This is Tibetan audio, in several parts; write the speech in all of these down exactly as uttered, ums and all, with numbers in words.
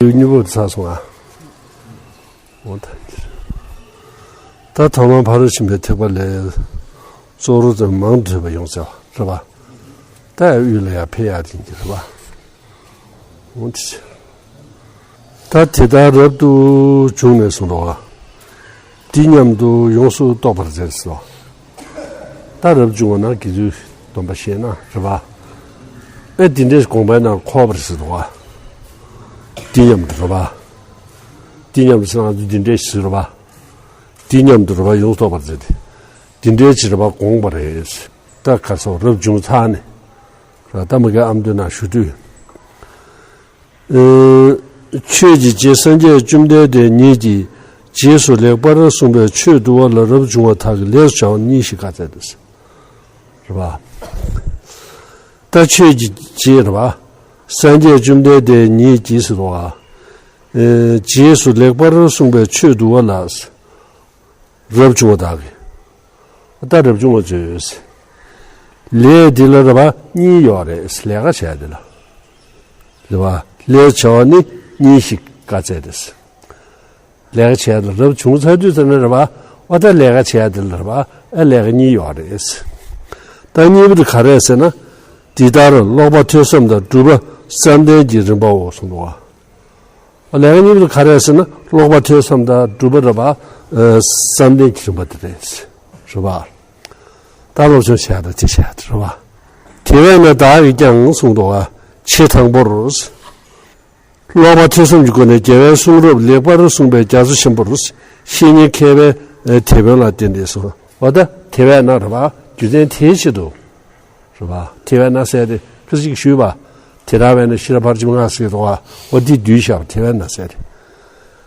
གཉིས་པོ་ཚར་སོང་ཨ། འོ་ད། ད་ཐོག་མར་ཕ་རོལ་ཕྱིན་པའི་ཐེག་པ་ལས། གཙོ་བོར་ཙམ་མང་དུ་ཐོས་པ་ཡོངས་བཙལ་བ་རེད་པ། ད་དབུས་ལ་ཡང་འཕེལ་ཡག་དེ་ཡིན་གྱི་རེད་པ། འོ་དེ། ད་དེ་ལྟར་རབ་ཏུ་བྱུང་ནས་གསུངས་འདུག་ག་འདི་སྙམ་དུ་ཡོངས་སུ་རྟོག་པར་མཛད་ཟེར། ད་རབ་བྱུང་བ་ན་དགེ་ཚུལ་སྡོམ་པ་བཞེས་ན་རེད་པ། ཨེ་འདི་འདྲའི་དགོངས་པའི་ནང་འཁོར་བར་ཟེར་འདུག་ག་འདི་སྙམ་དུ་རེད་པ། འདི་སྙམ་དུ་ཟེར་ན་འདི་འདྲའི་ཟེར་རེད་པ། འདི་སྙམ་དུ་རེད་པ་ཡོངས་སུ་རྟོག་པར་མཛད་དེ། འདི་འདྲའི་ཅིག་རེད་པ་དགོངས་པ་རེད། ད་ག་སོགས་རབ་བྱུང་ཚར་ནས། ར་ད་མ་གི་ཨ་མདོའི་ནང་ཞུ་དུས། ཨེ། ཆོས་ཀྱི་རྗེ་སངས་རྒྱས་བཅོམ་ལྡན་འདས་ཉིད་ཀྱིས་རྗེས་སུ་ལེགས་པར་གསུངས་པའི་ཆོས་བསྡུ་བ་ལ་རབ་བྱུང་བ་དག་གི་ལས་སུ་བྱ་བ་གཉིས་ཤིག་བཀའ་སྩལ་ཏེ། རེད་པ། ད་ཆོས་ཀྱི་རྗེ་རེད་པ། སངས་རྒྱས་བཅོམ་ལྡན་འདས་ཉིད་ཀྱིས་ཟེར་བ། ཨེ། རྗེས་སུ་ལེགས་པར་གསུངས་པའི་ཆོས་བསྡུ་བ་ལ། རབ་བྱུང་བ་དག་གི། ད་རབ་བྱུང་བ་ཚོས། ལས་འདི་ལ་རེད་པ་གཉིས་ཡོད་རེད། ལས་ཀ་བྱས་འདི་ལ། རེད་པ། ལས་བྱ་བ་ནི་གཉིས་ཤིག་བཀའ་སྩལ་ཏེ། ལས་ཀ་བྱས་ལ་རབ་བྱུང་ཚར་དུས་ཙམ་ནས་རེད་པ། འོ་ད་ལས་ཀ་བྱས་འདི་ལ་རེད་པ། ཨ་ལས་ཀ་གཉིས་ཡོད་རེད། ད་གཉིས་པོ་དེ་ག་རེད་ཟེར་ན། འདི་ལྟར་ཀློག་པ་ཐོས་བསམ་དང་སྒྲུབ་པ་བསམ་གཏན་གྱི་རིམ་པའོ་གསུངས་འདུག་ག་ལས་ཀ་གཉིས་པོ་ག་རེ་ཟེར་ན་ཀློག་པ་ཐོས་བསམ་དང་སྒྲུབ་པ་རེད་པ། ཨ། བསམ་གཏན་གྱི་རིམ་པ་དེ་རེད། རེད་པ། ད་སློབ་སྦྱོང་བྱས་དང་དེ་བྱས་དེ་རེད་པ། དེ་བས་ན་བདག་གིས་ཀྱང་གསུངས་འདུག་ག་ཆེས་དང་པོར། ཀློག་པ་ཐོས་བསམ་གྱི་སྒོ་ནས་རྒྱལ་བའི་གསུང་རབ་ལེགས་པར་གསུངས་པའི་རྒྱ་མཚོ་ཆེན་པོར་བཤེས་གཉེན་མཁས་པའི་དེད་དཔོན་ལ་བརྟེན་ཏེ་སོ། འོ་ད་དེ་བས་ན་རེད་པ། རྒྱུ་མཚན་དེའི་ཆེད་དུ། རེད་པ། དེ་བས་ན་ཟེར་ཏེ་ཁ་ཅིག་ཞུས་པ། དེ་ལྟར་བས་ན་ཤེས་རབ་ཕར་ཕྱིན་མངའ་ཟེར་གྱི་འདུག་ག་འོ་འདི་བསྡུས་བཞག་པ་དེ་བས་ན་ཟེར་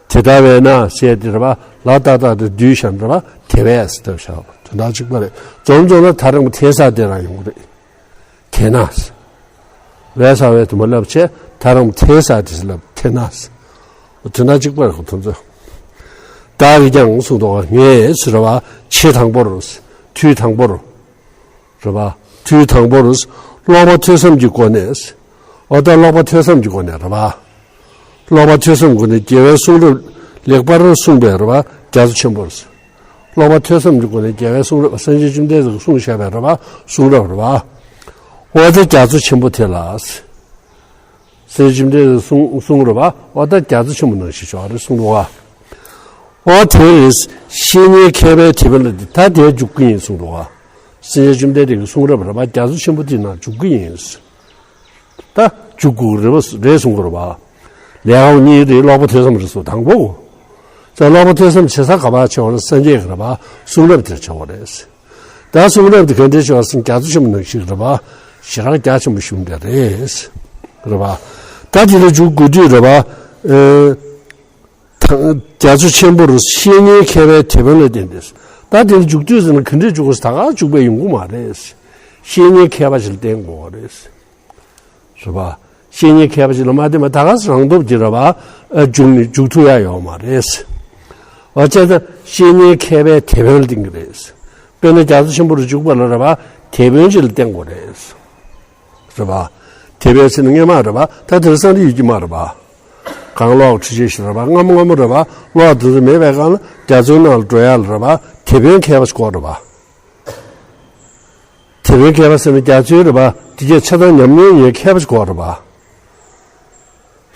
ཏེ། དེ་ལྟར་བས་ན་ཟེར་ཏེ་རེད་པ། ལ་ཏ་བཏགས་ཏེ་བསྡུས་བཞག་ན་རེད་པ། དེ་བས་ཟེར་བཏགས་བཞག་པ་དོན་དག་གཅིག་པ་རེད། རྫོགས་རྫོགས་ན་ད་རང་དེ་ས་དེ་རང་ཡོང་གི་རེད། དེས་ན། བས་ས་བས་དུ་མ་ལབ་བྱས་ད་རང་དེ་ས་དེ་ལབ་དེས་ན། དོན་དག་གཅིག་པ་རེད་ཁོ་ཐོན་ཚོད། བདག་གིས་ཀྱང་གསུངས་འདུག་ག་ངས་ཟེར་བ་ཆེས་དང་པོར། དུས་དང་པོར། རེད་པ། དུས་དང་པོར། ཀློག་པ་ཐོས་བསམ་གྱི་སྒོ་ནས། འོ་ད་ཀློག་པ་ཐོས་བསམ་གྱི་སྒོ་ནས་རེད་པ། ཀློག་པ་ཐོས་བསམ་སྒོ་ནས་རྒྱལ་བའི་གསུང་རབ་ལེགས་པར་གསུངས་པའི་རེད་པ་རྒྱ་མཚོ་ཆེན་པོར། ཀློག་པ་ཐོས་བསམ་གྱི་སྒོ་ནས་རྒྱལ་བའི་གསུང་རབ་སངས་རྒྱས་བཅོམ་ལྡན་འདས་ཀྱིས་གསུངས་བཞག་པའི་རེད་པ་གསུང་རབ་རེད་པ། འོ་ད་རྒྱ་མཚོ་ཆེན་པོ་དེ་ལ། སངས་རྒྱས་བཅོམ་ལྡན་འདས་གསུང་གསུང་རེད་པ། འོ་ད་རྒྱ་མཚོ་ཆེན་པོ་ནང་བཞིན་ཞོག་རེད་གསུང་རེད་པ། འོ་དེ་བས་བཤེས་གཉེན་མཁས་པའི་དེད་དཔོན་ལ་ད་དེར་འཇུག་གི་ཡིན་གསུང་རེད་པ། སངས་རྒྱས་བཅོམ་ལྡན་འདས་ཀྱི་གསུང་རབ་རེད་པ་རྒྱ་མཚོ་ཆེན་པོ་དེ་ནང་འཇུག་གི་ཡིན། ད་འཇུག་དགོས་རེད་པ་རེད་གསུང་གི་རེད་པ། ལས་ཀ་གཉིས་རེད། ཀློག་པ་ཐོས་བསམ་རེད་སོ་དང་པོ། ད་ཀློག་པ་ཐོས་བསམ་བྱེད་ས་ག་པར་བྱེད་དགོས་རེད། སངས་རྒྱས་ཀྱི་རེད་པ་གསུང་རབ་དེར་བྱེད་དགོས་རེད། ད་གསུང་རབ་དེ་ག་འདྲས་བྱེད་དགོས་ཟེར་ན་རྒྱ་མཚོ་ཆེན་པོ་ནང་བཞིན་རེད་པ། ཞེ་དྲག་རྒྱ་ཆེན་པོ་ཞིག་འདྲ་རེད། རེད་པ། ད་དེ་ལ་འཇུག་དགོས་དུས་རེད་པ། ཨེ། ད་རྒྱ་མཚོ་ཆེན་པོར་བཤེས་གཉེན་མཁས་པའི་དེད་དཔོན་ལ་བརྟེན་ཏེ། ད་དེ་ལ་འཇུག་དུས་ཟེར་ན་ག་འདྲས་འཇུག་དགོས་ཟེར་ན་ད་ག་འཇུག་པ་ཡོང་གི་མ་རེད། བཤེས་གཉེན་མཁས་པ་ཞིག་ལ་བརྟེན་དགོས་རེད། རེད་པ། བཤེས་གཉེན་མཁས་པ་ཞིག་ལ་མ་བརྟེན་པ་ད་ག་ཟེ་རང་སྟོབས་ཀྱིས་རེད་པ། ཨ། འཇུག་ནི་འཇུག་ཐུབ་ཡ་ཡོད་མ་རེད། བྱས་ཙང་བཤེས་གཉེན་མཁས་པའི་དེད་དཔོན་ལ་བརྟེན་གྱི་རེད། དཔེར་ན་རྒྱ་མཚོ་ཆེན་པོར་འཇུག་པ་ལ་རེད་པ། དེད་དཔོན་ཅིག་ལ་བརྟེན་དགོས་རེད། རེད་པ། དེད་དཔོན་ཟེར་ན་སྔོན་མ་རེད་པ། ད་དེང་སང་འདི་ཡོད་ཀྱི་མ་རེད་པ། གང་ཀློག་འཕྲུལ་ཆས་ཤིག་རེད་པ། སྔ་མོ་སྔ་མོ་རེད་པ། ཀློག་དེ་ཚོ་མེད་པའི་སྒང་ལ་རྒྱ་མཚོའི་ནང་ལ་འགྲོ་ཡ་ལ་རེད་པ། དེད་དཔོན་མཁས་པ་ཞིག་དགོས་རེད་པ། དེད་དཔོན་མཁས་པ་ཟེར་ན་རྒྱ་མཚོའི་རེད་པ། དེ་གའི་ཆ་ཚང་ཉམས་མྱོང་ཡོད་མཁས་པ་ཞིག་དགོས་རེད་པ།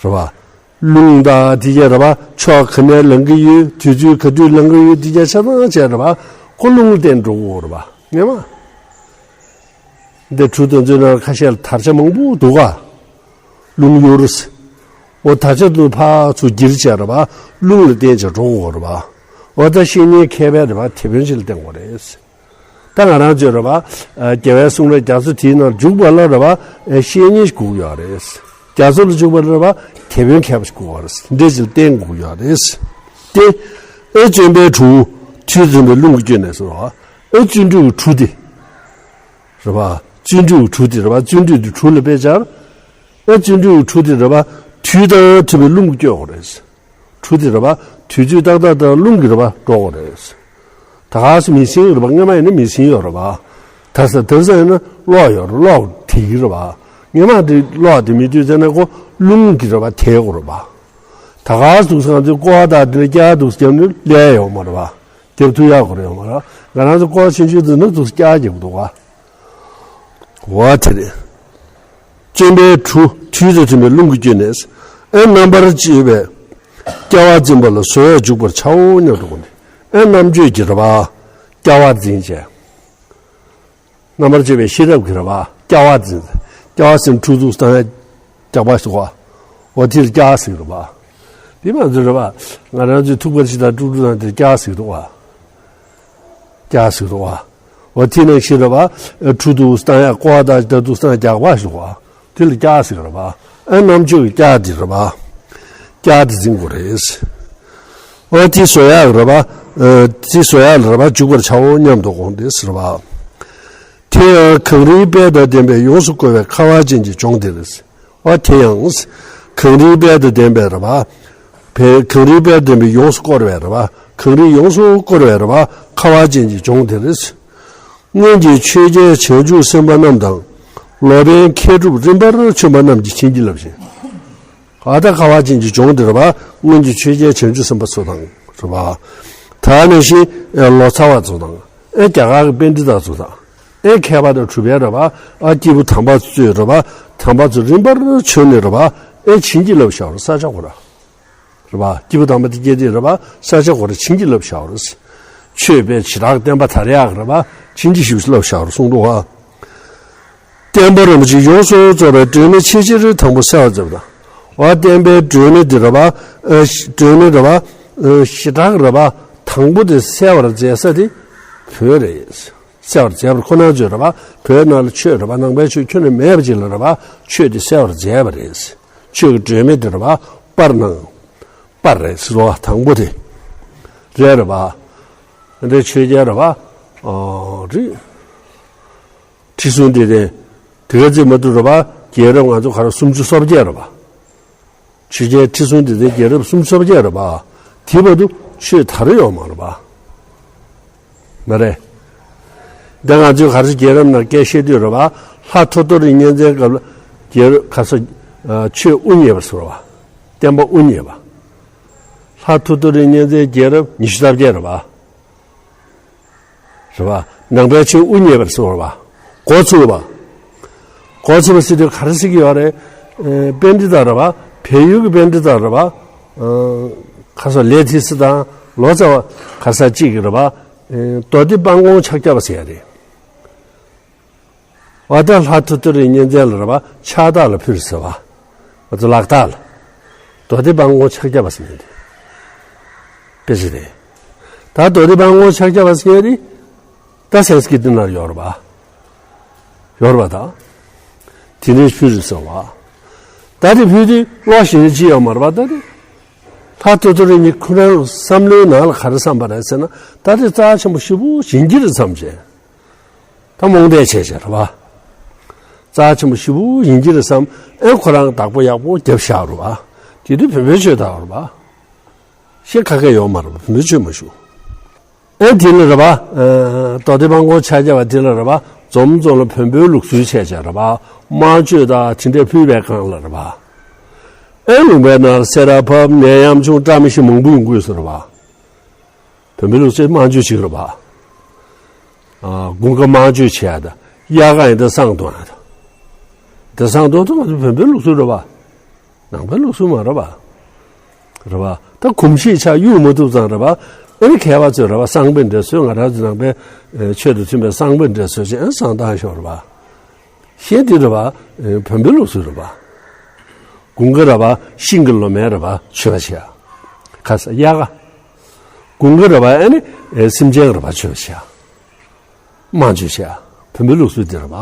རེད་པ། རླུང་དང་དེ་གའི་རེད་པ། ཕྱོགས་ག་ནས་ལངས་ཀྱི་ཡོད། དུས་ཚོད་ག་དུས་ལངས་ཀྱི་ཡོད། དེ་གའི་ཆ་ཚང་བྱས་རེད་པ། ཁོ་རླུང་ལ་བརྟེན་འགྲོ་དགོས་རེད་པ། ངེས་མ། འདི་གྲུ་དེ་ཚོའི་ནང་ཁ་ཤས་ལ་དར་ཆ་མང་པོ་འདུག་ག་རླུང་གཡུར། འོ་དར་ཆ་དེ་ཕར་ཚུར་བསྒྱིར་བྱས་རེད་པ། རླུང་ལ་བརྟེན་བྱས་འགྲོ་དགོས་རེད་པ། འོ་ད་བཤེས་གཉེན་མཁས་པའི་རེད་པ། དེད་དཔོན་ཅིག་ལ་བརྟེན་དགོས་རེད། ད་ང་རང་ཚོས་རེད་པ། ཨ། རྒྱལ་བའི་གསུང་རབ་རྒྱ་མཚོ་དེའི་ནང་འཇུག་པ་ལ་རེད་པ། ཨ། བཤེས་གཉེན་ཞིག་དགོས་ཀྱི་ཡོད་རེད། རྒྱ་མཚོ་ལ་འཇུག་པ་ལ་རེད་པ། དེད་དཔོན་མཁས་པ་ཞིག་དགོས་ཀྱི་ཡོད་རེད། འདྲེ་ཅིག་ལ་བརྟེན་དགོས་ཀྱི་ཡོད་རེད། ཏེ། ཨེ་བརྩོན་པའི་གྲུ། དུས་འཛིན་པའི་རླུང་གིས་བསྐྱོད་ནས་སོ། ཨེ་བརྩོན་འགྲུས་ཀྱི་གྲུ་དེ། རེད་པ། བརྩོན་འགྲུས་ཀྱི་གྲུ་དེ་རེད་པ། བརྩོན་འགྲུས་དེ་གྲུ་ལ་དཔེ་སྦྱར། ཨེ་བརྩོན་འགྲུས་ཀྱི་གྲུ་དེ་རེད་པ། དུས་དང་མཐུན་པའི་རླུང་གིས་བསྐྱོད་དགོས་རེད། གྲུ་དེ་རེད་པ། དུས་ཚོད་ཏག་ཏག་དང་རླུང་གིས་རེད་པ་འགྲོ་དགོས་རེད། ད་ག་སེ་མི་ཤིང་རེད་པ། སྔོན་མ་ཡིན་ན་མི་ཤིང་ཡོད་རེད་པ། ད་ས་དེང་སང་ཡིན་ན་གློག་ཡོད་རེད། གློག་དེད་ཀྱི་རེད་པ། སྔོན་མ་དེ་གློག་དེད་མི་དུས་ཙམ་ན་ཁོ་རླུང་གིས་རེད་པ་དེད་དགོས་རེད་པ། ད་ག་འདུག་ང་ཚོས་ཀོ་བ་དང་དེ་ལ་སྐྱ་འདུག་རྒྱབ་ནས་ལས་ཡོད་མ་རེད་པ། རྒྱབ་ཐུབ་ཡག་གོ་རེད་ཡོད་མ་རེད། ང་རང་ཚོ་ཀོ་བ་ཆུང་ཆུང་འདུག་ན་འདུག་སྐྱ་རྒྱབ་འདུག་བ། འོ་དེ་རེད། སྤྱན་པའི་གྲུ་དུས་དང་མཐུན་པའི་རླུང་གིས་བསྐྱོད་ནས། ཨེ་རྣམ་པར་བཅད་པའི་སྐྱ་བ་འཛིན་པ་ལ་བཟོད་པས་འཇུག་པར་བྱའོ་སྙམ་དུ་དགོངས་ཏེ། ཨེ་རྣམ་དཔྱོད་ཀྱི་རེད་པ། སྐྱ་བ་འཛིན་བྱས། རྣམ་པར་དཔྱད་པའི་ཤེས་རབ་ཀྱི་རེད་པ། སྐྱ་བ་འཛིན། སྐྱ་བ་ཟེར་ན་ཕྲུ་གུ་བཏང་ཡ་རྒྱག་པ་ཞིག་གོ། འོ་དེ་ལ་སྐྱ་ཟེར་གྱི་རེད་པ། དེ་མ་ཟེར་རེད་པ། ང་རང་ཚོའི་ཐུག་པ་ཞིག་དང་ཀྲུག་ཀྲུག་དང་དེ་སྐྱ་ཟེར་གྱི་འདུག་བ། སྐྱ་ཟེར་གྱི་འདུག་བ། འོ་དེ་ནང་བཞིན་རེད་པ། ཕྲུ་གུ་བཏང་ཡ་ཀོ་བ་དང་ད་དུ་བཏང་རྒྱག་པ་ཞིག་གོ། དེ་ལ་སྐྱ་ཟེར་གྱི་རེད་པ། ཨ་རྣམ་དཔྱོད་ཀྱི་སྐྱ་དེ་རེད་པ། སྐྱ་དེ་འཛིན་དགོས་རེད། འོ་དེ་བཟོད་ཡག་རེད་པ། ཨ་དེ་བཟོད་ཡག་ལ་རེད་པ་འཇུག་པར་བྱའོ་སྙམ་དུ་དགོངས་ཏེ་ཟེར་བ། དེ་ཡང་གངས་རིའི་དཔལ་དང་ལྡན་པས་ཡོངས་སུ་བསྐོར་བའི་ཁ་བ་ཅན་གྱི་ལྗོངས་འདིར། འོ་དེ་ཡང་། གངས་རིའི་དཔལ་དང་ལྡན་པའི་རེད་པ། བའི་གངས་རིའི་དཔལ་ལྡན་པས་ཡོངས་སུ་བསྐོར་བའི་རེད་པ། གངས་རིས་ཡོངས་སུ་བསྐོར་བའི་རེད་པ། ཁ་བ་ཅན་གྱི་ལྗོངས་དེར། སྔོན་གྱི་ཆོས་རྒྱལ་བྱང་ཆུབ་སེམས་དཔའ་རྣམས་དང་། ལོ་པཎ་མཁས་གྲུབ་རིམ་པར་བྱོན་པ་རྣམས་ཀྱིས་བྱིན་གྱིས་བརླབས་ཤིང་། ཨ་ད་ཁ་བ་ཅན་གྱི་ལྗོངས་འདིར་བ། སྔོན་གྱི་ཆོས་རྒྱལ་བྱང་ཆུབ་སེམས་དཔའ་ཚོ་དང་རེད་པ། ད་ནང་བཞིན་ལོ་ཙཱ་བ་ཚོ་དང་། ཨེ་རྒྱ་གར་གྱི་པཎྜི་ཏ་ཚོ་དང་། ཨེ་མཁས་པ་དང་གྲུབ་པའི་རེད་པ། ཨ་སྐྱེས་བུ་དམ་པ་ཚོས་རེད་པ། དམ་པ་ཚོ་རིམ་པར་བྱོན་ནས་རེད་པ། ཨེ་བྱིན་གྱིས་བརླབས་བཞག་རེད་ས་ཆ་གོ་ར། རེད་པ། སྐྱེས་བུ་དམ་པ་དེ་སྐྱེས་དེ་རེད་པ། ས་ཆ་གོ་ར་བྱིན་གྱིས་བརླབས་བཞག་རེད། ཆོས་དཔེ་བྱེ་བྲག་བསྟན་པ་དར་ཡག་རེད་པ། བྱིན་གྱིས་ཞིབ་བརླབས་བཞག་རེད་གསུངས་འདུག་བ། བསྟན་པ་རིན་པོ་ཆེ་ཡོངས་སུ་རྫོགས་པའི་སྒྲོན་མེ་ཆེས་ཆེར་དང་པོ་གསལ་བར་མཛད་པ་དང་། འོ་བསྟན་པའི་སྒྲོན་མེ་འདི་རེད་པ། ཨ་སྒྲོན་མེ་རེད་པ། ཨ་ཞེ་དྲག་རེད་པ། དང་པོ་དེ་གསལ་བར་མཛད་ས་དེ་བོད་རེད། གསལ་བར་མཛད་པར་ཁོ་ན་ཚོས་རེད་པ། བོད་ནང་ལ་ཆོས་རེད་པ། ནང་པའི་ཆོས་ཁྱོན་ནས་མེད་པ་ཅིག་ལ་རེད་པ། ཆོས་དེ་གསལ་བར་མཛད་པ་རེད། ཆོས་ཀྱི་སྒྲོན་མེ་དེ་རེད་པ། པར་ནང་པར་རེད་ཟེར་བ་དང་པོ་དེ་རེད་རེད་པ། འདི་ཆོས་རྒྱལ་རེད་པ། ཨོ་རེད། ཁྲི་སྲོང་ལྡེ་བཙན་དེ་ག་ཚོད་མ་གཏོགས་རེད་པ། རྒྱལ་རབས་ང་ཚོ་ག་རེ་སུམ་ཅུ་སོ་བརྒྱད་རེད་པ། ཆོས་རྒྱལ་ཁྲི་སྲོང་ལྡེ་བཙན་རྒྱལ་རབས་སུམ་ཅུ་སོ་བརྒྱད་རེད་པ། དེ་བར་དུ་ཆོས་དར་ཡོད་མ་རེད་པ། མ་རེད། ད་ང་ཚོས་ག་རེ་རྒྱལ་རབས་ནང་སྐད་བཤད་དུས་རེད་པ། ལྷ་ཐོ་ཐོ་རི་གཉན་བཙན་སྐབས་ལ་རྒྱལ་རབས་ག་ས་ཆོས་དབུ་བརྙེས་པ་ཟེར་བ། བསྟན་པ་དབུ་བརྙེས་པ། ལྷ་ཐོ་ཐོ་རི་གཉན་བཙན་རྒྱལ་རབས་ཉི་ཤུ་རྩ་བརྒྱད་རེད་པ། རེད་པ། ནང་པའི་ཆོས་དབུ་བརྙེས་པར་གསུངས་པ། འགོ་ཚུགས་པ། འགོ་ཚུགས་པ་ཟེར་དུས་ག་རེ་ཟེར་གྱི་ཡོད་རེད། ཨེ་པཎྜི་ཏ་རེད་པ། བལ་ཡུལ་གྱི་པཎྜི་ཏ་རེད་པ། ཨ་ཁ་སང་ལེ་ཐི་སི་དང་ལོ་ཙཱ་བ་ག་ས་གཅིག་གི་རེད་པ། ཨེ་མདོ་སྡེ་དཔལ་མགོན་ཕྱག་བརྒྱ་པ་ཟེར་ཡ་རེད། འོ་ད་ལྷ་ཐོ་ཐོ་རི་གཉན་བཙན་ལ་རེད་པ། ཕྱག་རྟགས་ལ་ཕུལ་ཟེར་བ། ང་ཚོ་ལག་རྟགས་ལ། མདོ་སྡེ་དཔལ་མགོན་ཕྱག་བརྒྱ་པ་ཟེར་མཁན་དེ། དཔེ་ཆ་དེ། ད་མདོ་སྡེ་དཔལ་མགོན་ཕྱག་བརྒྱ་པ་ཟེར་མཁན་དེ། ད་སན་སི་ཀྲིཏ་ནང་ཡོད་རེད་པ། ཡོད་རེད་པ་ད། དེ་ནས་ཕུལ་རེད་ཟེར་བ། ད་དེ་ཕུལ་དུས་བློ་ཞེ་ནས་ཅི་ཡོད་མ་རེད་པ་ད་དེ། ལྷ་ཐོ་ཐོ་རི་གཉིས་ཁོ་རང་བསམ་བློའི་ནང་ལ་ག་རེ་བསམ་པ་རེད་ཟེར་ན། ད་དེ་རྩ་ཆེན་པོ་ཞེ་པོ་ཡིན་གྱི་རེད་བསམ་བྱས། ད་རྨོངས་དད་བྱས་བྱས་རེད་པ། རྩ་ཆེན་པོ་ཞེ་པོ་ཡིན་གྱི་རེད་བསམ། ཨེ་ཁོ་རང་བདག་པོ་ཡག་པོ་རྒྱབ་བཞག་རེད་པ། དེ་དུས་བོན་པོའི་ཆོས་དར་རེད་པ། ཤེས་ཁ་ཁ་ཡོད་མ་རེད་པ། བོན་པོའི་ཆོས་མ་ཞུགས། ཨེ་དེ་ལ་རེད་པ། ཨེ་མདོ་སྡེ་དཔལ་མགོན་ཕྱག་བརྒྱ་པ་དེ་ལ་རེད་པ། འཛོམས་འཛོམས་ལ་བོན་པོའི་ལུགས་སྲོལ་བྱས་བྱས་རེད་པ། དམར་མཆོད་དང་དེ་འདྲས་ཕུལ་བའི་སྒང་ལ་རེད་པ། ཨེ་ལུང་པའི་ནང་ལ་སེ་ར་ཕབ་ནས་ཡམ་ཆུང་བཀྲ་མི་ཤིས་མང་པོ་ཡོང་གི་ཡོད་ས་རེད་པ། བོན་པོའི་ལུགས་སྲོལ་དམར་མཆོད་ཅིག་རེད་པ། ཨ་དགུན་ཁ་དམར་མཆོད་བྱེད་ཡ་དང་། དབྱར་ཁ་ཡིན་ད་བསང་གཏོང་ཡ་དང་། དེ་བསང་གཏོང་དུས་ང་ཚོ་བོན་པོའི་ལུགས་སྲོལ་རེད་པ། ནང་པའི་ལུགས་སྲོལ་མ་རེད་པ། རེད་པ། ད་གོམས་གཤིས་ཆགས་གཡུག་མ་ཐུབ་ཙང་རེད་པ། ཨ་ནི་མཁས་པ་ཚོས་རེད་པ། བསང་དཔེ་འདྲ་བཟོས། ང་རང་ཚོ་ནང་པའི་ཨེ་ཆོས་དང་མཐུན་པའི་བསང་དཔེ་འདྲ་བཟོས་བྱས་ཨ་བསང་བཏང་ཤོག་རེད་པ། གཞན་དེ་རེད་པ། ཨེ་བོན་པོའི་ལུགས་སྲོལ་རེད་པ། དགུན་ཁ་རེད་པ། ཤིང་གི་ལོ་མའི་རེད་པ། མཆོད་པ་བྱེད་ཡ། ཁ་ས་དབྱར་ཁ། དགུན་ཁ་རེད་པ། ཨ་ནི་ཨེ་སེམས་ཅན་རེད་པ། མཆོད་པ་བྱེད་ཡ། དམར་མཆོད་བྱེད་ཡ། བོན་པོའི་ལུགས་སྲོལ་དེ་རེད་པ།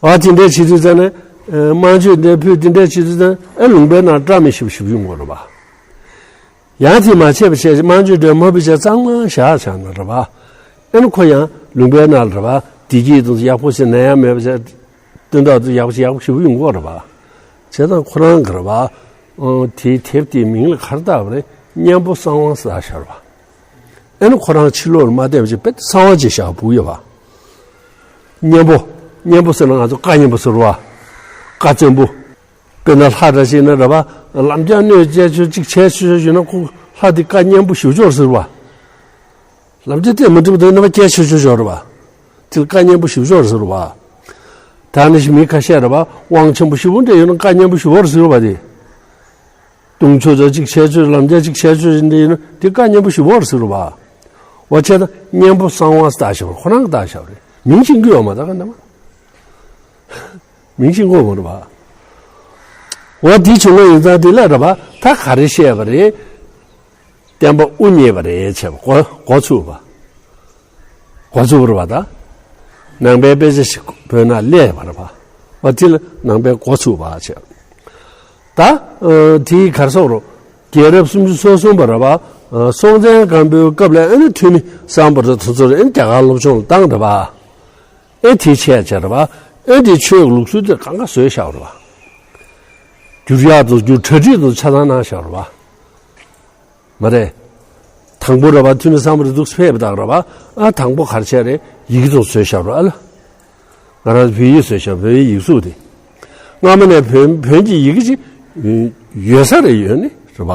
ཨ་དེ་འདྲས་བྱེད་དུས་ཙང་ནས་ཨེ་དམར་མཆོད་འདྲས་ཕུལ། དེ་འདྲས་བྱེད་དུས་ཙང་ཨེ་ལུང་པའི་ནང་བཀྲ་མི་ཤིས་པ་ཞིག་ཡོང་གི་རེད་པ། ཡང་དེ་མ་བྱས་པ་བྱས་དམར་མཆོད་འདྲ་མ་ཕུལ་བྱས་གཙང་མ་བཞག་བཞག་ན་རེད་པ། ཨེ་ནི་ཁོ་ཡང་ལུང་པའི་ནང་ལ་རེད་པ། བདེ་སྐྱིད་དང་ཡག་པོ་ཞིག་ནད་ཡམས་མེད་པ་བྱས། སྟོན་ཐོག་ཏུ་ཡག་པོ་ཞིག་ཡག་པོ་ཞིག་ཡོང་གི་རེད་པ། བྱས་ཙང་ཁོ་རང་གི་རེད་པ། ཨོ་དེའི་དེབ་དེའི་མིང་ལ་ག་རེ་བཏགས་པ་རེད། གཉན་པོ་གསང་བ་ཟེར་བཞག་རེད་པ། ཨེ་ནི་ཁོ་རང་ཕྱི་ལོགས་ལ་མ་བསྡད་པ་བྱས་དཔེ་གསང་བ་ཅིག་བཞག་བུ་ཡོད་པ། གཉན་པོ། གཉན་པོ་ཟེར་ན་ང་ཚོ་སྐད་གཉན་པོ་ཟེར་བ། སྐད་བཙན་པོ། དཔེར་ན་ལྷ་འདྲ་ཞིག་ན་རེད་པ། ལམ་རྒྱགས་གནོད་སྐྱེལ་ཆོག་ཅིག་བྱས་ཆོག་ཆོག་ཡོད་ན་ཁོ་ལྷ་དེ་བཀའ་སྙན་པོ་ཞེ་པོ་ཅིག་ཡོད་རེད་ཟེར་བ། ལམ་རྒྱགས་དེ་མི་འགྲིག་པ་དེ་ན་བ་སྐྱེལ་ཆོག་ཆོག་ཡོད་རེད་པ། དེ་ལ་བཀའ་སྙན་པོ་ཞེ་པོ་ཅིག་ཡོད་རེད་ཟེར་བ། ད་ནི་ཞིག་མི་ཁ་ཤས་རེད་པ། དབང་ཆེན་པོ་ཞེ་པོ་འདྲ་ཡོད་ན་བཀའ་སྙན་པོ་ཞེ་པོ་ཅིག་ཡོད་རེད་ཟེར་བ་དེ། བཏུང་ཆོག་ཅིག་བྱས་ཆོག་ལམ་རྒྱགས་ཅིག་བྱས་ཆོག་ཅིག་འདྲ་ཡོད་ན་དེ་བཀའ་སྙན་པོ་ཞེ་པོ་ཅིག་ཡོད་རེད་ཟེར་བ། འོ་བྱས་ན་སྙན་པོ་གསང་བ་ཟེར་བཏགས་བཞག་པ་ཁོ་རང་གིས་བཏགས་བཞག་པ་རེད། མིང་ཅིག་བཀོད་ཡོད་མ་རེད་ད་ག་ནས་མ། མིང་ཅིག་བཀོད་མ་རེད་པ། འོ་དེ་བྱུང་བ་ཡིན་ཙང་དེ་ལ་རེད་པ། ད་ག་རེ་བཤད་པ་རེད། བསྟན་པ་དབུ་བརྙེས་པ་རེད་བྱས་པ་འགོ་འགོ་ཚུགས་པ། འགོ་ཚུགས་པ་རེད་པ་ད། ནང་པའི་དཔེ་ཆ་ཞིག་བོད་ནང་སླེབས་པ་རེད་པ། འོ་དེ་ལ་ནང་པའི་འགོ་ཚུགས་པ་བྱས། ད་ཨ་དེའི་ག་རེ་ཟེར་དགོས་རེད། རྒྱལ་རབས་སུམ་ཅུ་སོ་གསུམ་པ་རེད་པ། ཨ་སྲོང་བཙན་སྒམ་པོའི་སྐབས་ལ་ཨ་ནི་ཐོན་མི་སམ་བྷོ་ཊ་དེ་ཚོར་ཨ་ནི་རྒྱ་གར་སློབ་སྦྱོང་ལ་བཏང་རེད་པ། ཨེ་དེ་བྱས་བྱས་རེད་པ། ཨེ་དེ་ཆོས་ཀྱི་ལུགས་སྲོལ་དེ་གང་ག་བཟོས་བཞག་པ་རེད་པ། འགྱུར་ཡག་དང་འགྱུར་གྲ་སྒྲིག་དང་ཆ་ཚང་གནང་བཞག་པ་རེད་པ། མ་རེད། དང་པོ་རེད་པ། ཐོན་མི་སམ་བྷོ་ཊ་འདུག་ཕེབས་དང་རེད་པ། ཨ་དང་པོ་ག་རེ་བྱས་རེད། ཡི་གེ་དང་བཟོས་བཞག་པ་རེད་པ། ཨ་ལ། ང་རང་བོད་ཡིག་བཟོས་བཞག་བོད་ཡིག་ཡིག་གཟུགས་དེ། སྔ་མ་ནས་བོད་བོད་ཀྱི་ཡི་གེ་ཅིག་ཡོད་ས་རེད། ཡོད་ནི་རེད་པ།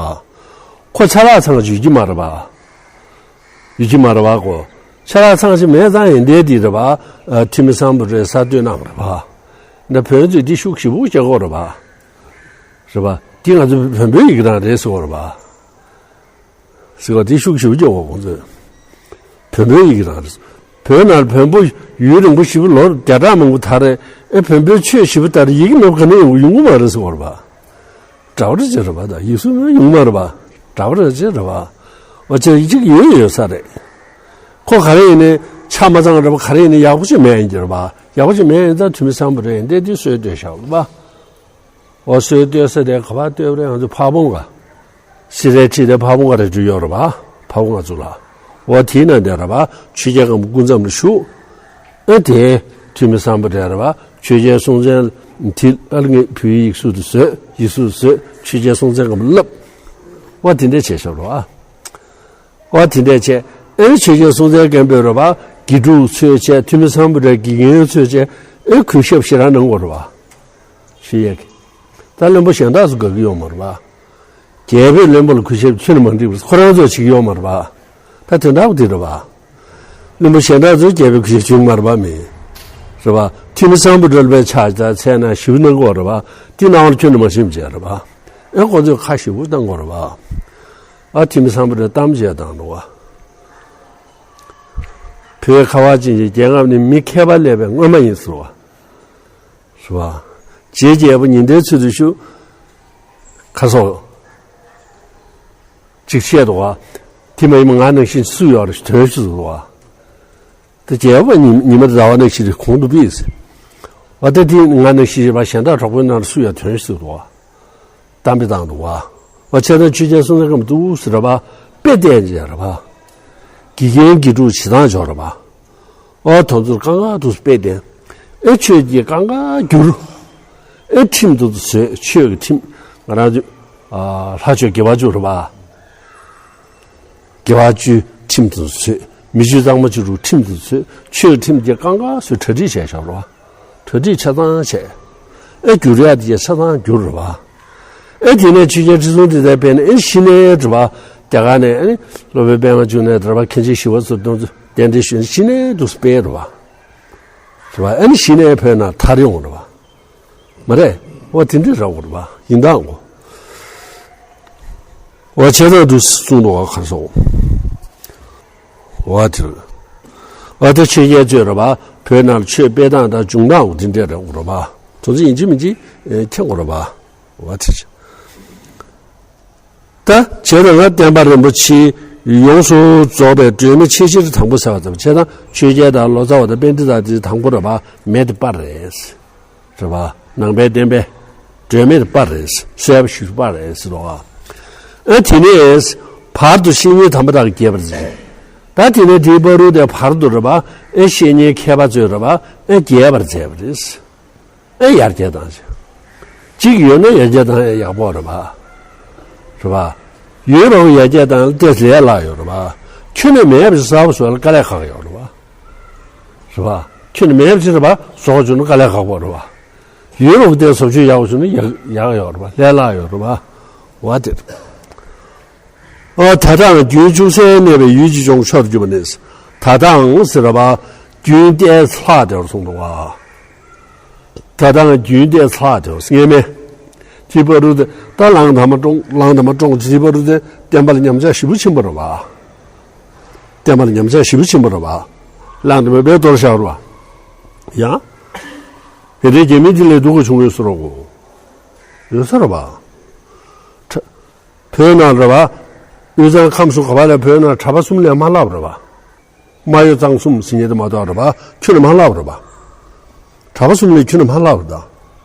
ཁོ་ཆ་ལག་ཚང་གི་ཡོད་ཀྱི་མ་རེད་པ། ཡོད་ཀྱི་མ་རེད་པ་གོ། ཆ་ལག་ཚང་ཞིག་མེད་ཙང་ཡིན་དེ་དེ་རེད་པ། ཨ་ཐོན་མི་སམ་བྷོ་ཊས་གསར་གཏོད་གནང་བ་རེད་པ། འདི་བོད་ཚོས་འདི་ཤུགས་ཞེ་པོ་རྒྱག་གི་ཡོད་རེད་པ། རེད་པ། འདི་ང་ཚོ་བོན་པོའི་ཡི་གེ་རང་རེད་ཟེར་གྱི་ཡོད་རེད་པ། ཟེར་བ་འདི་ཤུགས་ཞེ་པོ་རྒྱག་གི་ཡོད་པ་ཁོང་ཚོས། བོན་པོའི་ཡི་གེ་རང་རེད། བོད་ནང་བོན་པོ་ཡུན་རིང་པོ་ཞེ་པོ་ལོ་བརྒྱ་ཕྲག་མང་པོ་དར་རེད། ཨེ་བོན་པོའི་ཆོས་ཞེ་པོ་དར་ཡི་གེ་མེད་པ་ག་ནས་ཡོང་ཡོང་གི་མ་རེད་ཟེར་གྱི་ཡོད་རེད་པ། འདྲ་པོ་རེད་ཅེས་རེད་པ། ད་ཡིག་གཟུགས་ནི་ཡོང་མ་རེད་པ། འདྲ་པོ་རེད་ཅེས་རེད་པ། འོ་ཅེ་གཅིག་ཡོད་ཡོད་ས་རེད། ཁོ་ག་རེ་ཡིན་ནའི་ཆ་མ་ཚང་རེད་པ། ག་རེ་ཡིན་ནའི་ཡག་པོ་ཅིག་མེད་ཡིན་གྱི་རེད་པ། ཡག་པོ་ཅིག་མེད་ཡིན་ཙང་ཐོན་མི་སམ་བྷོ་ཊས་འདི་འདི་སྲོལ་གཏོད་བཞག་པ་རེད་པ། འོ་སྲོལ་གཏོད་ས་དེ་ག་པར་གཏོད་པ་རེད། ང་ཚོ་ཕ་བོང་ཁ། སེ་རའི་ཁྲི་དེ་ཕ་བོང་ཁ་རེད་འགྲོ་ཡོད་རེད་པ། ཕ་བོང་ཁ་ཚུགས་ལ། འོ་དེའི་ནང་དེ་རེད་པ། ཆོས་རྒྱལ་སྒམ་པོ་སྐུ་མཚམས་ལ་བཞུགས། ཨ་དེ་ཐོན་མི་སམ་བྷོ་ཊས་རེད་པ། ཆོས་རྒྱལ་སྲོང་བཙན་དེ་ཨ་ལ་ངས་བོད་ཡིག་གཟུགས་དེ་བཟོས། ཡིག་གཟུགས་བཟོས། ཆོས་རྒྱལ་སྲོང་བཙན་སྒམ་པོ་བསླབས། འོ་དེ་འདྲས་བྱས་བཞག་རེད་པ། འོ་དེ་འདྲས་བྱས། ཨེ་ཆོས་རྒྱལ་སྲོང་བཙན་སྒམ་པོས་རེད་པ། དགེ་ཕྲུག་འཚོལ་བྱས། ཐོན་མི་སམ་བྷོ་ཊས་དགེ་རྒན་འཚོལ་བྱས། ཨེ་གུས་ཞབས་ཞེ་དྲག་གནང་གི་ཡོད་རེད་པ། ཞུ་ཡས་ཀྱི། ད་བློན་པོ་གཞན་དག་ཚོ་དགའ་གི་ཡོད་མ་རེད་པ། རྒྱལ་པོས་བློན་པོ་ལ་གུས་ཞབས་ཁྱོན་ནས་མ་འགྲིག་པར་ཁོ་རང་ཚོས་བྱེད་ཀྱི་ཡོད་མ་རེད་པ། ད་དེ་འདྲ་པོ་དེ་རེད་པ། བློན་པོ་གཞན་དག་ཚོས་རྒྱལ་པོའི་གུས་ཞབས་བྱེད་ཀྱི་མ་རེད་པ། མི་རེད་པ། ཐོན་མི་སམ་བྷོ་ཊ་ལ་པའི་ཕྱག་ད་ཚད་ན་ཞིབ་གནང་གི་ཡོད་རེད་པ། དེ་གནང་བར་ཁྱོན་ནས་མ་ཞིབ་བྱས་རེད་པ། ཨེ་ཁོ་ཚོས་ཁ་ཞེ་པོ་བཏང་གི་ཡོད་རེད་པ། ཨ་ཐོན་མི་སམ་བྷོ་ཊས་གཏམ་བྱས་བཏང་འདུག་པ། བོད་ཁ་བ་ཅན་གྱི་རྒྱལ་ཁབ་ནི་མི་མཁས་པ་བསླབ་པའི་སྔོན་མ་ཡིན་ཟེར་བ། རེད་པ། རྗེ་རྒྱལ་པོ་ཉི་ཟླའི་ཚུལ་དུ་བཞུགས། ཁ་སོགས་ཅིག་བཤད་འདུག་པ། དེ་མ་ཡིན་པ་ང་ནང་བཞིན་སུ་ཡོད་རེད་དོན་ཞུ་འདུག་པ། དེ་རྒྱལ་པོ་ཉི་ཉི་མ་ཟླ་བ་ནང་བཞིན་རེད་གོང་དུ་སྤེལ་ཟེར། འོ་ད་དེ་ང་ནང་བཞིན་རེད་པ། གཞན་དག་གྲོགས་པོའི་ནང་ལ་སུ་ཡོད་དོན་ཞུ་འདུག་པ། གཏམ་དཔེ་བཏང་འདུག་པ། འོ་བྱས་ན་ཆོས་རྒྱལ་སྲོང་བཙན་སྒམ་པོ་འདུག་ཟེར་རེད་པ། དཔེ་བསྟན་བྱས་རེད་པ། དགེ་རྒན་དགེ་ཕྲུག་བྱེད་སྟངས་ཅིག་ཡོད་རེད་པ། ཨོ་དེ་ཚོར་གང་ག་འདུག་སྤེལ་ཏེ། ཨེ་ཆོས་ཀྱི་གང་ག་བསྒྱུར། ཨེ་ཁྲིམས་དེ་ཚོ་བཟོས། ཆོས་ཀྱི་ཁྲིམས། ང་རང་ཚོ་ཨ་ལྷ་ཆོས་དགེ་བ་བཅུ་རེད་པ། དགེ་བ་བཅུའི་ཁྲིམས་དེ་ཚོ་བཟོས། མི་ཆོས་གཙང་མ་བཅུ་དྲུག་ཁྲིམས་དེ་ཚོ་བཟོས། ཆོས་ཀྱི་ཁྲིམས་དེ་གང་ག་བཟོས། གྲ་སྒྲིག་བྱས་བཞག་རེད་པ། གྲ་སྒྲིག་ཆ་ཚང་བྱས། ཨེ་བསྒྱུར་ཡག་དེ་ཆ་ཚང་བསྒྱུར་རེད་པ། ཨེ་དེ་ནས་ཆོས་རྒྱལ་ཁྲི་སྲོང་ལྡེ་བཙན་ཕེབས་ནས་ཨེ་གཞི་ནས་རེད་པ། རྒྱ་གར་ནས་ཨེ་སློབ་དཔོན་པདྨ་འབྱུང་གནས་རེད་པ། མཁན་ཆེན་ཞི་བ་འཚོ་དེ་ཚོ་གདན་འདྲེན་ཞུས་ནས་གཞི་ནས་འདུག་སྤེལ་རེད་པ། རེད་པ། ཨེ་ནི་གཞི་ནས་བོད་ནང་དར་ཡོང་རེད་པ། མ་རེད། འོ་དེ་འདྲ་རེད་པ། ཡིན་སྟངས་གོ། འོ་བྱས་ཙང་འདུག་གསུངས་འདུག་པ། ག་རེ་ཟེར། འོ་དེ་རེད། འོ་དེ་ཆོས་རྒྱལ་ཚོས་རེད་པ། བོད་ནང་ལ་ཆོས་སྤེལ་སྟངས་དང་བྱུང་སྟངས་འོ་དེ་འདྲ་རེད་འོ་རེད་པ། དོན་ཚན་ཡིན་གཅིག་མིན་གཅིག་མཁྱེན་དགོས་རེད་པ། འོ་དེ་རེད། ད་བྱས་ཙང་ང་བསྟན་པ་རིན་པོ་ཆེ་ཡོངས་སུ་རྫོགས་པའི་སྒྲོན་མེ་ཆེ་ཆེར་དང་པོ་ཟེར་བ་ཙམ་བྱས་ན་ཆོས་རྒྱལ་དང་ལོ་ཙཱ་བ་དང་པཎྜི་ཏ་དེ་དང་པོ་རེད་པ། མེ་དེ་སྤར་རེད། རེད་པ། ནང་པའི་བསྟན་པའི་སྒྲོན་མེ་དེ་སྤར་རེད། གསལ་པོ་ཞིག་སྤར་རེད་ཟེར་བ། ཨ་དེ་ནས་བར་དུ་བཤེས་གཉེན་དམ་པ་དག་གིས་རྒྱས་པར་མཛད། ད་དེ་ནས་དེའི་བར་དུ་དེ་བར་དུ་རེད་པ། ཨེ་བཤེས་གཉེན་མཁས་པ་ཚོས་རེད་པ། ཨེ་རྒྱས་པར་མཛད་པ་རེད། ཨེ་ཡར་རྒྱས་བཏང་ཞིང་། གཅིག་ཡོད་ན་ཡར་རྒྱས་བཏང་ཡག་པོ་རེད་པ། རེད་པ། ཡོད་པ་ཡར་རྒྱས་བཏང་ལ་ལས་སླ་ཡོད་རེད་པ། ཁྱོན་ནས་མེད་པ་ཞིག་གསར་པ་བཟོ་ལ་དཀའ་ལས་ཁག་ཡོད་རེད་པ། རེད་པ། ཁྱོན་ནས་མེད་པ་ཞིག་རེད་པ། བཟོ་བཅུག་ན་དཀའ་ལས་ཁག་པོ་རེད་པ། ཡུལ་རོགས་བསྟན་སོགས་ཆོས་ཡག་པོ་བྱུང་ན་ཡག་ཡག་ཡོད་རེད་པ། ལས་སླ་ཡོད་རེད་པ། འོ་དེ་རེད། ཨ་ད་ལྟའང་རྒྱུན་ཅུང་ཟད་གནས་པའི་ཡུལ་གྱི་འབྱུང་མཆོག་ཏུ་གྱུར་པ་ནི། ད་ལྟའང་ཟེར་བ་རྒྱུན་གཏན་ལྷག་དེ་བར་གསུངས་འདུག་བ། ད་ལྟའང་རྒྱུན་གཏན་ལྷག་དེ་བར་ངེས་མེད། དེ་བར་དུ་ད་ལང་དང་མ་ཀྲོང་ལང་དང་མ་ཀྲོང་དེ་བར་དུ་བསྟན་པ་ལ་ཉམས་ཆག་ཞེ་པོ་ཕྱིན་པ་རེད་བ། བསྟན་པ་ལ་ཉམས་ཆག་ཞེ་པོ་ཕྱིན་པ་རེད་བ། ལང་དང་མ་པའི་གཏོར་བཞག་རེད་བ། ཡང་། དེ་འདྲའི་རྒྱ་མི་དེ་ལས་སྡུག་ག་བྱུང་ཡོད་ས་རེད་གོ། ཡོད་ས་རེད་བ། བོད་ནང་རེད་བ། དབུས་གཙང་ཁམས་གསུམ་ག་པ་ལ་བོད་ནང་གྲྭ་པ་གསུམ་ལས་མ་ལྷག་པ་རེད་བ། སྨར་ཡུལ་གཙང་གསུམ་ཟེར་མཁན་དེ་མ་གཏོགས་རེད་བ། ཁྱོན་ནས་མ་ལྷག་པ་རེད་བ། གྲྭ་པ་གསུམ་ལས་ཁྱོན་ནས་མ་ལྷག་པ་རེད་ད།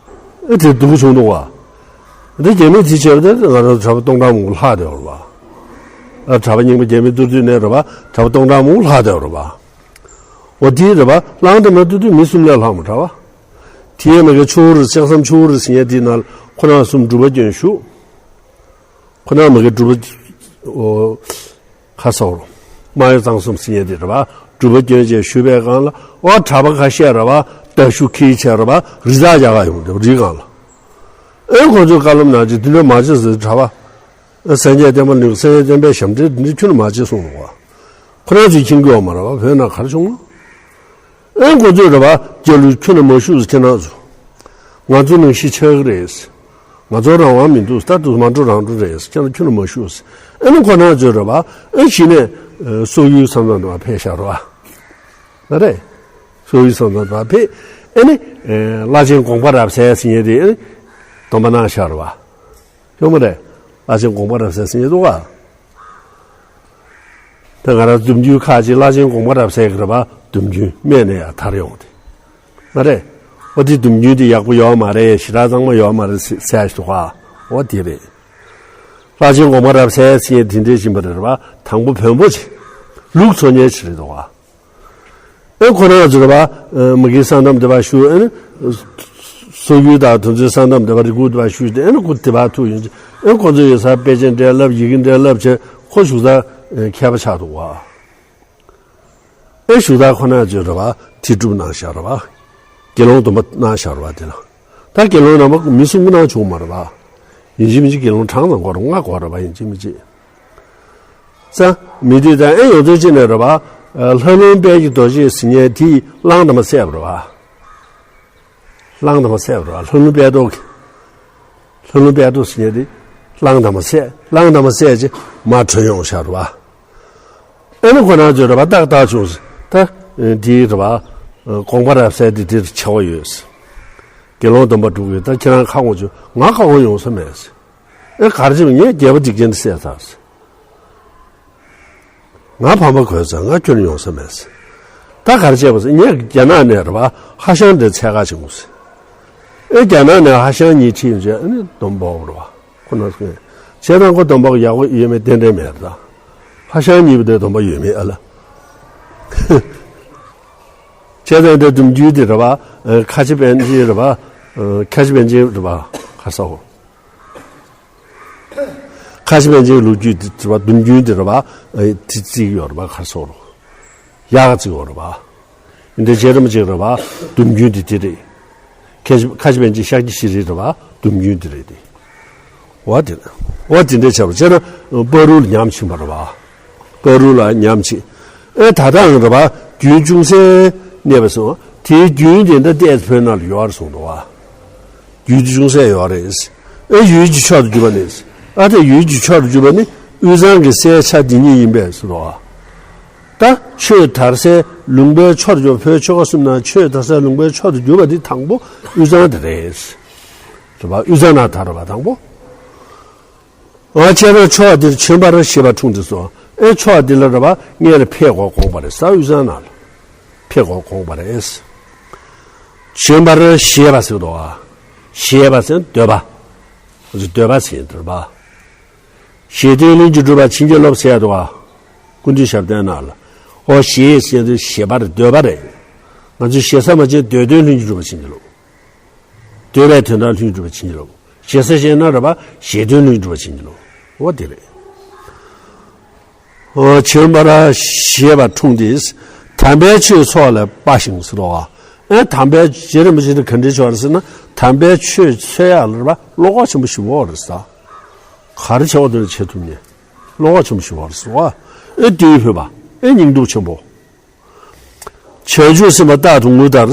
ཨེ་དེ་སྡུག་ག་བྱུང་འདུག་བ། འདི་རྒྱ་མི་དེ་བྱས་པ་དེ་ང་རང་གྲྭ་པ་སྟོང་ཕྲག་མང་པོ་ལྷག་བསྡད་པ་རེད་བ། ཨ་གྲྭ་པ་རྙིང་པ་རྒྱ་མི་གཏོར་དུས་ནས་རེད་བ། གྲྭ་པ་སྟོང་ཕྲག་མང་པོ་ལྷག་བསྡད་པ་རེད་བ། འོ་དེ་རེད་བ། ལང་དང་མ་གཏོར་དུས་མི་གསུམ་ལས་ལྷག་མ་གྲྭ་པ། དེ་ཡང་མ་གི་ཆུ་བོ་རི་ལྕགས་ཟམ་ཆུ་བོ་རི་ཟེར་མཁན་དེའི་ནང་ཁོ་རང་གསུམ་སྒྲུབ་པ་སྐྱོན་བཞུགས། ཁོ་ན་མ་གི་སྒྲུབ་པ། ཨོ། ཁ་སོར། སྨར་ཡུལ་གཙང་གསུམ་ཟེར་མཁན་དེ་རེད་བ། སྒྲུབ་པ་སྐྱོན་བྱས་བཞུགས་པའི་སྒང་ལ་ཨོ་གྲྭ་པ་ཁ་ཤས་རེད་བ། རྟ་ཤུགས་ཁྱེར་བྱས་རེད་བ། རི་དྭགས་རྒྱག་ག་ཡོང་དེ་རིའི་སྒང་ལ། ཨེ་ཁོ་ཚོའི་བཀའ་སློབ་ནང་ཅིག་དེ་འདྲ་མ་བྱེད་ཟེར་གྲྭ་པ། སངས་རྒྱས་བསྟན་པ་ནི་སངས་རྒྱས་བསྟན་པའི་ཞབས་འདྲེན་འདི་འདྲ་ཁྱོན་ནས་མ་བྱེད་གསུངས་འདུག་བ། ཁོ་རང་ཚོས་མཁྱེན་གྱི་ཡོད་མ་རེད་བ། བོད་ནང་ག་རེ་བྱུང་ན། ཨེ་ཁོ་ཚོས་རེད་བ། རྒྱལ་གླུ་ཁྱོན་ནས་མ་བཞུགས་ཟེར་ཁྱེད་རང་ཚོ། ང་ཚོ་ནང་བཞིན་ཆགས་ཀྱི་རེད། ང་ཚོ་རང་དབང་མི་འདུག་ད་དུ་མ་འགྲོ་རང་འགྲོ་རེད། ཁྱེད་རང་ཁྱོན་ནས་མ་བཞུགས། ཨེ་ནི་ཁོ་རང་ཚོས་རེད་བ། ཨེ་གཞི་ནས་སོག་ཡུལ་ས་མཚམས་དེ་བ་ཕེབས་ཤག་རེད་བ། ལ་རེད། སོག་ཡུལ་ས་མཚམས་དེ་བ་ཕེབས། ཨེ་ནི་བླ་ཆེན་དགོངས་པ་རབ་གསལ་ཟེར་མཁན་དེ་ཨེ་ནི་སྡོམ་པ་གནང་ཤག་རེད་བ། ཡོད་མ་རེད། བླ་ཆེན་དགོངས་པ་རབ་གསལ་ཟེར་མཁན་འདུག་བ། ད་ང་རང་སྡོམ་རྒྱུན་ཁག་ཅིག་བླ་ཆེན་དགོངས་པ་རབ་གསལ་གྱི་རེད་བ། སྡོམ་རྒྱུན་སྨད་ནས་ཡར་དར་ཡོང་དེ། མ་རེད། ཨོ་དེ་སྡོམ་རྒྱུན་དེ་ཡག་པོ་ཡོད་མ་རེད། ཞེ་དྲག་གཙང་མ་ཡོད་མ་རེད་ཟེར་ཟེར་ཞིག་འདུག་ག་ཨོ་དེ་རེད། བླ་ཆེན་དགོངས་པ་རབ་གསལ་ཟེར་མཁན་དེ་འདྲས་ཡིན་པ་རེད་བ། དང་པོ་བོན་པོ་ཆེ། ལུགས་འཚོ་མཁན་ཆེ་རེད་འདུག་ག་ཨེ་ཁོ་རང་ཚོ་རེད་བ། མ་གིའི་ས་མཚམས་དེ་བ་བཞུགས། ཨེ་ནི། སོག་ཡུལ་དང་དེ་ཚོའི་ས་མཚམས་དེ་བ་རི་ཁུག་དེ་བ་བཞུགས་ཏེ་ཨེ་ནི་ཁོ་དེ་བ་ཐུག་ཡོང་། ཨེ་ཁོ་ཚོ་ཡོད་སར་དཔེ་ཆ་འགྲེལ་ལབ། ཡི་གེ་འགྲེལ་ལབ་བྱས། ཁོ་བཞུགས་ས་མཁས་པ་ཆགས་འདུག་བ། ཨེ་བཞུགས་ས་ཁོ་རང་ཚོས་རེད་བ། དེ་སྒྲུབ་གནང་ཤག་རེད་བ། དགེ་སློང་སྡོམ་པ་གནང་ཤག་རེད་བ་དེ་ལ། ད་དགེ་སློང་རྣམ་པ་མི་གསུམ་གནང་བྱུང་མ་རེད་བ། ཡིན་གཅིག་མིན་གཅིག་དགེ་སློང་གྲངས་ཙམ་དགོས་རེད། ལྔ་དགོས་རེད་བ། ཡིན་གཅིག་མིན་གཅིག་ཙང་མི་དེ་དང་ཨེ་ཡོང་དོན་ཅི་ནས་རེད་བ། ལྷ་ལུང་དཔལ་གྱི་རྡོ་རྗེ་ཟེར་མཁན་དེས་གླང་དར་མ་བསད་པ་རེད་བ། གླང་དར་མ་བསད་པ་རེད་བ། ལྷ་ལུང་དཔལ་རྡོ་གི། ལྷ་ལུང་དཔལ་རྡོ་ཟེར་མཁན་དེ། གླང་དར་མ་བསད། གླང་དར་མ་བསད་རྗེས་མར་བྲོས་ཡོང་ཤག་རེད་བ། ཨེ་ནི་ཁོ་རང་ཚོས་རེད་བ། ཏག་ཏག་བྱུང་ཟེར། ད་དེའི་རེད་བ། དགོངས་པ་རབ་གསལ་དེ་དེར་ཆགས་པ་ཡོད་ཟེར། དགེ་སློང་སྡོམ་པ་སྒྲུབ་ཀྱི། ད་ཁྱེད་རང་ཁ་སྐོང་བྱུང་། ང་ཁ་སྐོང་ཡོང་ས་མེད་ཟེར། ཨེ་ག་རེ་བྱས་པ། ངས་རྒྱལ་པོ་སྡིག་ཅན་དེ་བསད་ཚར་ཟེར། ང་ཕམ་པ་གོས་ཚར། ང་ཁྱོན་ཡོང་ས་མེད་ཟེར། ད་ག་རེ་བྱས་པ་ཟེར། ངས་རྒྱ་ནག་ནས་རེད་བ། ཧ་ཤང་དེ་འཚོལ་ག་ཕྱིན་དགོས་ཟེར། ཨེ་རྒྱ་ནག་ནས་ཧ་ཤང་གཉིས་ཁྲིད་ཡོང་བྱས། ཨ་ནི་སྡོམ་པ་འོག་རེད་བ། ཁོ་ན་སོང་། བྱས་ཙང་ཁོ་སྡོམ་པ་ཡག་པོ་ཡོད་མེད་ཏན་ཏན་མེད་རེད་ད། ཧ་ཤང་གཉིས་པོ་དེ་སྡོམ་པ་ཡོད་མེད་ཨ་ལ། བྱས་ཙང་དེ་སྡོམ་རྒྱུན་དེ་རེད་བ། ཁ་ཆེ་པཎ་ཆེན་རེད་བ། ཁ་ཆེ་པཎ་ཆེན་རེད་བ། ཁ་སོ། ཁ་ཆེ་པཎ་ཆེན་ལོ་རྒྱུས་དེ་རེད་བ། སྡོམ་རྒྱུན་དེ་རེད་བ། དེ་བརྩི་གི་ཡོད་རེད་བ། ཁ་སོ་རོ། ཡག་ག་བརྩི་གི་ཡོད་རེད་བ། འདི་རྗེ་རིན་པོ་ཆེ་རེད་བ། སྡོམ་རྒྱུན་དེ་དེ་རེད། ཁ་ཆེ་ཁ་ཆེ་པཎ་ཆེན་ཤཱཀྱ་ཤྲཱི་རེད་བ། སྡོམ་རྒྱུན་དེ་རེད་དེ། འོ་དེ། འོ་དེ་འདྲ་བྱས་པ་བྱས་ན་བར་དུ་ལ་ཉམས་ཕྱིན་པ་རེད་བ། བར་དུ་ལ་ཉམས་ཕྱིན། ཨེ་ད་ལྟའང་རེད་བ། རྒྱུན་ཅུང་ཟད་གནས་པ་སོང་། དེའི་རྒྱུན་དེ་འདྲ་ཏོག་ཙམ་བོད་ནང་ལ་ཡོད་རེད་གསུངས་འདུག་བ། ཡུལ་དེ་ཅུང་ཟད་ཡོད་རེད། ཨེ་ཡུལ་གྱི་མཆོག་ཏུ་གྱུར་པ་ནི། ཨ་དེ་ཡུལ་གྱི་མཆོག་ཏུ་གྱུར་པ་ནི་དབུས་གཙང་གི་སའི་ཆ་འདི་ཉིད་ཡིན་པས་སོ། ད་ཆོས་དར་སའི་ལུང་པའི་མཆོག་ཏུ་གྱུར་པ། བོད་ཆོལ་ཁ་གསུམ་ནང་ཆོས་དར་སའི་ལུང་པའི་མཆོག་ཏུ་གྱུར་པ་འདི་དང་པོ་དབུས་གཙང་དེ་རེད། རེད་པ། དབུས་གཙང་ནང་དར་བ་དང་པོ། ཨ་བྱས་ཙང་ཕྱོགས་འདིར་བྱོན་པར་བཞེད་པ་འཁྲུངས་ཏེ་སོ། ཨེ་ཕྱོགས་འདི་ལ་རེད་པ། སྔོན་ལ་ཕེབས་དགོས་དགོངས་པ་རེད། ས་དབུས་གཙང་ནང་ལ་ཕེབས་དགོས་དགོངས་པ་རེད། བྱོན་པར་བཞེད་པ་ཟེར་དོ། བཞེད་པ་ཟེར་འདོད་པ། འདོད་པ་ཟེར་འདོད་པ། བཞེད་དོན་ལྷུན་གྱིས་གྲུབ་པར་བྱིན་གྱིས་རློབས་ཟེར་དོ། ཀུན་འདུས་ཞབས་བརྟན་ནང་ལ། ཨོ་བཞེད་ཟེར་དུས་བཞེད་པ་རེད། འདོད་པ་རེད། ང་ཚོས་བཞེད་ས་མ་བྱས་འདོད་དོན་ལྷུན་གྱིས་གྲུབ་པར་བྱིན་གྱིས་རློབས། འདོད་པའི་དོན་དག་ལྷུན་གྲུབ་པར་བྱིན་གྱིས་རློབས། བཞེད་ས་བཞེད་ན་རེད་པ། བཞེད་དོན་ལྷུན་གྲུབ་པར་བྱིན་གྱིས་རློབས། འོ་དེ་རེད། འོ་བྱོན་པར་བཞེད་པ་འཁྲུངས་ཏེ། དམ་པའི་ཆོས་ཚོགས་ལ་དཔའ་ཞིང་ཟེར་བ། ཨེ་དམ་པའི་ཆོས་རིན་པོ་ཆེ་དེ་ག་འདྲ་ཆོག་རེད་ཟེར་ན། དམ་པའི་ཆོས་འཚོལ་ཡག་ལ་རེད་པ། བློ་ཁོག་ཆེན་པོ་ཞེ་པོ་རེད་ཟེར། ག་རེ་བྱས་པ་དེ་ལ་བྱེད་ཐུབ་ནས་བློ་ཁོག་ཆེན་པོ་ཞེ་པོ་རེད་ཟེར་བ། ཨེ་དེའི་ཕུད་པ། ཨེ་སྙིང་སྡུག་ཆེན་པོ། བྱང་ཆུབ་སེམས་དཔའ་རྟག་ཏུ་ངུ་ལྟར།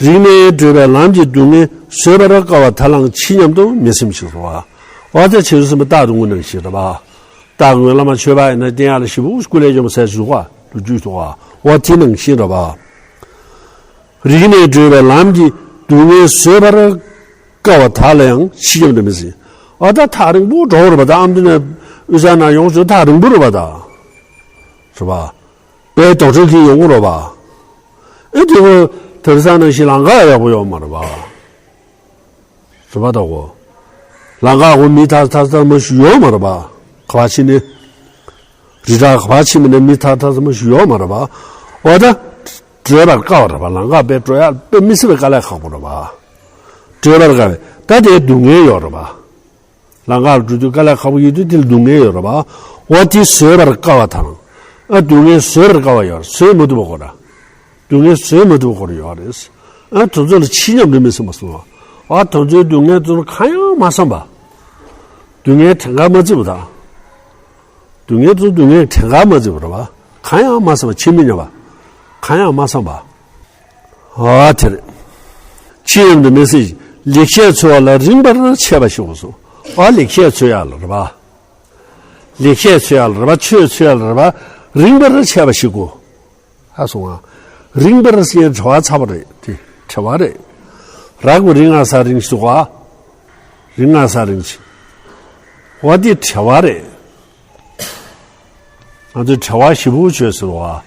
རིང་ནས་བགྲོད་པའི་ལམ་གྱི་སྡུག་བསྔལ། བཟོད་པར་དཀའ་བ་ད་ལའང་ཕྱིས་སྙམ་དུ་མི་སེམས་ཤིག་ཟེར་བ། འོ་ད་བྱང་ཆུབ་སེམས་དཔའ་རྟག་ཏུ་ངུ་ནང་བཞིན་རེད་པ། རྟག་ཏུ་ངུ་བླ་མ་མཆོད་པ་ཡིན་ན་བསྟན་ཡག་ལ་ཞེ་པོ་སྐུ་ལས་སྐྱོན་པ་ཟེར་ཞུ་བ་ལོ་རྒྱུས་འདུག་བ། འོ་དེ་ནང་བཞིན་རེད་པ། རིང་ནས་བགྲོད་པའི་ལམ་གྱི་སྡུག་བསྔལ། བཟོད་པར་དཀའ་བ་ད་ལའང་ཕྱིས་སྙམ་དུ་མི་སེམས། འོ་ད་ཐག་རིང་པོ་འགྲོ་བ་རེད་པ། ད་ཨ་མདོ་ནས་དབུས་གཙང་ནང་ཡོང་ཆོག་ཐག་རིང་པོ་རེད་པ་ད། རེད་པ། དཔེ་རྡོག་ཁྲེས་ཀྱིས་ཡོང་གི་རེད་པ། ཨེ་དེ་གོ་དེང་སང་ནང་བཞིན་ལམ་ཁ་ཡག་པོ་ཡོད་མ་རེད་པ། རེད་པ་ད་གོ། ལམ་ཁ་གོ་མི་ཐག་ཐག་ཚང་མ་ཞིག་ཡོད་མ་རེད་པ། ག་པར་ཕྱིན་ནས། རི་བྲག་ག་པར་ཕྱིན་པ་ནས་མི་ཐག་ཐག་ཚང་མ་ཞིག་ཡོད་མ་རེད་པ། འོ་ད། བགྲོད་པར་དཀའ་བ་རེད་པ། ལམ་ཁ་དཔེ་བགྲོད་ཡག་དཔེ་མི་སྲིད་པའི་དཀའ་ལས་ཁག་པོ་རེད་པ། བགྲོད་པར་དཀའ་བའི་ད་དེའི་སྡུག་བསྔལ་ཡོད་རེད་པ། ལམ་ཁར་འགྲོ་དུས་དཀའ་ལས་ཁག་པོ་ཡོད་དུས་དེ་ལ་སྡུག་བསྔལ་ཡོད་རེད་པ། འོ་དེ་བཟོད་པར་དཀའ་བ་དང་། ཨ་སྡུག་བསྔལ་བཟོད་པར་དཀའ་བ་ཡོད་རེད། བཟོད་མི་ཐུབ་པ་ཁོ་ར། སྡུག་བསྔལ་བཟོད་མི་ཐུབ་པ་ཁོ་ར་ཡོད་རེད། ཨ་དེ་ཚོ་ལ་ཕྱིས་སྙམ་དུ་མི་སེམས་པ་སོང་བ། ཨ་དེ་ཚོའི་སྡུག་བསྔལ་དེ་ཚོ་གང་ཡང་མ་བསམ་པ། སྡུག་བསྔལ་གྲངས་ཀ་མ་བརྩིས་པ་དང་། སྡུག་བསྔལ་དེ་ཚོ་སྡུག་བསྔལ་གྲངས་ཀ་མ་བརྩིས་པ་རེད་པ། གང་ཡང་མ་བསམ་པ། ཕྱིས་མི་སྙམ་པ། གང་ཡང་མ་བསམ་པ། ཨ་དེ་རེད། ཕྱིས་སྙམ་དུ་མི་སེམས། ལེགས་བཤད་འཚོལ་བ་ལ་རིངས་པར་འཆད་པ་ཞིག་གོ་གསུངས། ཨ་ལེགས་བཤད་འཚོལ་ཡག་ལ་རེད་པ། ལེགས་བཤད་འཚོལ་ཡག་ལ་རེད་པ། ཆོས་འཚོལ་ཡག་ལ་རེད་པ། རིངས་པར་འཆད་པ་ཞིག་གོ། ཧ་སོང་ང་། རིངས་པར་ཟེར་བྲེལ་བ་ཚ་པོ་རེད་དེ། བྲེལ་བ་རེད། རགས་པ་རིང་ང་ས་རིང་ཞིག་གོ། རིང་ང་ས་རིང་ཞིག་འོ་དེ་བྲེལ་བ་རེད། ང་ཚོས་བྲེལ་བ་ཞེ་པོ་བྱོས་ཟེར་བ།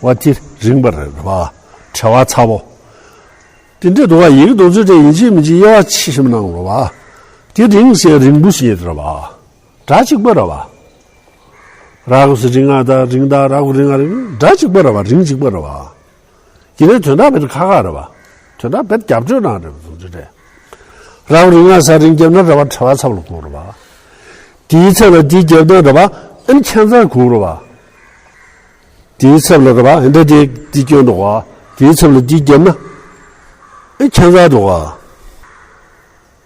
འོ་དེ་རིངས་པ་རེད་པ། བྲེལ་བ་ཚ་པོ། དེ་འདྲ་འདུག་བ། ཡི་གེ་དོན་ཚན་དེ་ཡིན་གཅིག་མིན་གཅིག་དབྱེ་བ་ཕྱེ་ཞིབ་གནང་རོགས་པ། དེ་རིང་ཟེར་རིང་པོ་ཟེར་རེད་པ། སྒྲ་གཅིག་པ་རེད་པ། རགས་སུ་རིང་ང་དང་རིང་དང་རགས་སུ་རིང་ང་རིང་སྒྲ་གཅིག་པ་རེད་པ། རིང་གཅིག་པ་རེད་པ། ཡིན་ནའི་དོན་དག་དཔེ་ཁག་ཁག་རེད་པ། དོན་དག་དཔེ་རྒྱབ་སྐྱོར་གནང་རེད་པ། དོན་ཚན་དེ། རགས་སུ་རིང་ང་ས་རིང་བརྒྱབ་ན་རེད་པ། བྲེལ་བ་ཚ་པོ་ལ་གོ་རེད་པ། དེའི་ཚབ་ལ་དེ་བརྒྱབ་ན་རེད་པ། ཨ་ནི་ཁྱད་མཚར་གོ་རེད་པ། དེའི་ཚབ་ལ་རེད་པ། ཨེ་འདྲ་དེ་དེ་སྐྱོན་འདུག་བ། དེའི་ཚབ་ལ་དེ་བརྒྱབ་ན། ཨེ་ཁྱད་མཚར་འདུག་བ།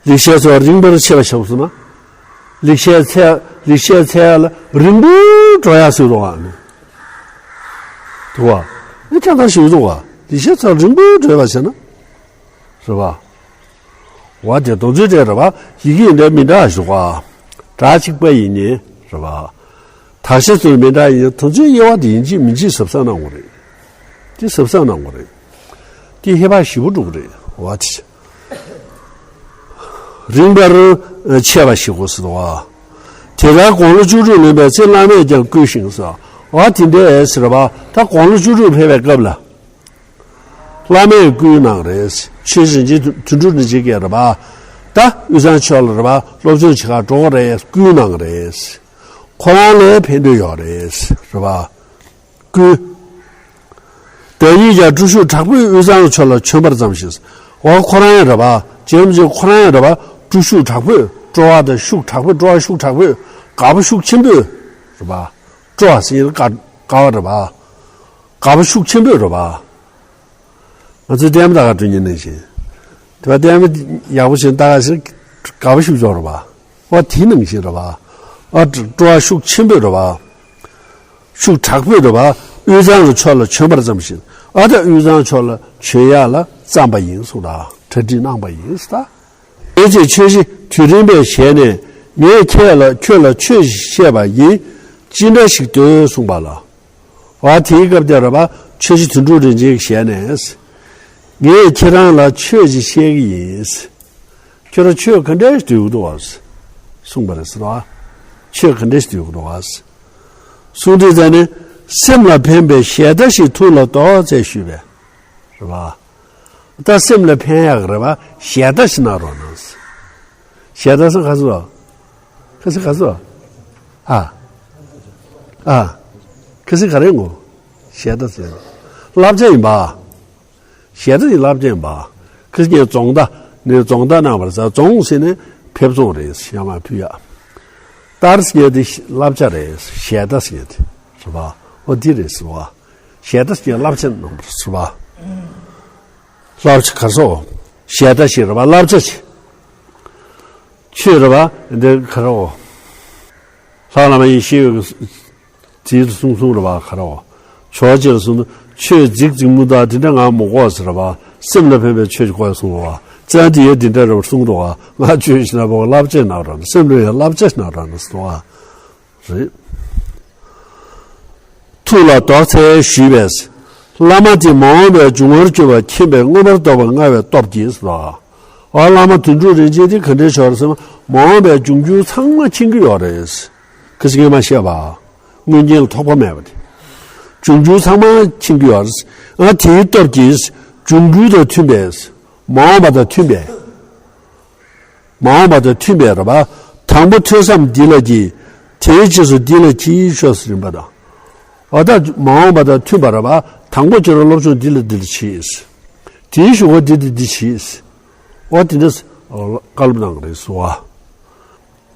ལེགས་བཤད་འཚོལ་བ་རིངས་པར་འཆད་པ་ཞིག་གོ་གསུངས་ན། ལེགས་བཤད་འཚོལ། ལེགས་བཤད་འཚོལ་ཡག་ལ་རིང་པོ་འགྲོ་ཡག་ཟེར་འདུག་བ། ནི། འདུག་བ། ཨེ་ཁྱད་མཚར་ཞིག་འདུག་བ། ལེགས་བཤད་འཚོལ་བ་རིང་པོ་འགྲོ་ཡག་བྱས་ན། རེད་པ། འོ་དེ་དོན་ཚན་དེ་རེད་པ། ཡི་གེ་ཡིན་འདྲ་མིན་འདྲ་ཞུ་བ། སྒྲ་གཅིག་པ་ཡིན་ནའི་རེད་པ། དག་ཆ་ཚུལ་མི་འདྲ་ཡིན་ན་དོན་ཚན་དབྱེ་བ་དེ་ཡིན་གཅིག་མིན་གཅིག་གཟབ་གཟབ་གནང་དགོས་རེད། དེ་གཟབ་གཟབ་གནང་དགོས་རེད། དེ་ཧེ་བག་ཞེ་པོ་འགྲོ་གི་རེད། འོ་དེ། རིངས་པར་འཆད་པ་ཞིག་གོ་ཟེར་བ། དེ་ལྟར་དགུང་ལོ་བཅུ་དྲུག་ལོན་པའི་ཚེ་བླ་མས་ཀྱང་བསྐུལ་ཞིང་ཟེར། འོ་དེ་འདྲ་ཟེར་བ། ད་དགུང་ལོ་བཅུ་དྲུག་ཕེབས་པའི་སྐབས་ལ། བླ་མས་བསྐུལ་གནང་རེད། ཆོས་རྗེ་རིན་ཆེན་དོན་གྲུབ་རིན་ཆེན་གྱིས་རེད་པ། ད་དབུས་གཙང་ཕྱོགས་ལ་རེད་པ། སློབ་སྦྱོང་བྱེད་གར་འགྲོ་དགོས་རེད། བསྐུལ་གནང་རེད། ཁོ་རང་ལ་ཕན་ཐོགས་ཡོད་རེད། རེད་པ། བསྐུལ། བདག་ཉིད་ཀྱང་སྤྲོ་ཤུགས་དྲག་པོས་དབུས་གཙང་ཕྱོགས་ལ་བྱོན་པར་བརྩམས་ཤིང་། འོ་ཁོ་རང་ཡང་རེད་པ། རྗེ་རིན་པོ་ཆེ་ཁོ་རང་ཡང་རེད་པ། སྤྲོ་ཤུགས་དྲག་པོས། སྤྲོ་བ་དང་ཤུགས་དྲག་པོས། སྤྲོ་བ་ཤུགས་དྲག་པོས། དགའ་པོ་ཤུགས་ཆེན་པོས། རེད་པ། སྤྲོ་བ་ཟེར་ཡིན་དགའ་དགའ་བ་རེད་པ། དགའ་པོ་ཤུགས་ཆེན་པོས་རེད་པ། ང་ཚོའི་ལྟད་མོ་ལྟ་ག་འགྲོ་མཁན་ནང་བཞིན། དེ་བ་ལྟད་མོ་ཡག་པོ་ཞིག་ལྟ་ག་ཞིག་དགའ་པོ་ཤུགས་འཇོག་རེད་པ། འོ་དེ་ནང་བཞིན་རེད་པ། ཨ་སྤྲོ་བ་ཤུགས་ཆེན་པོས་རེད་པ། ཤུགས་དྲག་པོས་རེད་པ། དབུས་གཙང་གི་ཕྱོགས་ལ་བྱོན་པར་བརྩམས་ཤིང་། ཨ་ད་དབུས་གཙང་ཕྱོགས་ལ་བྱོན་ཡག་ལ་བརྩམས་པ་ཡིན་གསུངས་ད། གྲ་སྒྲིག་གནང་པ་ཡིན་ཟེར་ད། དེ་ཚེ་ཆོས་རྗེ་དུས་རིང་པོའི་ཞལ་ནས། ངས་ཁྱེད་ལ་ཁྱོད་ལ་ཆོས་ཤིག་བཤད་པ་ཡིན། ཅི་འདྲ་ཞིག་འདོད་གསུངས་པ་ལ། བ་དེའི་སྐབས་དེར་རེད་པ། ཆོས་རྗེ་དོན་གྲུབ་རིན་ཆེན་གྱི་ཞལ་ནས། ངས་ཁྱེད་རང་ལ་ཆོས་ཅིག་བཤད་ཀྱི་ཡིན། ཁྱོད་རང་ཆོས་ག་འདྲ་ཞིག་འདོད་ཀྱི་འདུག་ག་གསུངས་པ་རེད་ཟེར་བ། ཆོས་ག་འདྲ་ཞིག་འདོད་ཀྱི་འདུག་ག་གསུངས་དུས་ཙ་ནས། སེམས་ལ་ཕན་པའི་ཞལ་ཏ་ཞིག་ཐུགས་ལ་འདོགས་ཚེ་ཞུས་པས། རེད་པ། ད་སེམས་ལ་ཕན་ཡག་གི་རེད་པ། ཞལ་ཏ་ཞིག་གནང་རོགས་གནང་། ཞལ་ཏ་ཟེར་ག་ཟེར། ག་ཟེར་ག་ཟེར། ཨ། ཨ། ག་ཟེར་ག་རེ་ངོ་། ཞལ་ཏ་ཟེར། བསླབ་བྱ་ཡིན་པ། ཞལ་ཏ་ཡི་བསླབ་བྱ་ཡིན་པ། ག་ཟེར་རྫོང་ཏ། ནས་རྫོང་ཏ་གནང་བར་ཟ། རྫོང་ཟེར་ནས་ཕེབས་རྫོང་རེད། ཡར་མར་ཕུལ་ཡག་ཏར་ཟེར་དེ་བསླབ་བྱ་རེད། ཞལ་ཏ་ཟེར་དེ། རེད་པ། འོ་འདི་རེད་ཟེར་བ། ཞལ་ཏ་ཟེར་བསླབ་བྱ་གནང་བར་ཟེར་བ། བསླབ་བྱ་ག་རེ་ཟེར། ཞལ་ཏ་ཞིག་རེད་པ། བསླབ་བྱ་ཞིག་ཆོས་རེད་པ། འདི་ག་རེ་ཟེར། ལྷ་བླ་མ་ཡེ་ཤེས་འོད་ཀྱིས་གསུངས་གསུངས་རེད་པ། ག་རེ་ཟེར། ཇོ་བོ་རྗེ་ལ་གསུངས་དུས། ཆོས་རྫིག་རྫིག་མོ་དང་དེ་འདྲ་ང་མི་དགོས་ཟེར་བ། སེམས་ལ་ཕན་པའི་ཆོས་ཅིག་དགོས་གསུངས་པ། བཙན་དེ་ཡོད་དེ་འདྲ་རེད་པ་གསུངས་འདུག་ག་ང་ཆོས་ཤིག་ན་བོ་བསླབ་བྱ་ཞིག་གནང་རོགས་གནང་། སེམས་ལ་ཡང་བསླབ་བྱ་ཞིག་གནང་རོགས་གནང་ཟེར་འདུག་ག་རེད། ཐུགས་ལ་འདོགས་ཚེ་ཞུས་པས། བླ་མ་དེ་མ་འོངས་པའི་འབྱུང་བར་གྱུར་པ་མཁྱེན་པས་མངོན་པར་རྟོགས་པ་མངའ་བའི་སྟོབས་ཀྱིས་ཟེར། ཨ། བླ་མ་དོན་གྲུབ་རིན་ཆེན་དེ་ག་འདྲའི་ཆོས་རེད་ཟེར་ན། མ་འོངས་པའི་འབྱུང་འགྱུར་ཚང་མ་མཁྱེན་གྱི་ཡོད་རེད། ཁ་སང་ངས་མ་བཤད་པ། མངོན་མཁྱེན་ལ་ཐོགས་པ་མེད་པ་དེ། འབྱུང་འགྱུར་ཚང་མ་མཁྱེན་གྱི་ཡོད་རེད། ཨ། དེའི་སྟོབས་ཀྱིས་འབྱུང་འགྱུར་དང་མཐུན་པས། མ་འོངས་པ་དང་མཐུན་པས། མ་འོངས་པ་དང་མཐུན་པའི་རེད་པ། དང་པོ་ཐོས་བསམ་འདི་ལ་གྱིས། དེའི་རྗེས་སུ་འདི་ལ་གྱིས་ཤོག་ཟེར་རིམ་པ་དང་། འོ་ད་མ་འོངས་པ་དང་མཐུན་པ་རེད་པ། དང་པོ་ཁྱེད་རང་སློབ་སྦྱོང་འདི་ལ་འདི་ལ་གྱིས། དེའི་གཞུག་གུ་འདི་དང་འདི་གྱིས། འོ་དེ་འདྲ་བཀའ་སློབ་གནང་གི་རེད་ཟེར་བ།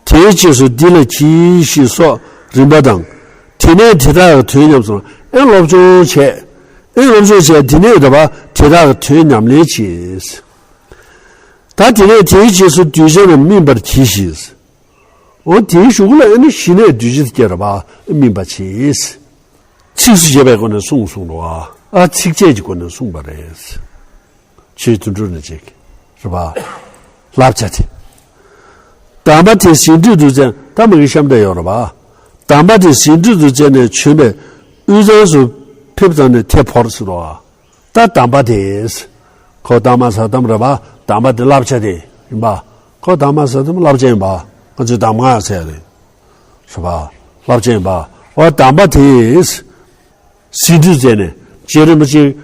དེའི་རྗེས་སུ་འདི་ལ་གྱིས་ཤིག་སོགས་རིམ་པ་དང་། དེ་ནས་དེ་དག་གི་དོན་ཉམས་སུ། ཨེ་སློབ་སྦྱོང་བྱས། ཨེ་སློབ་སྦྱོང་བྱས། དེ་ནས་རེད་པ། དེ་དག་གི་དོན་ཉམས་ལེན་གྱིས། ད་དེ་ནས་དེའི་རྗེས་སུ་གདུལ་བྱ་རྣམས་སྨིན་པར་གྱིས་ཤིག་འོ་དེའི་གཞུག་ལ་ཨ་ནི་གཞི་ནས་གདུལ་བྱ་དེ་སྐྱེ་རེད་པ། སྨིན་པར་བྱེད། ཚིགས་སུ་བཅད་པའི་སྒོ་ནས་གསུངས་གསུངས་འདུག་ག་ཨ། ཚིགས་བཅད་ཀྱི་སྒོ་ནས་གསུངས་པ་རེད། ཆོས་དོན་གྲུབ་ནས་ཅིག་རེད་པ། བསླབ་བྱ་དེ། གདམས་པ་དེ་ཟིན་བྲིས་དུ་བཙལ། ད་མ་གི་གཤམ་དེ་ཡོད་རེད་པ། གདམས་པ་དེ་ཟིན་བྲིས་དུ་བཙལ་ནས་བྱོན་པས་དབུས་གཙང་དུ་ཕེབས་ཙམ་ནས་དེ་བོར་ཟེར་འདུག་ག་ད་གདམས་པ་དེ། ཁོ་གདམས་ངག་ཟབ་གདམས་རེད་པ། གདམས་པ་དེ་བསླབ་བྱ་དེ་ཡིན་པ། ཁོ་གདམས་ངག་ཟབ་གདམས་བསླབ་བྱ་ཡིན་པ། ང་ཚོས་གདམས་ངག་ཟེར་ཡ་རེད། རེད་པ། བསླབ་བྱ་ཡིན་པ། འོ་གདམས་པ་དེ་ཟིན་བྲིས་མཛད་ནས། རྗེ་རིན་པོ་ཆེ།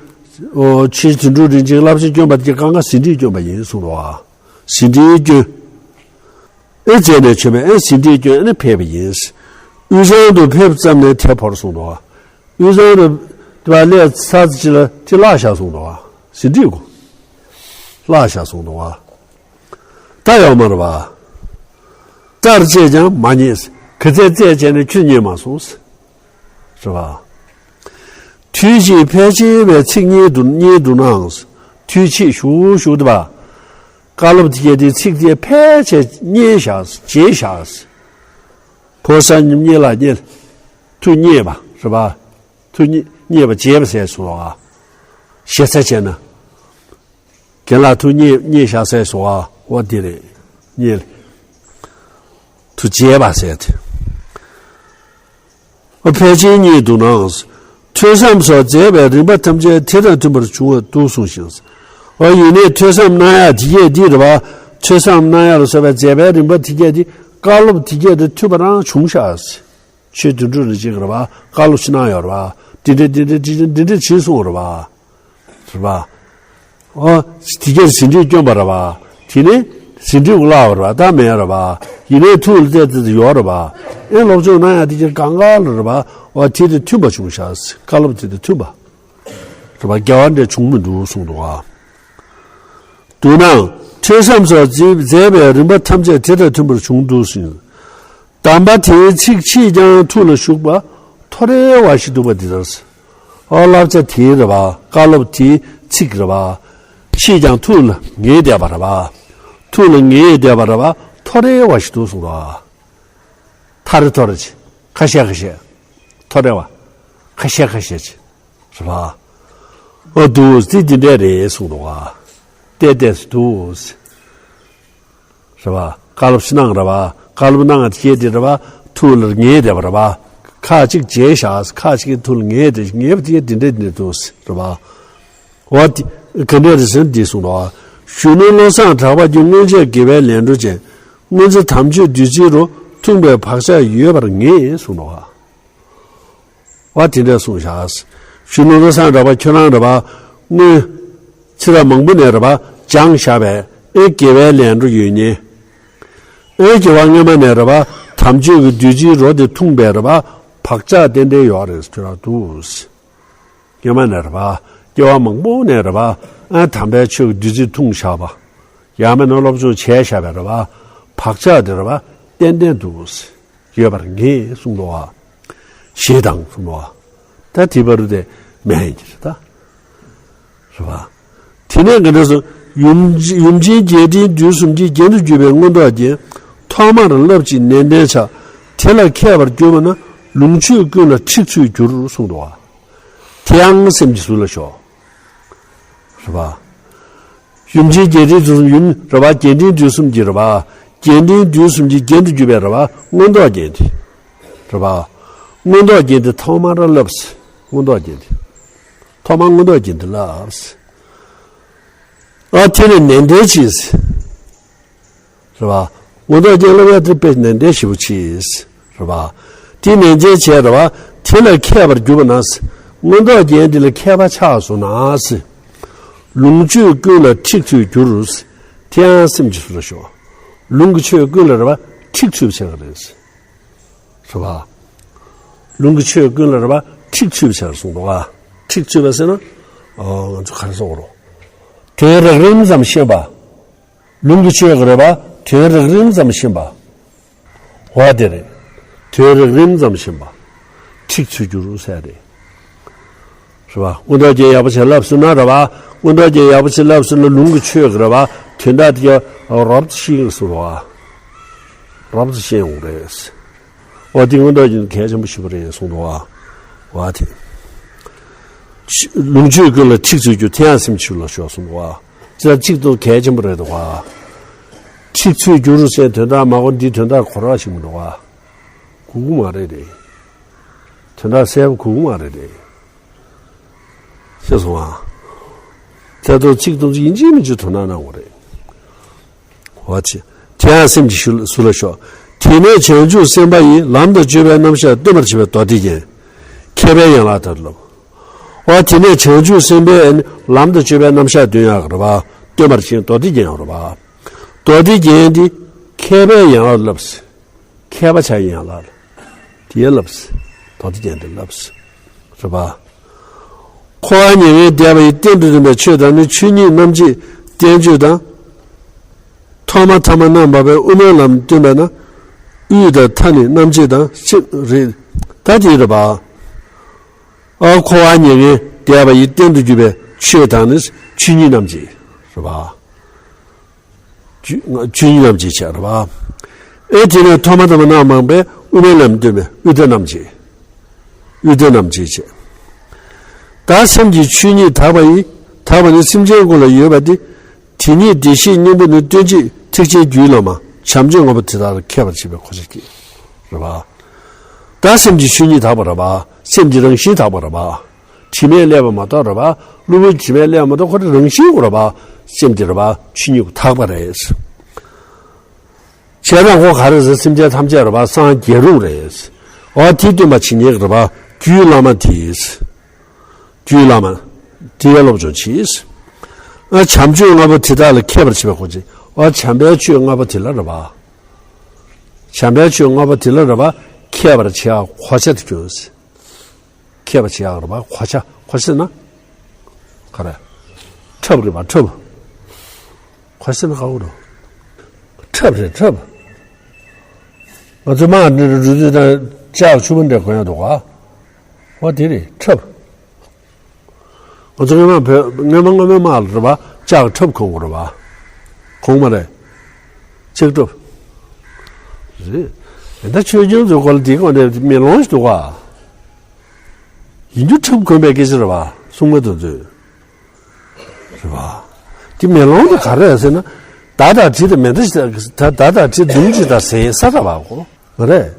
འོ། ཆོས་དོན་གྲུབ་རིན་ཆེན་བསླབ་བྱ་བསྐྱོན་པ་དེ་གང་ག་ཟིན་བྲིས་བསྐྱོན་པ་ཡིན་གསུངས་འདུག་ག་ཟིན་བྲིས་བསྐྱོན། ཨེ་མཛད་ནས་བྱོན་པས། ཨེ་ཟིན་བྲིས་བསྐྱོན། ཨེ་ནས་ཕེབས་པ་ཡིན། དབུས་གཙང་དུ་ཕེབས་ཙམ་ནས་དེ་བོར་གསུངས་འདུག་ག་དབུས་གཙང་དུ་དེ་བ་སླེབས་ཚར་ཅིག་ལ་དེ་བརླག་བཞག་གསུངས་འདུག་ག་ཟིན་བྲིས་གོ། བརླག་བཞག་གསུངས་འདུག་ག་ད་ཡོད་མ་རེད་པ། རྩར་བཅད་ཀྱང་མ་རྙེད། ག་ཚད་བཙལ་བྱས་ནས་ཁྱོད་རྙེད་མ་སོང་། རེད་པ། དུས་ཕྱིས་ཕལ་ཆེ་བས་ཚིག་རྙེད་འདུག་རྙེད་འདུག་ནའང་། དུས་ཕྱིས་ཞུ་ཞུ་དུས་པ། བཀའ་སློབ་དེ་གའི་དེ་ཚིག་དེ་ཕལ་ཆེར་རྙེད་བཞག་བརྗེད་བཞག་ཕོ་གསར་རྙེད་ལ་རྙེད། ཐུགས་རྙེད་པ་རེད་པ། ཐུགས་རྙེད་རྙེད་པ་བརྗེད་པ་ཟེར་སོང་བ། ཞེ་ས་བྱས་ན། རྒན་ལགས་ཐུགས་རྙེད་རྙེད་བཞག་ཟེར་སོང་བ། འོ་དེ་རེད། རྙེད། ཐུགས་བརྗེད་པ་ཟེར་དེ། འོ་ཕལ་ཆེར་རྙེད་འདུག་ནའང་། ཐོས་བསམ་སོགས་མཛད་པའི་རིམ་པ་ཐམས་ཅད་དེ་དང་མཐུན་པར་བྱུང་བ་འདུག་གསུངས་ཤིང་། འོ་ཡིན་ནའི་ཐོས་བསམ་གནང་ཡ་དེ་གས་འདི་རེད་པ། ཐོས་བསམ་གནང་ཡ་ལ་སོགས་པའི་མཛད་པའི་རིམ་པ་དེ་གས་འདི་བཀའ་སློབ་དེ་གས་དང་མཐུན་པ་རང་བྱུང་ཤག་ཆོས་དོན་གྲུབ་རིན་ཆེན་གྱིས་རེད་པ། བཀའ་སློབ་ཅིག་གནང་ཡོད་རེད་པ། འདི་འདྲ་འདི་འདྲ་འདི་འདྲ་འདི་འདྲ་བྱེད་གསུངས་རེད་པ། རེད་པ། ཨོ། དེ་གར་ཟིན་བྲིས་བསྐྱོན་པ་རེད་པ། དེ་ནས་ཟིན་བྲིས་བརླག་པ་རེད་པ། ད་མེད་རེད་པ། ཡིན་ནའི་ཐུགས་ལ་བལྟས་ཏེ་ཡོད་རེད་པ། ཨེ་སློབ་སྦྱོང་གནང་ཡ་དེ་གར་གང་ག་ལ་རེད་པ། ཨོ་དེ་དང་མཐུན་པ་བྱུང་ཤག་བཀའ་སློབ་དེ་དང་མཐུན་པ། རེད་པ། འགལ་བ་འདྲ་བྱུང་མི་འདུག་གསུངས་འདུག་ག་འདུག་ནའང་ཐོས་བསམ་སོགས་མཛད་པའི་རིམ་པ་ཐམས་ཅད་དེ་དང་མཐུན་པར་བྱུང་འདུག་ཟེར། གདམས་པ་དེའི་ཚིག་ཕྱིས་ཀྱང་ཐུགས་ལ་ཞུགས་པ་ཐོ་རེ་བ་ཞིག་འདུག་པ་འདི་ལྟར། ཨོ་བསླབ་བྱ་དེའི་རེད་པ། བཀའ་སློབ་དེའི་ཚིག་རེད་པ། ཕྱིས་ཀྱང་ཐུགས་ལ་ངེས་བསྡད་པ་རེད་པ། ཐུགས་ལ་ངེས་བསྡད་པ་རེད་པ། ཐོ་རེ་བ་ཞིག་འདུག་གསུངས་པ། ཐ་རེ་ཐོ་རེ་ཅིག་ཁ་ཤས་ཁ་ཤས། ཐོ་རེ་བ། ཁ་ཤས་ཁ་ཤས་ཅིག་རེད་པ། ཨོ་འདུག་སེ་འདི་འདྲས་རེད་གསུངས་འདུག་ག་བལྟས་བལྟས་སུ་འདུག་སེ། རེད་པ། བཀའ་སློབ་ཞིག་གནང་རེད་པ། བཀའ་སློབ་གནང་བ་དེ་གས་དེ་རེད་པ། ཐུགས་ལ་ངེས་བསྡད་པ་རེད་པ། ཁ་ཅིག་བརྗེད་བཞག་ཁ་ཅིག་ཐུགས་ལ་ངེས་བསྡད། ངེས་པ་དེ་གས་དེ་འདྲ་དེ་འདྲ་འདུག་རེད་པ། འོ་དེ་ག་འདྲ་རེད་ཟེར་ན་འདི་གསུངས་རེད་པ། གཞོན་ནུ་བློ་བཟང་གྲགས་པ་ཀྱིས་སྔོན་ཆད་དགེ་བའི་ལས་འགྲོ་ཅན། སྔོན་ཚེ་དམ་ཆོས་བདུད་རྩིའི་རོ་འཐུངས་པའི་བག་ཆགས་ཡོད་པར་ངེས་གསུངས་རེད་པ། བ་དེ་འདྲ་གསུངས་བཞག་གཞོན་ནུ་བློ་བཟང་གྲགས་པ་ཁྱོད་རང་རེད་པ། སྔོན་ཚེ་རབས་མང་པོ་ནས་རེད་པ། སྦྱངས་བཞག་པའི་ཨེ་དགེ་བའི་ལས་འགྲོ་ཡོད་ཉེ། ཨེ་སྐྱེ་བ་སྔོན་མ་ནས་རེད་པ། དམ་ཆོས་ཀྱི་བདུད་རྩིའི་རོ་དེ་འཐུངས་པའི་རེད་པ། བག་ཆགས་ཏན་ཏན་ཡོད་རེད་ཁྱོད་རང་འདུག་སྔོན་མ་ནས་རེད་པ། སྐྱེ་བ་མང་པོ་ནས་རེད་པ། ཨེ་དམ་པའི་ཆོས་ཀྱི་བདུད་རྩི་འཐུངས་བཞག་པ། ཡང་མིན་ན་སློབ་སྦྱོང་བྱས་བཞག་པའི་རེད་པ། བག་ཆགས་དེ་རེད་པ། ཏན་ཏན་འདུག་ཡོད་པར་ངེས་གསུངས་འདུག་ག་ཞེས་དང་གསུངས་འདུག་ག་ད་དེ་བར་དུ་དེ་མེད་ཡིན་གྱི་རེད་ད། རེད་པ། དེ་ དེ་ནས་ག་འདྲ་སོང་། ཡུམ་ཡུམ་ཆེན་རྒྱས་འབྲིང་བསྡུས་གསུམ་གྱི་རྒྱན་དུ་གྱུར་པའི་མངོན་རྟོགས་རྒྱན། ཐོག་མར་བསླབ་ཅིང་ནན་ཏན་བྱ། དེ་ལ་མཁས་པར་གྱུར་པ་ན། ལུང་ཆོས་ཀུན་ལ་ཁྲིགས་ཚུལ་འགྱུར་གསུངས་འདུག་བ། དེ་ཡང་སེམས་ཀྱི་ཟུར་ལ་ཞོག་རེད་པ། ཡུམ་ཆེན་རྒྱས་འབྲིང་བསྡུས་གསུམ་ཡུམ་རེད་པ། རྒྱས་འབྲིང་བསྡུས་གསུམ་གྱི་རེད་པ། རྒྱས་འབྲིང་བསྡུས་གསུམ་གྱི་རྒྱན་དུ་གྱུར་པའི་རེད་པ། མངོན་རྟོགས་རྒྱན་དེ། རེད་པ། མངོན་རྟོགས་རྒྱན་དེ་ཐོག་མར་བསླབས། མངོན་རྟོགས་རྒྱན་དེ། ཐོག་མར་མངོན་རྟོགས་རྒྱན་དེ་བསླབས། ཨ་དེ་ནས་ནན་ཏན་གྱིས། རེད་པ། མངོན་རྟོགས་རྒྱན་བསླབ་ཡ་དེ་དཔེ་ནན་ཏན་ཞེ་པོ་ཅིག་རེད་པ། དེ་ནན་ཏན་བྱས་རེད་པ། དེ་ལ་མཁས་པར་གྱུར་པ་ན། མངོན་རྟོགས་རྒྱན་འདི་ལ་མཁས་པ་ཆགས་སོང་ན། ལུང་ཆོས་ཀུན་ལ་ཁྲིགས་ཚུལ་འགྱུར། དེ་ཡང་སེམས་ཀྱི་ཟུར་ལ་ཞོག་ལུང་གི་ཆོས་ཀུན་ལ་རེད་པ། ཁྲིགས་ཚུལ་བྱེད་ཀྱི་རེད། རེད་པ། ལུང་གི་ཆོས་ཀུན་ལ་རེད་པ། ཁྲིགས་ཚུལ་བྱེད་གསུངས་འདུག་ག་ཁྲིགས་ཚུལ་བ་ཟེར་ན། ཨོ་ང་ཚོ་ག་རེ་ཟེར་དགོས་རེད། དོན་རགས་རིམ་ཙམ་ཤེས་པ། ལུང་གི་ཆོས་ཀྱི་རེད་པ། དོན་རགས་རིམ་ཙམ་ཤེས་པ། འོ་དེ་རེད། དོན་རགས་རིམ་ཙམ་ཤེས་པ། ཁྲིགས་ཚུལ་འགྱུར་ཟེར་རེད། རེད་པ། མངོན་རྟོགས་རྒྱན་ཡག་པོ་ཞིག་བསླབས་སོང་ན་རེད་པ། མངོན་རྟོགས་རྒྱན་ཡག་པོ་ཞིག་བསླབས་སོང་ན་ལུང་གི་ཆོས་ཀྱི་རེད་པ། དོན་དག་དེ་རོབ་ཙམ་ཤེས་ཀྱི་སོང་རེད་པ། རོབ་ཙམ་ཤེས་ཡོང་རེད། འོ་དེ་མངོན་རྟོགས་རྒྱན་གལ་ཆེན་པོ་ཞིག་རེད་གསུངས་འདུག་ག་འོ་དེ། ལུང་ཆོས་ཀུན་ལ་ཁྲིགས་ཚུལ་འགྱུར། དེ་ཡང་སེམས་ཀྱི་ཟུར་ལ་ཞོག་གསུངས་འདུག་ག་ཅི་ལྟར་གཅིག་ཏུ་གལ་ཆེན་པོ་རེད་འདུག་ག་ཁྲིགས་ཚུལ་འགྱུར་ཟེར་དོན་དག་མ་གོ་འདི་དོན་དག་གོ་རག་ཞིག་མི་འདུག་ག་གོ་གི་མ་རེད་དེ། དོན་དག་གསལ་པོ་གོ་གི་མ་རེད་དེ། ཤེས་སོང་ཨ། དེ་དང་གཅིག་ཏུ་ཡིན་གཅིག་མིན་གཅིག་དོན་དག་གནང་དགོས་རེད། འོ་ཅི། དེ་ཡང་སེམས་ཀྱི་ཟུར་ལ་ཟུར་ལ་ཞོག་དེ་ནས་བྱང་ཆུབ་སེམས་དཔའ་ཡི། ལམ་དང་སྤྱོད་པའི་རྣམ་གཞག་སྟོན་པར་བྱེད་པའི་མདོ་སྡེ་རྒྱན། མཁས་པའི་ཡན་ལག་ལྟར་བསླབ། འོ་དེ་ནས་བྱང་ཆུབ་སེམས་དཔའི་ལམ་དང་སྤྱོད་པའི་རྣམ་གཞག་སྟོན་ཡག་རེད་པ། སྟོན་པར་བྱེད་མདོ་སྡེ་རྒྱན་ཡང་རེད་པ། མདོ་སྡེ་རྒྱན་འདི་མཁས་པའི་ཡན་ལག་བསླབས། མཁས་པ་བྱ་ཡན་ལག་ལ། དེ་ལབ། མདོ་སྡེ་རྒྱན་དེ་ལབ། རེད་པ། འཁོར་བ་མྱ་ངན་འདས་པ་ཡི། གཏན་དུ་སྟོན་པའི་ཆོས་དང་ནི། ཆོས་ཉིད་རྣམ་འབྱེད་བསྟན་བཅོས་དང་། ཐོག་མ་ཐ་མ་རྣམ་པར་སྦས། དབུ་མའི་ལམ་སྟོན་པ་ན། དབུས་དང་མཐའ་ནི་རྣམ་འབྱེད་དང་། ཅེས་རེད། ད་དེ་རེད་པ། ཨ་འཁོར་བ་མྱ་ངན་འདས་པ་ཡི། གཏན་དུ་གྱུར་པའི་ཆོས་དང་ནི། ཆོས་ཉིད་རྣམ་འབྱེད་རེད་པ། ཆོས་ཆོས་ཉིད་རྣམ་འབྱེད་བྱ་རེད་པ། ཨེ་དེ་ནས་ཐོག་མ་ཐ་མ་རྣམ་པར་སྦས། དབུ་མའི་ལམ་སྟོན་པའི་དབུས་མཐའ་རྣམ་འབྱེད། དབུས་མཐའ་རྣམ་འབྱེད་བྱ། ད་སེམས་ཀྱི་ཆོས་ཉིད་དག་པ་ཡི། དག་པ་ནི་སེམས་ཅན་ཀུན་ལ་ཡོད་པ་སྟེ། དེ་ཉིད་བདེ་གཤེགས་སྙིང་པོ་ནི། སྟོན་བྱེད་ཐེག་ཆེན་རྒྱུད་བླ་མ། བྱམས་ཆོས་ལྔ་པོ་དེ་དག་ལ་མཁས་པར་བྱེད་པའི་གོ་ཆ་བསྐྱེད། རེད་པ། ད་སེམས་ཀྱི་ཆོས་ཉིད་དག་པ་རེད་པ། སེམས་ཀྱི་རང་བཞིན་དག་པ་རེད་པ། དྲི་མས་བསླད་པ་མ་གཏོགས་རེད་པ། གློ་བུར་དྲི་མས་བསླད་པ་མ་གཏོགས་ཁོ་རང་རང་བཞིན་གོ་རེད་པ། སེམས་དེ་རེད་པ། ཆོས་ཉིད་དག་པ་རེད། བྱས་ཙང་ཁོ་ག་རེ་ཟེར། སེམས་ཅན་ཐམས་ཅད་རེད་པ། སངས་རྒྱས་རུང་རེད། འོ་དེ་སྟོན་པ་བྱེད་མཁན་རེད་པ། རྒྱུད་བླ་མ་དེས། རྒྱུད་བླ་མ་དེའི་སློབ་སྦྱོང་བྱས། ཨ་བྱམས་ཆོས་ལྔ་པོ་དེ་དག་ལ་མཁས་པར་བྱེད་པའི་གོ་ཆ། འོ་བྱམས་པའི་ཆོས་ལྔ་པོ་དེ་ལ་རེད་པ། བྱམས་པའི་ཆོས་ལྔ་པོ་དེ་ལ་རེད་པ། མཁས་པར་བྱེད་པའི་གོ་ཆ་དེ་སྐྱོན། མཁས་པ་བྱེད་ཡག་རེད་པ། གོ་ཆ། གོ་ཆ་ཟེར་ན། ག་རེ། ཁྲབ་རེད་པ། ཁྲབ། གོ་ཆ་ཟེར་ན་ག་བོ་རེད། ཁྲབ་རེད། ཁྲབ། ང་ཚོ་དམག་འདྲ་འགྲོ་དུས་དང་ལྕགས་ཕྱུག་པོ་འདྲ་གོན་ཡག་འདུག་ག་འོ་དེ་རེད། ཁྲབ། ང་ཚོ་སྔོན་མ་བོད་སྔོན་མ་སྔོན་མའི་དམག་ལ་རེད་པ། ལྕགས་ཁྲབ་གོན་དགོས་རེད་པ། གོན་མ་རེད། ལྕགས་ཁྲབ། རེད། ད་ཆོས་སྐྱོང་ཚོའི་སྐོར་ལ་དེའི་སྐོར་ནས་མེ་ལོང་ཞིག་འདུག་ག་ཡིན་རྒྱུ་ཁྲབ་གོན་པའི་སྐད་ཆ་རེད་པ། སྲུང་མ་དེ་ཚོས། རེད་པ། དེ་མེ་ལོང་དེ་ག་རེ་རེད་ཟེར་ན། མདའ་དང་གྲི་དང་མེ་མདའ་ཞིག་ད་མདའ་དང་གྲི་མདུང་ཅིག་དང་ཟེར་ས་འདྲ་པོ་གོ་མ་རེད།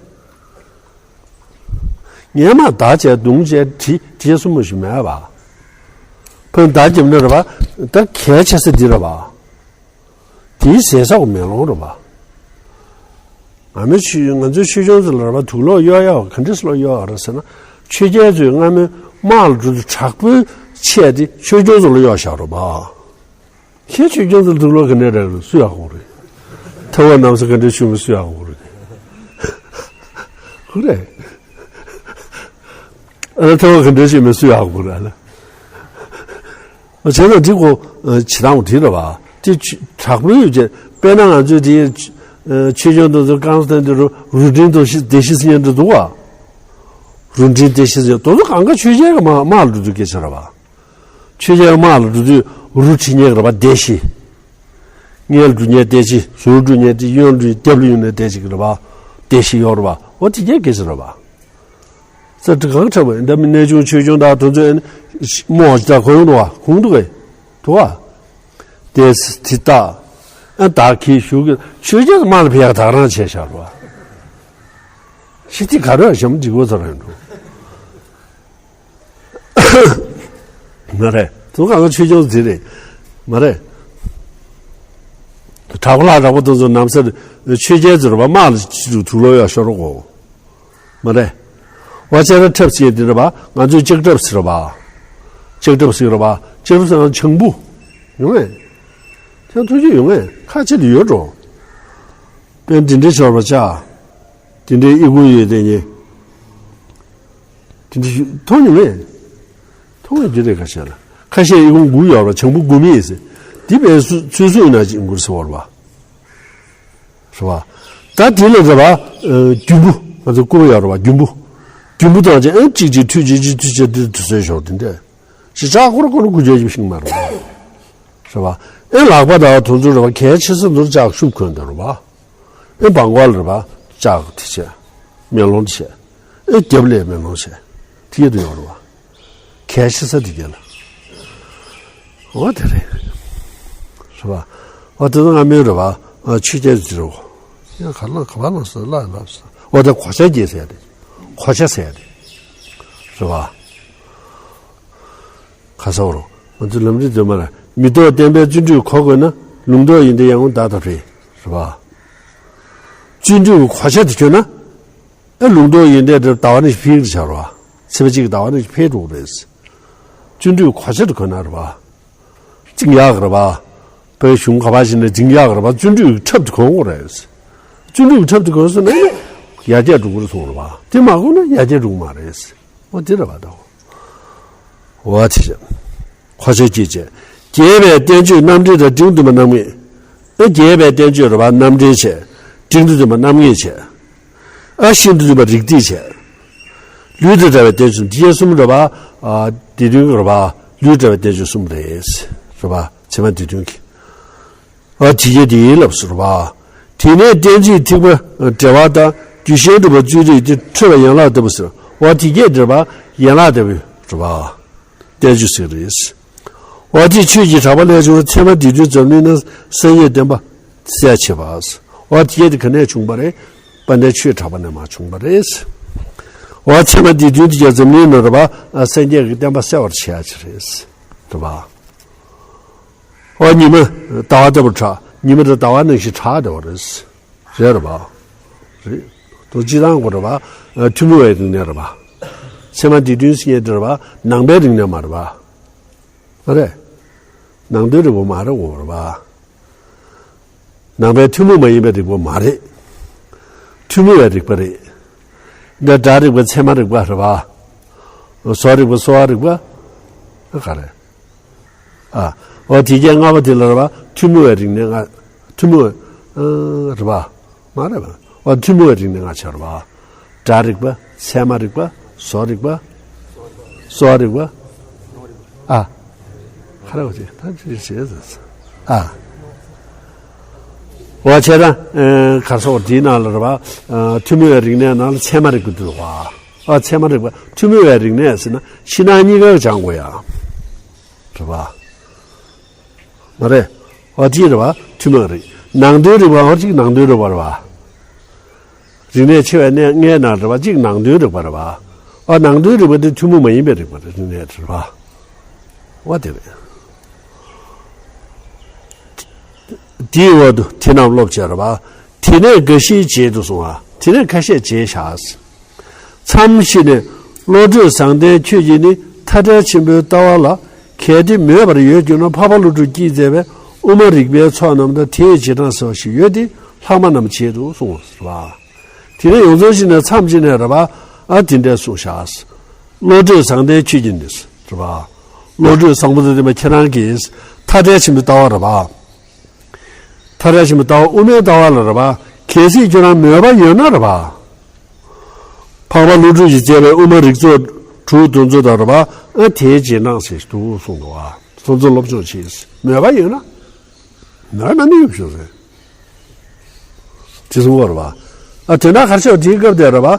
སྔོན་མ་མདའ་བྱས་མདུང་བྱས་གྲི་གྲི་གསུམ་པོ་ཞིག་མེད་པ། ཕར་མདའ་རྒྱབ་ན་རེད་པ། ད་གལ་ཆེ་ས་འདི་རེད་པ། དེའི་ཟས་ཟ་བ་མེ་ལོང་རེད་པ། ང་མི་ཆོས་ང་ཚོའི་ཆོས་སྐྱོང་ཚོ་ལ་རེད་པ། དུག་སློག་གཡོག་ཡག་ག་འདྲས་སློག་གཡོག་ཡག་རེད་ཟེར་ན། ཆོས་རྒྱལ་ཚོས་སྔ་མོའི་དམག་ལ་འགྲོ་དུས་དྲག་པོའི་ཆས་དེ་ཆོས་སྐྱོང་ཚོ་ལ་གཡོག་བཞག་རེད་པ། ཁྱེད་ཆོས་སྐྱོང་ཚོ་ལ་དུག་སློག་ག་འདྲས་རག་རེད། སུ་ཡག་གོ་རེད། ཐལ་བ་གནམ་ས་ག་འདྲས་ཆུང་མོ་སུ་ཡག་གོ་རེད། ཧུ་རེད། ཨ་ལ་ཐལ་བ་ག་འདྲས་ཆུང་མོ་སུ་ཡག་གོ་རེད་ཨ་ལ། བྱས་ན་འདི་ཁོ་བྱེད་སྟངས་འདི་རེད་པ། དེ་དྲག་པོའི་ཡོད་ཅེས་དཔེར་ན་ང་ཚོས་དེ་ཆོས་སྐྱོང་དེ་ཚོ་རྐང་སྟེང་དེ་རུ་རུ་འདྲེན་དུ་ཤི་བདེ་ཤི་སྙན་དུ་འདུག་བ། རུ་འདྲེན་བདེ་ཤི་སྙན་དུ་ཚོ་གང་ག་ཆོས་རྒྱལ་གྱི་དམག་དམག་ལ་འགྲོ་དུས་སྐད་ཆ་རེད་པ། ཆོས་རྒྱལ་གྱི་དམག་ལ་འགྲོ་དུས་ རུ་ཁྲིད་མཁན་རེད་པ། སྡེ་བཞི། མངལ་འགྲོ་མཁན་སྡེ་བཞི། ཟུར་འགྲོ་མཁན་སྡེ། གཡོན་འགྲོ། རྒྱབ་ལ་ཡོང་ནས་སྡེ་བཞི་རེད་པ། སྡེ་བཞི་ཡོད་རེད་པ། འོ་དེ་གས་གལ་ཆེ་རེད་པ། ས་དེ་གང་འཁྲབ་པ་ཡིན། ད་མི་གནས་ཆུང་ཆོས་སྐྱོང་དང་དེ་ཚོ་ཨེ་རྨོ་ཅིག་ད་གོ་ཡོང་འདུག་པ། གོ་འདུག་གས། འདུག་པ། དེ་དེ་ལྟ། ཨ་ད་གི་ཞུ་གི་ཆོས་རྒྱལ་མ་ལ་ཕེ་ཡ་ད་རང་བྱས་བཞག་པ། ཤི་དེ་ག་རེ་ཞམ་འདི་གོ་ཚར་རེད་འགྲོ། མ་རེད། དུང་གང་ག་ཆོས་སྐྱོང་ཟེར་རེད། མ་རེད། དྲག་པོ་ལྷ་དྲག་པོ་དེ་ཚོ་ནམ་སར་ཆོས་རྒྱལ་ཟེར་བ་དམག་ལ་ཅི་འདུག་དུག་ལོག་ཡོད་ཤོར་གོ། མ་རེད། བ་ཆེ་ར་ཁྲབ་ཟེར་དེ་རེད་པ། ང་ཚོས་ལྕགས་ཁྲབ་ཟེར་བ། ལྕགས་ཁྲབ་ཟེར་རེད་པ། ལྕགས་ཁྲབ་ཟེར་ན་ཆང་བུ། ཡོང་ངས། ཁྱེད་ཐུགས་རྗེ་ཡོང་ངས། ཁ་ཆེ་དུ་ཡོད་འགྲོ། དཔེ་འདི་འདྲའི་ཤོར་བ་ཅག་དེ་འདྲའི་ཨི་ཁུང་ཡོད་དེ་ཉེ། དེ་འདྲའི་མཐོང་མྱོང་ངས། མཐོང་བའི་རྒྱུ་རེད། ཁ་ཤས་ལ། ཁ་ཤས་ཨི་ཁུང་དགུ་ཡོད་ར། ཆང་བུ་དགུ་མི་ཡིན་ཟེར། དེ་བས་སུ་ཚོད་སུ་ཡིན་ན་ཅིག་འགུར་ཟེར་བ་རེད་པ། རེད་པ། ད་དེ་ལ་རེད་པ། རྒྱུན་བུ། ང་ཚོ་སྐུ་པ་ཡོད་རེད་པ། རྒྱུན་བུ། རྒྱུན་བུ་དང་ཅིག་ཨེ་གཅིག་གཅིག་མཐུད་ཅིག་གཅིག་མཐུད་ཅིག་དེ་དུས་ཚོད་ཤོར་དེ་འདྲས། ཞེ་དྲག་སྐོར་སྐོར་དགུ་བརྒྱ་ཅིག་ཤིང་མ་རེད་པ། རེད་པ། ཨེ་ལག་པ་དང་དུང་ཚོ་རེད་པ། གལ་ཆེ་ས་ཚོར་ལྕགས་ཤུབས་གོན་དེ་རེད་པ། ཨེ་བང་གོ་ལ་རེད་པ། ལྕགས་དེ་བྱས། མེ་ལོང་དེ་བྱས། ཨེ་རྒྱབ་ལས་མེ་ལོང་བྱས། དེ་གས་དུ་ཡོད་རེད་པ། གལ་ཆེ་ས་དེ་གས་ལ། འོ་དེ་རེད། རེད་པ། འོ་དེ་ཚོ་སྔ་མོའི་རེད་པ། ཆོས་རྒྱལ་དེ་རེད་པ། ཡང་ག་ལ་ག་པ་ལ་ཟེར་ལ་ལབ་ཟེར། འོ་དེ་གོ་ཆ་རྒྱས་ཟེར་ཡ་རེད། གོ་ཆ་ཟེར་ཡ་རེད། རེད་པ། ག་ས་བོ་རོ། ང་ཚོ་ལམ་རིམ་སྡོད་མ་ལ། མི་ལྡོག་བརྟན་པའི་བརྩོན་འགྲུས་གོ་དགོས་ན། ལུང་རྟོགས་ཡོན་ཏན་ཡང་བདག་ལྟར་འཕེལ། རེད་པ། བརྩོན་འགྲུས་གོ་ཆ་དེ་གྱོན་ན། ཨ་ལུང་རྟོགས་ཡོན་ཏན་དེ་ཟླ་བ་ནི་ཕིང་དུ་ཆར་བ། ཚེས་པ་གཅིག་ཟླ་བ་ནི་འཕེལ་འགྲོ་གི་རེད། བརྩོན་འགྲུས་གོ་ཆ་དེ་གོན་ན་རེད་པ། འཛིང་ཡག་གི་རེད་པ། བོད་གཞུང་ག་པ་ཞིག་ནས་འཛིང་ཡག་གི་རེད་པ། བརྩོན་འགྲུས་ཀྱི་ཁྲབ་དེ་གོན་དགོས་རེད། བརྩོན་འགྲུས་ཀྱི་ཁྲབ་དེ་གོན་སོང་ན་ཡར་རྒྱས་འགྲོ་གི་རེད་གསུངས་རེད་པ། དེ་མ་གོན་ན་ཡར་རྒྱས་འགྲོ་གི་མ་རེད། འོ་དེ་རེད་པ་ད། འོ་དེ་བྱས། གོ་ཆ་སྐྱེད་བྱས། རྒྱས་པའི་བསྟན་བཅོས་རྣམ་འགྲེལ་དང་འབྲིང་བསྡུས་པ་རྣམ་ངེས། ཨེ་རྒྱས་པའི་བསྟན་བཅོས་རེད་པ། རྣམ་འགྲེལ་བྱས། འབྲིང་དུ་འདུས་པ་རྣམ་ངེས་བྱས། ཨ་ཤིན་ཏུ་འདུས་པ་རིགས་གཏེར་བྱས། ལུས་དང་བྲལ་བའི་བསྟན་བཅོས་འདི་གསུམ་རེད་པ། ཨ་སྡེ་བདུན་གྱི་རེད་པ། ལུས་བྲལ་བའི་བསྟན་བཅོས་གསུམ་རེད། རེད་པ། ཚད་མ་སྡེ་བདུན་གྱི། ཨ་དེ་གས་དེ་ཡིན་ལབ་སོང་རེད་པ། དེ་ནས་གཏན་ཚིགས་ཐིགས་པ་འགྲེལ་པ་དང་རྒྱུད་ཤིན་ཏུ་པ་རྩོད་རིགས་དེ་འཕྲོས་པའི་ཡན་ལག་ལྟ་བུ་ཟེར། འོ་དེ་གས་འགྲེལ་པ་ཡན་ལག་ལྟ་བུ་རེད་པ། བསྟན་བཅོས་ཟེར་རེད། འོ་དེ་ཆོས་ཀྱི་གྲགས་པ་ལས་བྱུང་བའི་ཚད་མ་སྡེ་བདུན་འཛམ་གླིང་ན་སངས་རྒྱས་བསྟན་པ་གསལ་བྱེད་པ། འོ་དེ་གས་དེ་ག་ནས་བྱུང་བ་རེད། དཔལ་ལྡན་ཆོས་གྲགས་པ་ནས་མར་བྱུང་བ་རེད། འོ་ཚད་མ་སྡེ་བདུན་དེ་གས་འཛམ་གླིང་ན་རེད་པ། སངས་རྒྱས་ཀྱི་བསྟན་པ་གསལ་བར་བྱེད་ཡ་ཅིག་རེད། རེད་པ། འོ་ཉི་མ་ཟླ་བ་ལྟ་བུར་གྲགས། ཉི་མ་དང་ཟླ་བ་ནང་བཞིན་གྲགས་བསྡད་པ་རེད། རེད་རེད་པ། རེད། དོ་སྤྱི་དང་གོ་རེད་པ། ཐུན་མོང་བའི་རིག་གནས་རེད་པ། ཚད་མ་སྡེ་བདུན་ཟེར་མཁན་དེ་རེད་པ། ནང་པའི་རིག་གནས་མ་རེད་པ། མ་རེད། ནང་དོན་རིག་པ་མ་རེད་འོ་རེད་པ། ནང་པའི་ཐུན་མོང་མ་ཡིན་པའི་རིག་པ་མ་རེད། ཐུན་མོང་བའི་རིག་པ་རེད། འདི་སྒྲ་རིག་པ། ཚད་མ་རིག་པ་རེད་པ། བཟོ་རིག་པ། གསོ་བ་རིག་པ། ཨ་ག་རེ། ཨ། འོ་དེ་གས་ལྔ་པོ་དེ་ལ་རེད་པ། ཐུན་མོང་བའི་རིག་གནས་ལྔ། ཐུན་མོང་བའི། ཨ། རེད་པ། མ་རེད་པ། འོ་ཐུན་མོང་བའི་རིག་གནས་ལྔ་ཆགས་རེད་པ། སྒྲ་རིག་པ། ཚད་མ་རིག་པ། བཟོ་རིག་པ། གསོ་བ་རིག་པ། ཨ། ག་རེ་བ་ཅེ་ད་ཅི་བྱེད་ཟེར། ཨ། འོ་བྱས་ན། ཨ། ག་རེ་ཟེར། འོ་དེའི་ནང་ལ་རེད་པ། ཨ། ཐུན་མོང་བའི་རིག་གནས་ནང་ལ་ཚད་མ་རིག་པ་འདུག་པ། ཨ། ཚད་མ་རིག་པ། ཐུན་མོང་བའི་རིག་གནས་ཟེར་ན་ཕྱི་ནང་གཉིས་ཀ་སྦྱང་དགོས་ཡ། རེད་པ། མ་རེད། འོ་དེ་རེད་པ། ཐུན་མོང་རིག། ནང་དོན་རིག་པ། འོ་གཅིག་ནང་དོན་རིག་པ་རེད་པ། རིག་གནས་ཆེ་བའི་གནས་ལྔའི་ནང་རེད་པ། གཅིག་ནང་དོན་རིག་པ་རེད་པ། འོ་ནང་དོན་རིག་པ་དེ་ཐུན་མོང་མ་ཡིན་པའི་རིག་པ་རེད། རིག་གནས་རེད་པ། འོ་དེ་རེད། དེའི་འོག་ཏུ་དེ་རྣམས་སློབ་བྱ་རེད་པ། དེ་ནས་འགའ་ཞིག་བྱེད་དུ་གསུངས་པ། དེ་ནས་ཁ་ཤས་བྱས་བཞག་མཚམས་ཤིག་ནས། བློ་གྲོས་བཟང་ལྡན་ཁྱོད་ཀྱིས་ནི། མཐའ་བྲལ་ཆེན་པོའི་ལྟ་བ་ལ། གལ་ཏེ་མོས་པར་ཡོད་གྱུར་ན། འཕགས་པ་ཀླུ་སྒྲུབ་ཀྱིས་མཛད་པའི་དབུ་མ་རིག་པའི་ཚོགས་རྣམས་དང་། དེའི་རྗེས་འབྲང་ཟེར་བ་ཞིག་ཡོད་དེ། ལྷག་མ་རྣམས་བྱེད་དུ་གསུངས་པ། དེ་ནས་ཡོངས་རྫོགས་ཤིག་ནས་མཚམས་ཤིག་ནས་རེད་པ། ཨ་དེ་འདྲས་གསུངས་བཞག་བློ་གྲོས་བཟང་ལྡན་ཁྱོད་ཀྱིས་ནི་རེད་པ། བློ་གྲོས་བཟང་པོ་དང་ལྡན་པ་ཁྱེད་རང་གིས་མཐའ་བྲལ་ཆེན་པོའི་ལྟ་བ་རེད་པ། མཐའ་བྲལ་ཆེན་པོའི་ལྟ་བ། དབུ་མའི་ལྟ་བ་ལ་རེད་པ། གལ་སྲིད་ཁྱོད་རང་མོས་པ་ཡོད་ན་རེད་པ། འཕགས་པ་ཀླུ་སྒྲུབ་ཀྱིས་མཛད་པའི་དབུ་མ་རིགས་ཚོགས་དྲུག་དེ་ཚོ་དང་རེད་པ། ཨ་དེའི་རྗེས་འབྲང་ཟེར་འདུག་གསུངས་འདུག་པ། སོ་སོ་སློབ་སྦྱོང་བྱེད། མོས་པ་ཡོད་ན། མོས་པ་མེད་ན་ཡོད་ཤོག་ཟེར། དེ་གསུང་གི་རེད་པ། ཨ་དེ་འདྲ་ག་རེ་བྱས་པ་དེའི་སྐབས་དེ་རེད་པ། ཨ་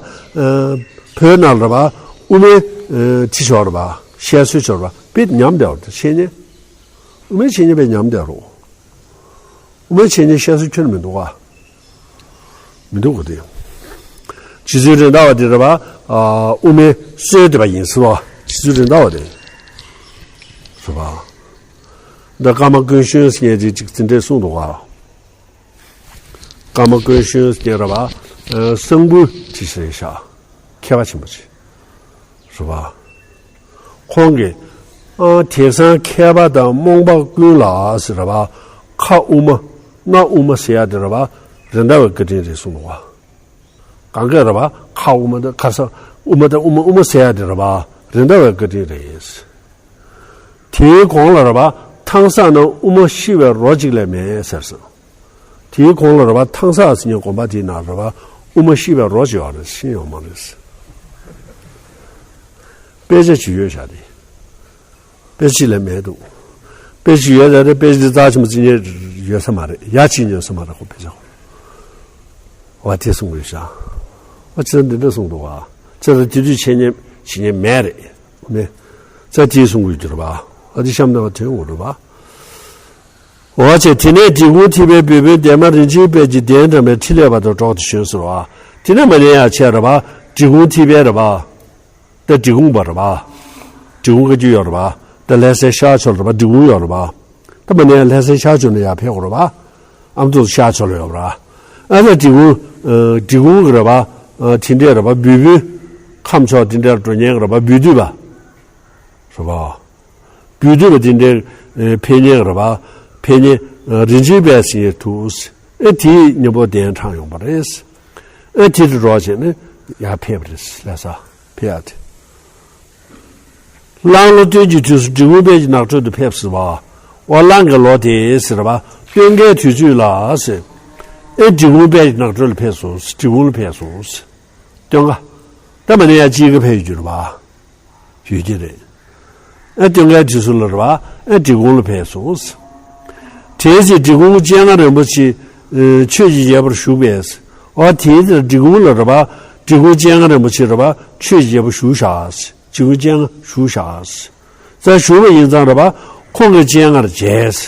བོད་ནང་རེད་པ། དབུ་མའི་ཨ་ཁྲིད་ཕྱོགས་རེད་པ། བཤད་སྲོལ་ཕྱོགས་རེད་པ། དཔེ་ཉམས་བསྡད་པ་རེད། འཆད་ཉན། དབུ་མའི་འཆད་ཉན་དཔེ་ཉམས་བསྡད་རེད། དབུ་མའི་འཆད་ཉན་བཤད་སྲོལ་ཁྱོན་ནས་མི་འདུག་ག་མི་འདུག་ག་དེ། རྗེ་བཙུན་རེད་མདའ་བ་དེ་རེད་པ། ཨ་དབུ་མའི་སྲོལ་འདེབས་པ་ཡིན་ཟེར་བ། རྗེ་བཙུན་རེད་མདའ་བ་དེ་རེད་པ། འདི་ཀརྨ་ཀུན་གཞོན་ཟེར་མཁན་ཅིག་ཅིག་དེ་འདྲས་གསུངས་འདུག་ག་ཀརྨ་ཀུན་གཞོན་ཟེར་མཁན་རེད་པ། ཨ་གསང་ཕུ་ཁྲིད་ཟེར་ཤག་མཁས་པ་ཆེན་པོ་ཅིག་རེད་པ། ཁོང་གིས་ཨ་དེང་སང་མཁས་པ་དང་རྨོངས་པ་ཀུན་ལ་ཟེར་རེད་པ། ཁ་དབུ་མ་སྣ་དབུ་མ་ཟེར་ཡ་དེ་རེད་པ། རེད་མདའ་བའི་བཀའ་དྲིན་རེད་གསུངས་འདུག་ག་གང་ག་རེད་པ། ཁ་དབུ་མ་དང་ཁ་ས་དབུ་མ་དང་དབུ་མ་དབུ་མ་ཟེར་ཡ་དེ་རེད་པ། རེད་མདའ་བའི་བཀའ་དྲིན་རེད། དེའི་གོང་ལ་རེད་པ། ཐང་སག་ན་དབུ་མ་ཤི་བའི་རོ་གཅིག་ལས་མེད་ཟེར་སོང་། དེའི་གོང་ལ་རེད་པ། ཐང་སག་ཟེར་མཁན་དགོན་པ་དེའི་ནང་རེད་པ། དབུ་མ་ཤི་བའི་རོ་གཅིག་ཡོད་རེད། ཤི་ཡོད་མ་རེད། དཔེ་ཆ་ཅིག་ཡོད་ཤག་དེ། དཔེ་ཆ་ལས་མེད་འདུག་དཔེ་ཆ་ཡོད་རེད་རེད། དཔེ་ཆ་འདི་རྩ་ཆེན་པོ་བརྩི་མཁན་ཡོད་ས་མ་རེད། ཡ་བྱེད་མཁན་ཡོད་ས་མ་རེད་ཁོ། དཔེ་ཆ་ཁོ། བ་དེ་གསུང་གི་ཡོད་ཤག་བ་ཅི་འདི་འདྲ་གསུང་འདུག་བ། ཅི་ལྟར་དེ་དུས་འཆད་ཉན་བྱེད་མཁན་མེད་རེད། ནས་ཙ་དེའི་གསུང་གི་གྱུར་པ། ཨ་དེ་གཤམ་ནས་བ་དོན་ངོ་འགྲོ་བ། འོ་ཅེ། དེ་ནས་འབྲི་གུང་ཐེག་པའི་བོད་དཔོན་འདན་མ་རིན་ཆེན་དཔལ་གྱི་གདན་འདྲ་མའི་ཁྲི་ལས་བར་དུ་འགྲོགས་ཏེ་བྱོན་ཟེར་བ། དེ་ནས་མ་ནས་ཡང་བྱས་རེད་པ། འབྲི་གུང་ཐེག་པའི་རེད་པ། ད་འབྲི་གུང་པ་རེད་པ། འབྲི་གུང་བཀའ་བརྒྱུད་ཡོད་རེད་པ། ད་ལྷ་སའི་ཤར་ཕྱོགས་རེད་པ། འབྲི་གུང་ཡོད་རེད་པ། ད་མ་ནས་ཡང་ལྷ་སའི་ཤར་ཕྱོགས་ནས་ཡར་ཕེབས་དགོས་རེད་པ། ཨ་མདོ་ཤར་ཕྱོགས་ལ་ཡོད་རེད་པ། ཨ་ད་འབྲི་གུང་ཨ་འབྲི་གུང་གི་རེད་པ། ཨ་དེ་འདྲས་རེད་པ། བོད་བོད་ཁམས་ཕྱོགས་དེ་འདྲར་འགྲོ་མཁན་གི་རེད་པ། བོད་བསྡུས་པ། རེད་པ། བོད་བསྡུས་པ་དེ་འདྲའི་ཨེ་ཕེབས་མཁན་རེད་པ། ཕེབས་མཁན་ཨ་རིན་ཆེན་དཔལ་ཟེར་མཁན་འདུག་ཨེ་དེའི་མཉམ་པོ་གདན་དྲངས་ཡོང་པ་རེད། ཨེ་དེ་དུ་འགྲོ་བྱས་ནས་ཡར་ཕེབས་པ་རེད། ལྷ་ས་ཕེབས་ཡ་དེ། གླང་ལོ་སྟོན་གྱི་དུས་སུ་འབྲི་གུང་དཔལ་གྱི་ནགས་ཁྲོད་དུ་ཕེབས་ཟེར་བ། འོ་གླང་གི་ལོ་དེ་ཟེར་བ། སྟོན་ཁའི་དུས་ཚོད་ལ་ཟེར། ཨེ་འབྲི་གུང་དཔལ་གྱི་ནགས་ཁྲོད་ལ་ཕེབས་སོང་། འབྲི་གུང་ལ་ཕེབས་སོང་། སྟོན་ཁ། ད་མ་ནས་ཡང་དཔྱིད་ཀ་ཕེབས་ཡོད་རེད་པ། ཡོད་ཀྱི་རེད། ཨ་སྟོན་ཁའི་དུས་སུ་ལ་རེད་པ། ཨ་འབྲི་གུང་ལ་ཕེབས་སོང་། དེའི་ཚེ་འབྲི་གུང་སྤྱན་སྔ་རིན་པོ་ཆེ་ཆོས་ཀྱི་རྒྱལ་པོར་བཞུགས་པས། འོ་དེའི་ཚེ་འབྲི་གུང་ལ་རེད་པ། འབྲི་གུང་སྤྱན་སྔ་རིན་པོ་ཆེ་རེད་པ། ཆོས་ཀྱི་རྒྱལ་པོ་བཞུགས་ཤག་འབྲི་གུང་སྤྱན་སྔ་བཞུགས་ཤག་ད་བཞུགས་པ་ཡིན་ཙང་རེད་པ། ཁོང་གི་སྤྱན་སྔར་མཇལ།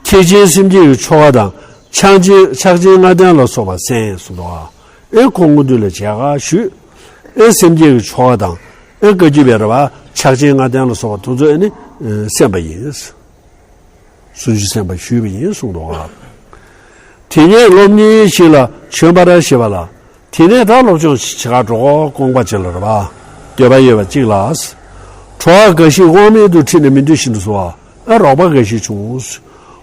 ཐེག་ཆེན་སེམས་བསྐྱེད་ཀྱི་ཆོ་ག་དང་ཕྱག་ཆེན་ཕྱག་ཆེན་ལྔ་ལྡན་ལ་སོགས་པ་གསན་གསུངས་འདུག་ཨེ་ཁོང་སྐུ་མདུན་ལ་མཇལ་ཁ་ཞུས། ཨེ་སེམས་བསྐྱེད་ཀྱི་ཆོ་ག་དང་ཨེ་བཀའ་བརྒྱུད་པའི་རེད་པ། ཕྱག་ཆེན་ལྔ་ལྡན་ལ་སོགས་པ་དེ་ཚོ་ཨེ་ནི་གསན་པ་ཡིན། སུམ་ཅུ་གསན་པ་ཞུས་པ་ཡིན་གསུངས་འདུག་དེ་ནས་སློབ་གཉེར་ཞིག་ལ་བྱོན་པར་བཞེད་པ་ལ། དེ་ནས་ད་སློབ་སྦྱོང་བྱེད་གར་འགྲོ་དགོས་དགོངས་པ་ཅིག་ལ་རེད་པ། འདོད་པ་ཡོད་པ་གཅིག་ལ། གྲོགས་འགའ་ཞིག་དབང་མེད་དུ་ཁྲིད་ནས་མི་འདོད་བཞིན་དུ་སོང་བ། ཨ་རོགས་པ་འགའ་ཞིག་བྱུང་།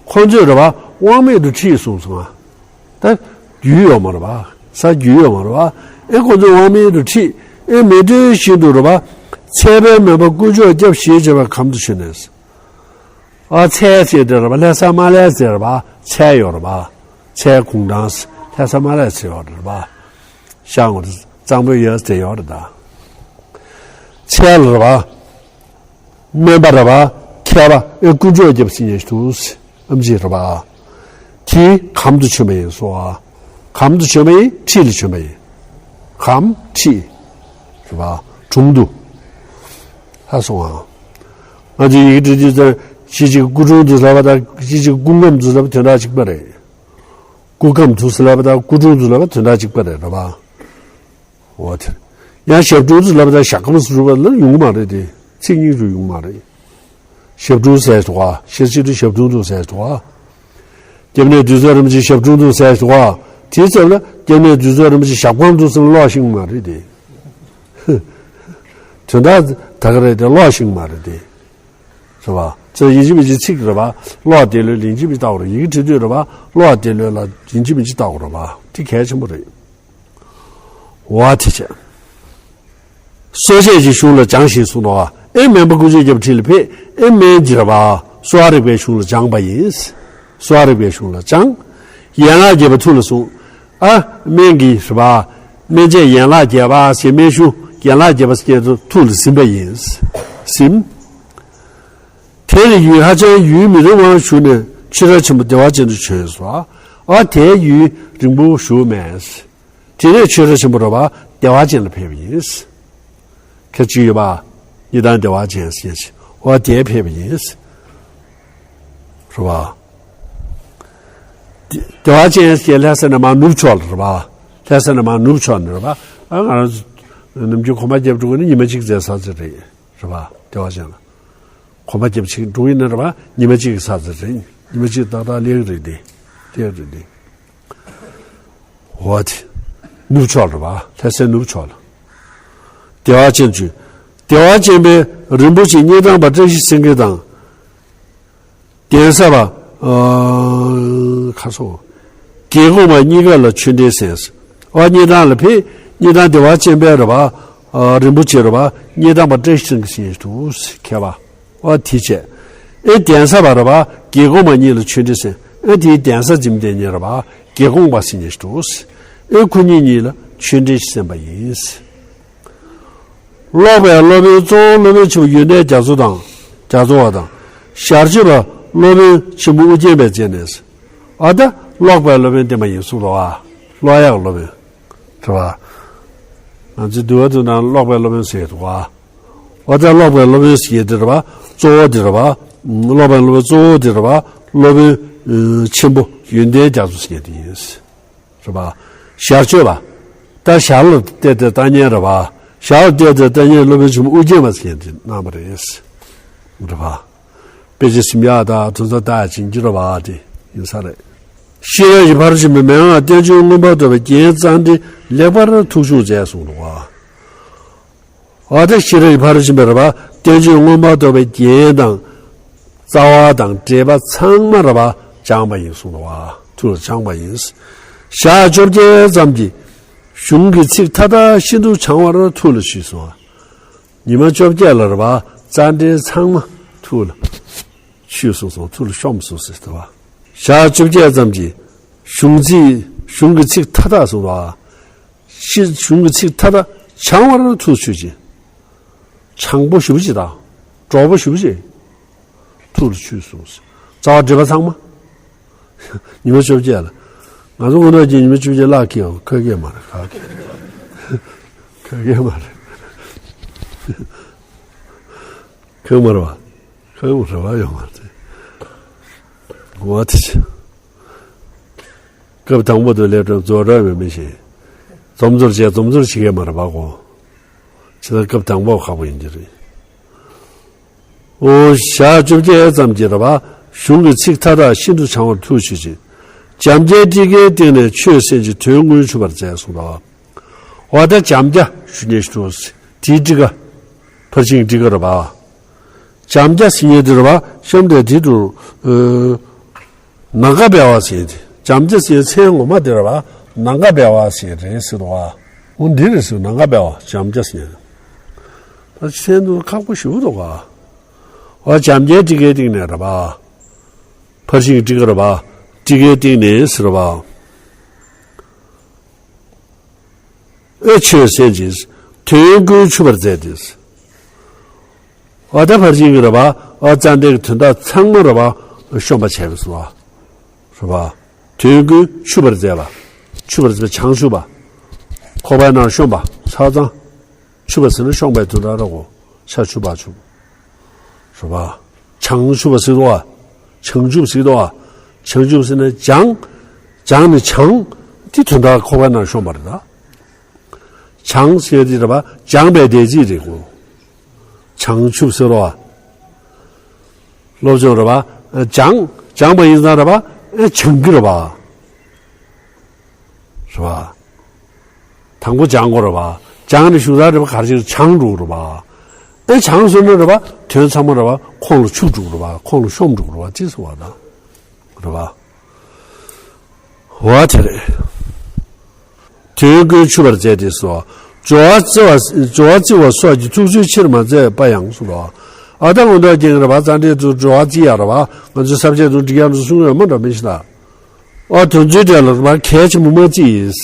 ཁོ་ཚོས་རེད་པ། དབང་མེད་དུ་ཁྲིད་སོང་སོང་ང་། ད་རྒྱུས་ཡོད་མ་རེད་པ། ས་རྒྱུས་ཡོད་མ་རེད་པ། ཨེ་ཁོ་ཚོས་དབང་མེད་དུ་ཁྲིད། ཨེ་མི་འདོད་བཞིན་དུ་རེད་པ། ཚལ་པའི་མོན་པ་དཀོན་མཆོག་སྐྱབས་ཞེས་བྱ་བའི་གམ་དུ་བྱོན་ནས། ཨ་ཚལ་ཟེར་དེ་རེད་པ། ལྷ་ས་མ་ལྷ་ཟེར་རེད་པ། ཚལ་ཡོད་རེད་པ། ཚལ་གུང་ཐང་ལྷ་ས་མ་ལྷ་ཟེར་ཡོད་རེད་པ། ཤང་གཙང་པོའི་ཡོད་ཟེར་ཡོད་རེད་ད། ཚལ་རེད་པ། སྨན་པ་རེད་པ། མཁས་པ་ཨེ་དཀོན་མཆོག་སྐྱབས་ཟེར་མཁན་ཞིག་འདུག་ཨམ་ཆི་རེད་པ། དེའི་གམ་དུ་བྱོན་པ་ཡིན་སོ། གམ་དུ་བྱོན་པ་ཡིན། ཁྲིད་ལ་བྱོན་པ་ཡིན། གམ་ཁྲིད་རེད་པ། དྲུང་དུ། ཧ་སོང་ཨ། ང་ཚོ་ཡི་གེ་འབྲི་དུས་ཙང་གཅིག་གཅིག་སྐུ་དྲུང་དུ་ལབ་པ་དང་གཅིག་གཅིག་སྐུ་ཁམས་དུ་ལབ་པ་དོན་དག་གཅིག་པ་རེད། སྐུ་ཁམས་དུ་ལབ་པ་དང་སྐུ་དྲུང་དུ་ལབ་པ་དོན་དག་གཅིག་པ་རེད་རེད་པ། འོ་དེ། ཡང་ཞབས་དྲུང་དུ་ལབ་པ་དང་ཞབས་ཁམས་སུ་ལབ་པ་ལ་ཡོང་གི་མ་རེད་དེ། ཚིག་གཉིས་སུ་ཡོང་གི་མ་རེད། ཞབས་དྲུང་ཟེར་འདུག་ག་ཞེས་བྱ་དུས་ཞབས་དྲུང་དུ་ཟེར་འདུག་ག་སྐྱབས་གནས་འདུས་ཚོགས་རིན་པོ་ཆེ་ཞབས་དྲུང་དུ་ཟེར་འདུག་ག་དེའི་ཚབ་ལ་སྐྱབས་གནས་འདུས་ཚོགས་རིན་པོ་ཆེ་ཞབས་ཁམས་དུ་ཟེར་ན་ལོག་ཤེས་ཀྱི་མ་རེད་དེ། དོན་དག་ད་ག་རེད་དེ། ལོག་ཤེས་ཀྱི་མ་རེད་དེ། རེད་པ། ཚེ་ཡིན་གཅིག་མིན་གཅིག་ཚིག་རེད་པ། ཀློག་བདེ་ལོས་ལ་ཡིན་གཅིག་མིན་གཅིག་ལྟ་དགོས་རེད། ཡི་གེ་འབྲི་དུས་རེད་པ། ཀློག་བདེ་ལོས་ལ་ཡིན་གཅིག་མིན་གཅིག་ལྟ་དགོས་རེད་པ། དེ་གལ་ཆེན་པོ་རེད། འོ་དེ་བྱས། གསོ་དཔྱད་ཀྱི་གཞུང་ལ་སྦྱངས་ཞེས་གསུངས་འདུག་ག་ཨེ་སྨན་པ་དཀོན་མཆོག་སྐྱབས་ཁྲིད་ལ་ཕེབས། ཨེ་སྨན་གྱི་རེད་པ། གསོ་བ་རིག་པའི་གཞུང་ལ་སྦྱངས་པ་ཡིན། གསོ་བ་རིག་པའི་གཞུང་ལ་སྦྱངས། ཡན་ལག་བརྒྱད་པ་ཐུགས་ལ་བཟུང་། ཨ་སྨན་གྱི་རེད་པ། སྨན་དཔྱད་ཡན་ལག་བརྒྱད་པ་ཞེས་སྨན་གཞུང་ཡན་ལག་བརྒྱད་པ་ཞེས་ཐུགས་ལ་ཟིན་པ་ཡིན། ཟིན། དེ་ནས་ཡུན་ཧ་ཅང་ཡུན་མི་རིང་བར་བཞུགས་ནས་ཆོས་གྲྭ་ཆེན་པོ་བདེ་བ་ཅན་དུ་བྱོན་སོ། ཨ་དེའི་ཡུན་རིང་པོ་བཞུགས་མེད། དེ་ནས་ཆོས་གྲྭ་ཆེན་པོ་ར་བ་བདེ་བ་ཅན་ལ་ཕེབས་པ་ཡིན། ཁྱེད་ཅི་ཡོད་པ། གཉིས་དང་བདེ་བ་ཅན་ཞེས་ཨོ་དེ་ཕེབས་པ་ཡིན། རེད་བ། བདེ་བ་ཅན་ཞེས་ལྷ་ས་ནས་མར་ནུབ་ཕྱོགས་ལ་རེད་བ། ལྷ་ས་ནས་མར་ནུབ་ཕྱོགས་ནས་རེད་བ། ཨ་ང་རང་ནམ་རྒྱུན་གོམ་པ་རྒྱབ་འགྲོ་གི་ནི་ཉི་མ་གཅིག་མཛད་ས་ཚོད་རེད། རེད་བ། བདེ་བ་ཅན་ལ། གོམ་པ་རྒྱབ་ཅིག་འགྲོ་གི་ནི་རེད་བ། ཉི་མ་གཅིག་གི་ས་ཚོད་རེད། ཉི་མ་གཅིག་ཏག་ཏག་ལེགས་རེད་དེ། ལེགས་རེད་དེ། འོ་དེ། ནུབ་ཕྱོགས་ལ་བ། ལྷ་སའི་ནུབ་ཕྱོགས་ལ། བདེ་བ་ཅན་བྱོན། བདེ་བ་ཅན་པས་རིན་པོ་ཆེ་སྙེ་ཐང་པ་བཀྲ་ཤིས་སེང་གེ་དང་། གདན་ས་པ། ཨ། ཁ་སོ། རྒྱལ་འགོང་པ་གཉིས་ཀ་ལ་ཆོས་འབྲེལ་གསན། ཨ་སྙེ་ཐང་ལ་ཕེབས། སྙེ་ཐང་བདེ་བ་ཅན་པས་རེད་བ། ཨ་རིན་པོ་ཆེ་རེད་བ། སྙེ་ཐང་པ་བཀྲ་ཤིས་སེང་གེ་ཞེས་འདུག་མཁས་པ། ཨོ་དེ་བྱས། ཨེ་གདན་ས་པ་རེད་བ། རྒྱལ་འགོང་པ་གཉིས་ལ་ཆོས་འབྲེལ་གསན། ཨེ་དེའི་གདན་ས་འཛིན་པ་དེ་གཉིས་རེད་བ། རྒྱལ་འགོང་པ་ཟེར་མཁན་ཞིག་འདུག་ཨེ་ཁོ་གཉིས་གཉིས་ལ་ཆོས་འབྲེལ་ཞིག་གསན་པ་ཡིན། ཀློག་པའི་སློབ་དཔོན་གཙོ་བོ་སློབ་དཔོན་ཆེན་པོ་ཡོན་ཏན་རྒྱ་མཚོ་དང་། རྒྱ་མཚོ་བ་དང་། ཞར་བརྗོད་པ་སློབ་དཔོན་ཆེན་པོ་ཨུ་རྒྱན་པའི་མཛད་ནས། ཨ་ད་ཀློག་པའི་སློབ་དཔོན་བསྟན་པ་ཡིན་གསུངས་ལོ་བ། ཀློག་ཡག་སློབ་དཔོན། རེད་བ། ང་ཚོའི་འདུལ་བ་དུ་ནང་ཀློག་པའི་སློབ་དཔོན་ཟེར་འདུག་བ། ཨོ་ད་ཀློག་པའི་སློབ་དཔོན་ཟེར་དེ་རེད་བ། གཙོ་བོ་དེ་རེད་བ། ཀློག་པའི་སློབ་དཔོན་གཙོ་བོ་དེ་རེད་བ། སློབ་དཔོན་ཆེན་པོ་ཡོན་ཏན་རྒྱ་མཚོ་ཟེར་དེ་ཡིན། རེད་བ། ཞར་བརྗོད་པ། ད་ཞར་ལ་བལྟས་ཏེ་ལྟ་མཁན་རེད་བ། ཞར་ལ་བལྟས་ཏེ་ལྟ་མཁན་སློབ་དཔོན་ཆེན་པོ་ཨུ་རྒྱན་པ་ཟེར་དེ་གནང་བ་རེད། རེད་བ། དཔེ་ཆ་ཞིབ་ཡག་དང་དོན་རྩ་བརྟག་ཡག་བྱེད་རྒྱུ་རེད་བ་དེ་ཡིན་ས་རེད། ཤེས་རབ་ཀྱི་ཕ་རོལ་ཏུ་ཕྱིན་པའི་མན་ངག་བསྟན་བཅོས་མངོན་པར་རྟོགས་པའི་རྒྱན་རྩ་འགྲེལ་ལེགས་པར་ཐུགས་ཕྱུང་མཛད་གསུངས་འདུག་བ། ཨ་ད་ཤེས་རབ་ཀྱི་ཕ་རོལ་ཏུ་ཕྱིན་པའི་རེད་བ། བསྟན་བཅོས་མངོན་པར་རྟོགས་པའི་རྒྱན་དང་། རྩ་བ་དང་འགྲེལ་པ་ཚང་མ་རེད་བ། སྦྱངས་པ་ཡིན་གསུངས་འདུག་བ། ཐུགས་ལ་སྦྱངས་པ་ཡིན། ཞག་བཅོ་བརྒྱད་ཙམ་གྱི་གཞུང་གི་ཚིག་མཐའ་དག་ཤིན་ཏུ་བྱང་བར་ཐུགས་ལ་ཆུད་གསུངས་བ། ཉི་མ་བཅོ་བརྒྱད་ལ་རེད་བ། རྩ་འགྲེལ་ཚང་མ་ཐུགས་ལ་ཆུད་གསུངས་སོང་། ཐུགས་ལ་ཤོམ་སོང་ཟེར་ཏེ་བ། ཞག་བཅོ་བརྒྱད་ཙམ་གྱི་གཞུང་ཚིག་གཞུང་གི་ཚིག་མཐའ་དག་གསུངས་བ། ཤི་གཞུང་གི་ཚིག་མཐའ་དག་བྱང་བར་ཐུགས་ཆུད་ཅིང་། བྱང་པོ་ཞེ་པོ་ཅིག་དང་། གྲོགས་པོ་ཞེ་པོ་ཅིག་ཐུགས་ལ་ཆུད་གསུངས་སོང་། རྩ་བ་འགྲེལ་པ་ཚང་མ། ཉི་མ་བཅོ་བརྒྱད་ལ། ང་ཚོ་དངོས་གནས་ཀྱི་ཉི་མ་བཅོ་བརྒྱད་བརླག་གི་ཡོད་ཁ་སྐད་མ་རེད་ཁ་སྐད། ཁ་སྐད་མ་རེད། ཁ་མ་རེད་བ། ཁ་མ་རེད་བ་ཡོད་མ་རེད། འོ་དེ་ཆེ། སྐབས་དང་པོ་དུ་སླེབས་དུས་རྫོགས་གྲྭ་བའི་མི་ཞིག་འཛོམས་འཛོམས་བྱས་འཛོམས་འཛོམས་བྱེད་མཁན་མ་རེད་པ་གོ། ཇི་ལྟར་སྐབས་དང་པོ་ཁག་པོ་ཡིན་གྱི་རེད། ཨོ་ཞག་བཅོ་བརྒྱད་ཙམ་གྱི་རེད་པ། གཞུང་གི་ཚིག་མཐའ་དག་ཤིན་ཏུ་བྱང་བར་ཐུགས་ཆུད་ཅིང་། འཇམ་རྒྱལ་ཊཱི་ཀའི་སྟེང་ནས་ཆོས་གསན་ཅིང་དོན་ཀུན་ཆུད་པར་མཛད་གསུངས་པ། འོ་ད་འཇམ་རྒྱལ་ཞུ་ནས་ཞུ་དེའི་ཊཱི་ཀ་ཕར་ཕྱིན་ཊཱི་ཀ་རེད་པ། འཇམ་རྒྱལ་ཟེར་མཁན་དེ་རེད་པ། གཤམ་དེ་དེ་དུ། ཨོ། ནམ་མཁའ་སྦལ་བ་ཟེར་ཏེ། འཇམ་རྒྱལ་ཟེར་མཚན་ངོ་མ་དེ་རེད་པ། ནམ་མཁའ་སྦལ་བ་ཟེར་རེད་ཟེར་འདུག་ག་འོ་འདི་རེད་ཟེར་ནམ་མཁའ་སྦལ་བ་འཇམ་རྒྱལ་ཟེར། ད་མཚན་དུ་ཁག་པོ་ཞེ་པོ་འདུག་ག་འོ་འཇམ་རྒྱལ་ཊཱི་ཀའི་སྟེང་ནས་རེད་པ། ཕར་ཕྱིན་ཊཱི་ཀ་རེད་པ། ཊཱི་ཀའི་སྟེང་ནས་ཟེར་རེད་པ། ཨེ་ཆོས་གསན་ཅིང་། དོན་ཀུན་ཆུད་པར་མཛད་དེ། ཨ་ད་ཕར་ཕྱིན་གྱི་རེད་པ། ཨ་རྩ་འགྲེལ་གྱི་དོན་དག་ཚང་མ་རེད་པ། ཤོམ་པ་བྱས་པས་སོ། རེད་པ། དོན་ཀུན་ཆུད་པར་མཛད་པ། ཆུད་པར་མཛད་པ་བྱང་ཆུབ་པ། ཁོག་པའི་ནང་ཤོམ་པ་ཆ་ཚང་། ཆུད་པ་ཟེར་ན་ཤོང་པའི་དོན་དག་རེད་གོ། ཤ་ཆུ་བ་ཆུ། རེད་པ། བྱང་ཆུབ་པ་ཟེར་དོ། བྱང་ཆུབ་ཟེར་དོ། བྱང་ཆུབ་ཟེར་ན་བྱང་། བྱང་ནི་བྱང་། དེ་དོན་དག་ཁོག་པའི་ནང་ཤོང་པ་རེད་ད། བྱང་ཟེར་དེ་རེད་པ། བྱང་པའི་བདེ་སྐྱིད་རེད་གོ། བྱང་ཆུབ་ཟེར་རོ། སློབ་སྦྱོང་རེད་པ། བྱང་། བྱང་པ་ཡིན་ཙང་རེད་པ། བྱང་གི་རེད་པ། རེད་པ། དང་པོ་སྦྱང་དགོས་རེད་པ། སྦྱང་ནས་གཞུག་ལ་རེད་པ། ག་རེ་ཞིག་བྱང་འགྲོ་རེད་པ། ཨེ་བྱང་སོང་ན་རེད་པ། དོན་ཚང་མ་རེད་པ། ཁོང་ལ་ཆུད་འགྲོ་རེད་པ། ཁོང་ལ་ཤོམ་འགྲོ་རེད་པ། ཅི་ཟེར་བ་དང་། རེད་པ། འོ་དེ་རེད། དོན་ཀུན་ཆུད་པར་མཛད་དེ་སོ། སྦྱོར་བ་བརྩི་བ་སྦྱོར་བ་བརྩི་བ་སོགས་ཀྱི་ཐུགས་ཚུལ་ཆེར་མ་མཛད་པ་ཡང་གསུངས་པ། ཨ་ད་ངོ་མདོག་རྒྱན་རེད་པ། རྩ་འགྲེལ་དུ་སྦྱོར་བ་བརྩི་ཡ་རེད་པ། ང་ཚོའི་ས་བཅད་དུ་འགྲིག་ཡ་འདུག་གསུང་ཡོད་མ་འདྲ་མི་ཤི་ད། ཨ་དོན་ཚུལ་དེ་ལ་རེད་པ། གལ་ཆེན་པོ་མ་བརྩིས་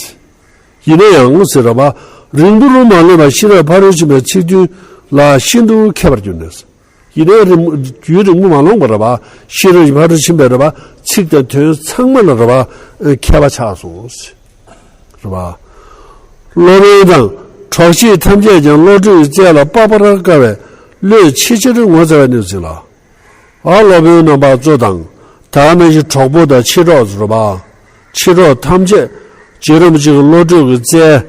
ཡིན། ཡིན་ན་ཡང་ཟེར་རེད་པ། རིང་པོར་མ་ལོན་པར་ཤེས་རབ་ཕ་རོལ་ཕྱིན་པའི་ཚིག་བདུན་ལ་ཤིན་ཏུ་མཁས་པར་གྱུར་ནས། ཡིན་ནའི་རིང་རྒྱུན་རིང་པོ་མ་ལོངས་པར་རེད་པ། ཤེས་རབ་ཀྱི་ཕ་རོལ་ཕྱིན་པའི་རེད་པ། ཚིག་དང་དོན་ཚང་མ་ལ་རེད་པ། མཁས་པ་ཆགས་སོང་། རེད་པ། སློབ་དཔོན་དང་གྲོགས་མཆེད་ཐམས་ཅད་ཀྱང་བློ་གྲོས་ཀྱི་རྩལ་ལ་དཔག་པར་དཀའ་བའི་བློས་ཆེས་ཆེར་ངོ་མཚར་བའི་གནས་ཚུལ་ལ། ཨ་སློབ་དཔོན་རྣམ་པ་གཙོ་དང་། ད་ག་ནང་བཞིན་གྲོགས་པོ་དང་མཆེད་གྲོགས་རེད་པ། མཆེད་གྲོགས་ཐམས་ཅད་རྗེ་རིན་པོ་ཆེ་གི་བློ་གྲོས་ཀྱི་རྩལ།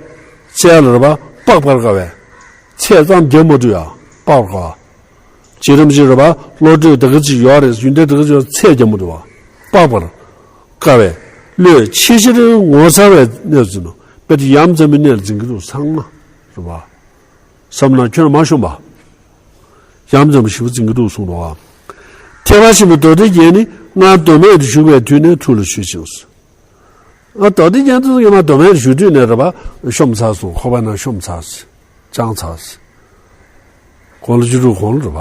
རྩལ་ལ་རེད་པ། དཔག་པར་དཀའ་བའི། ཚད་ཙམ་རྒྱག་མ་ཐུབ་ཡ། དཔག་པར་དཀའ་བ། རྗེ་རིན་པོ་ཆེ་རེད་པ། བློ་གྲོས་དེ་ག་ཅིག་ཡོད་རེད། ཡོན་ཏན་དེ་ག་ཅིག་ཡོད། ཚད་རྒྱག་མ་ཐུབ་པ། དཔག་པར་དཀའ་བའི་བློས་ཆེས་ཆེར་ངོ་མཚར་བའི་གནས་སུ་འཛིན་ནོ། དཔེ་དེ་ཡ་མཚན་པའི་གནས་ལ་འཛིན་གྱི་འདུག་ཚང་མ་རེད་པ། བསམ་ན་ཁྱོད་མ་ཤོང་པ། ཡ་མཚན་པ་ཞེ་པོ་འཛིན་གྱི་འདུག་གསུངས་འདུག་པ། ཐེག་པ་ཆེན་པོའི་མདོ་སྡེ་རྒྱན་ནི། སྔར་མདོ་སྨད་དུ་བཞུགས་པའི་དུས་ནས་ཐུགས་ལ་ཆུད་ཅིང་། ཨ་མདོ་སྡེ་རྒྱན་དུ་ཡོད་མ། མདོ་སྨད་དུ་བཞུགས་དུས་ནས་རེད་པ། ཤོམ་ཚར་སོང་། ཁོག་པ་ནང་ཤོམ་ཚར་སོང་། སྦྱངས་ཚར་སོང་། དགུང་ལོ་བཅུ་དྲུག་གོང་ལ་རེད་པ།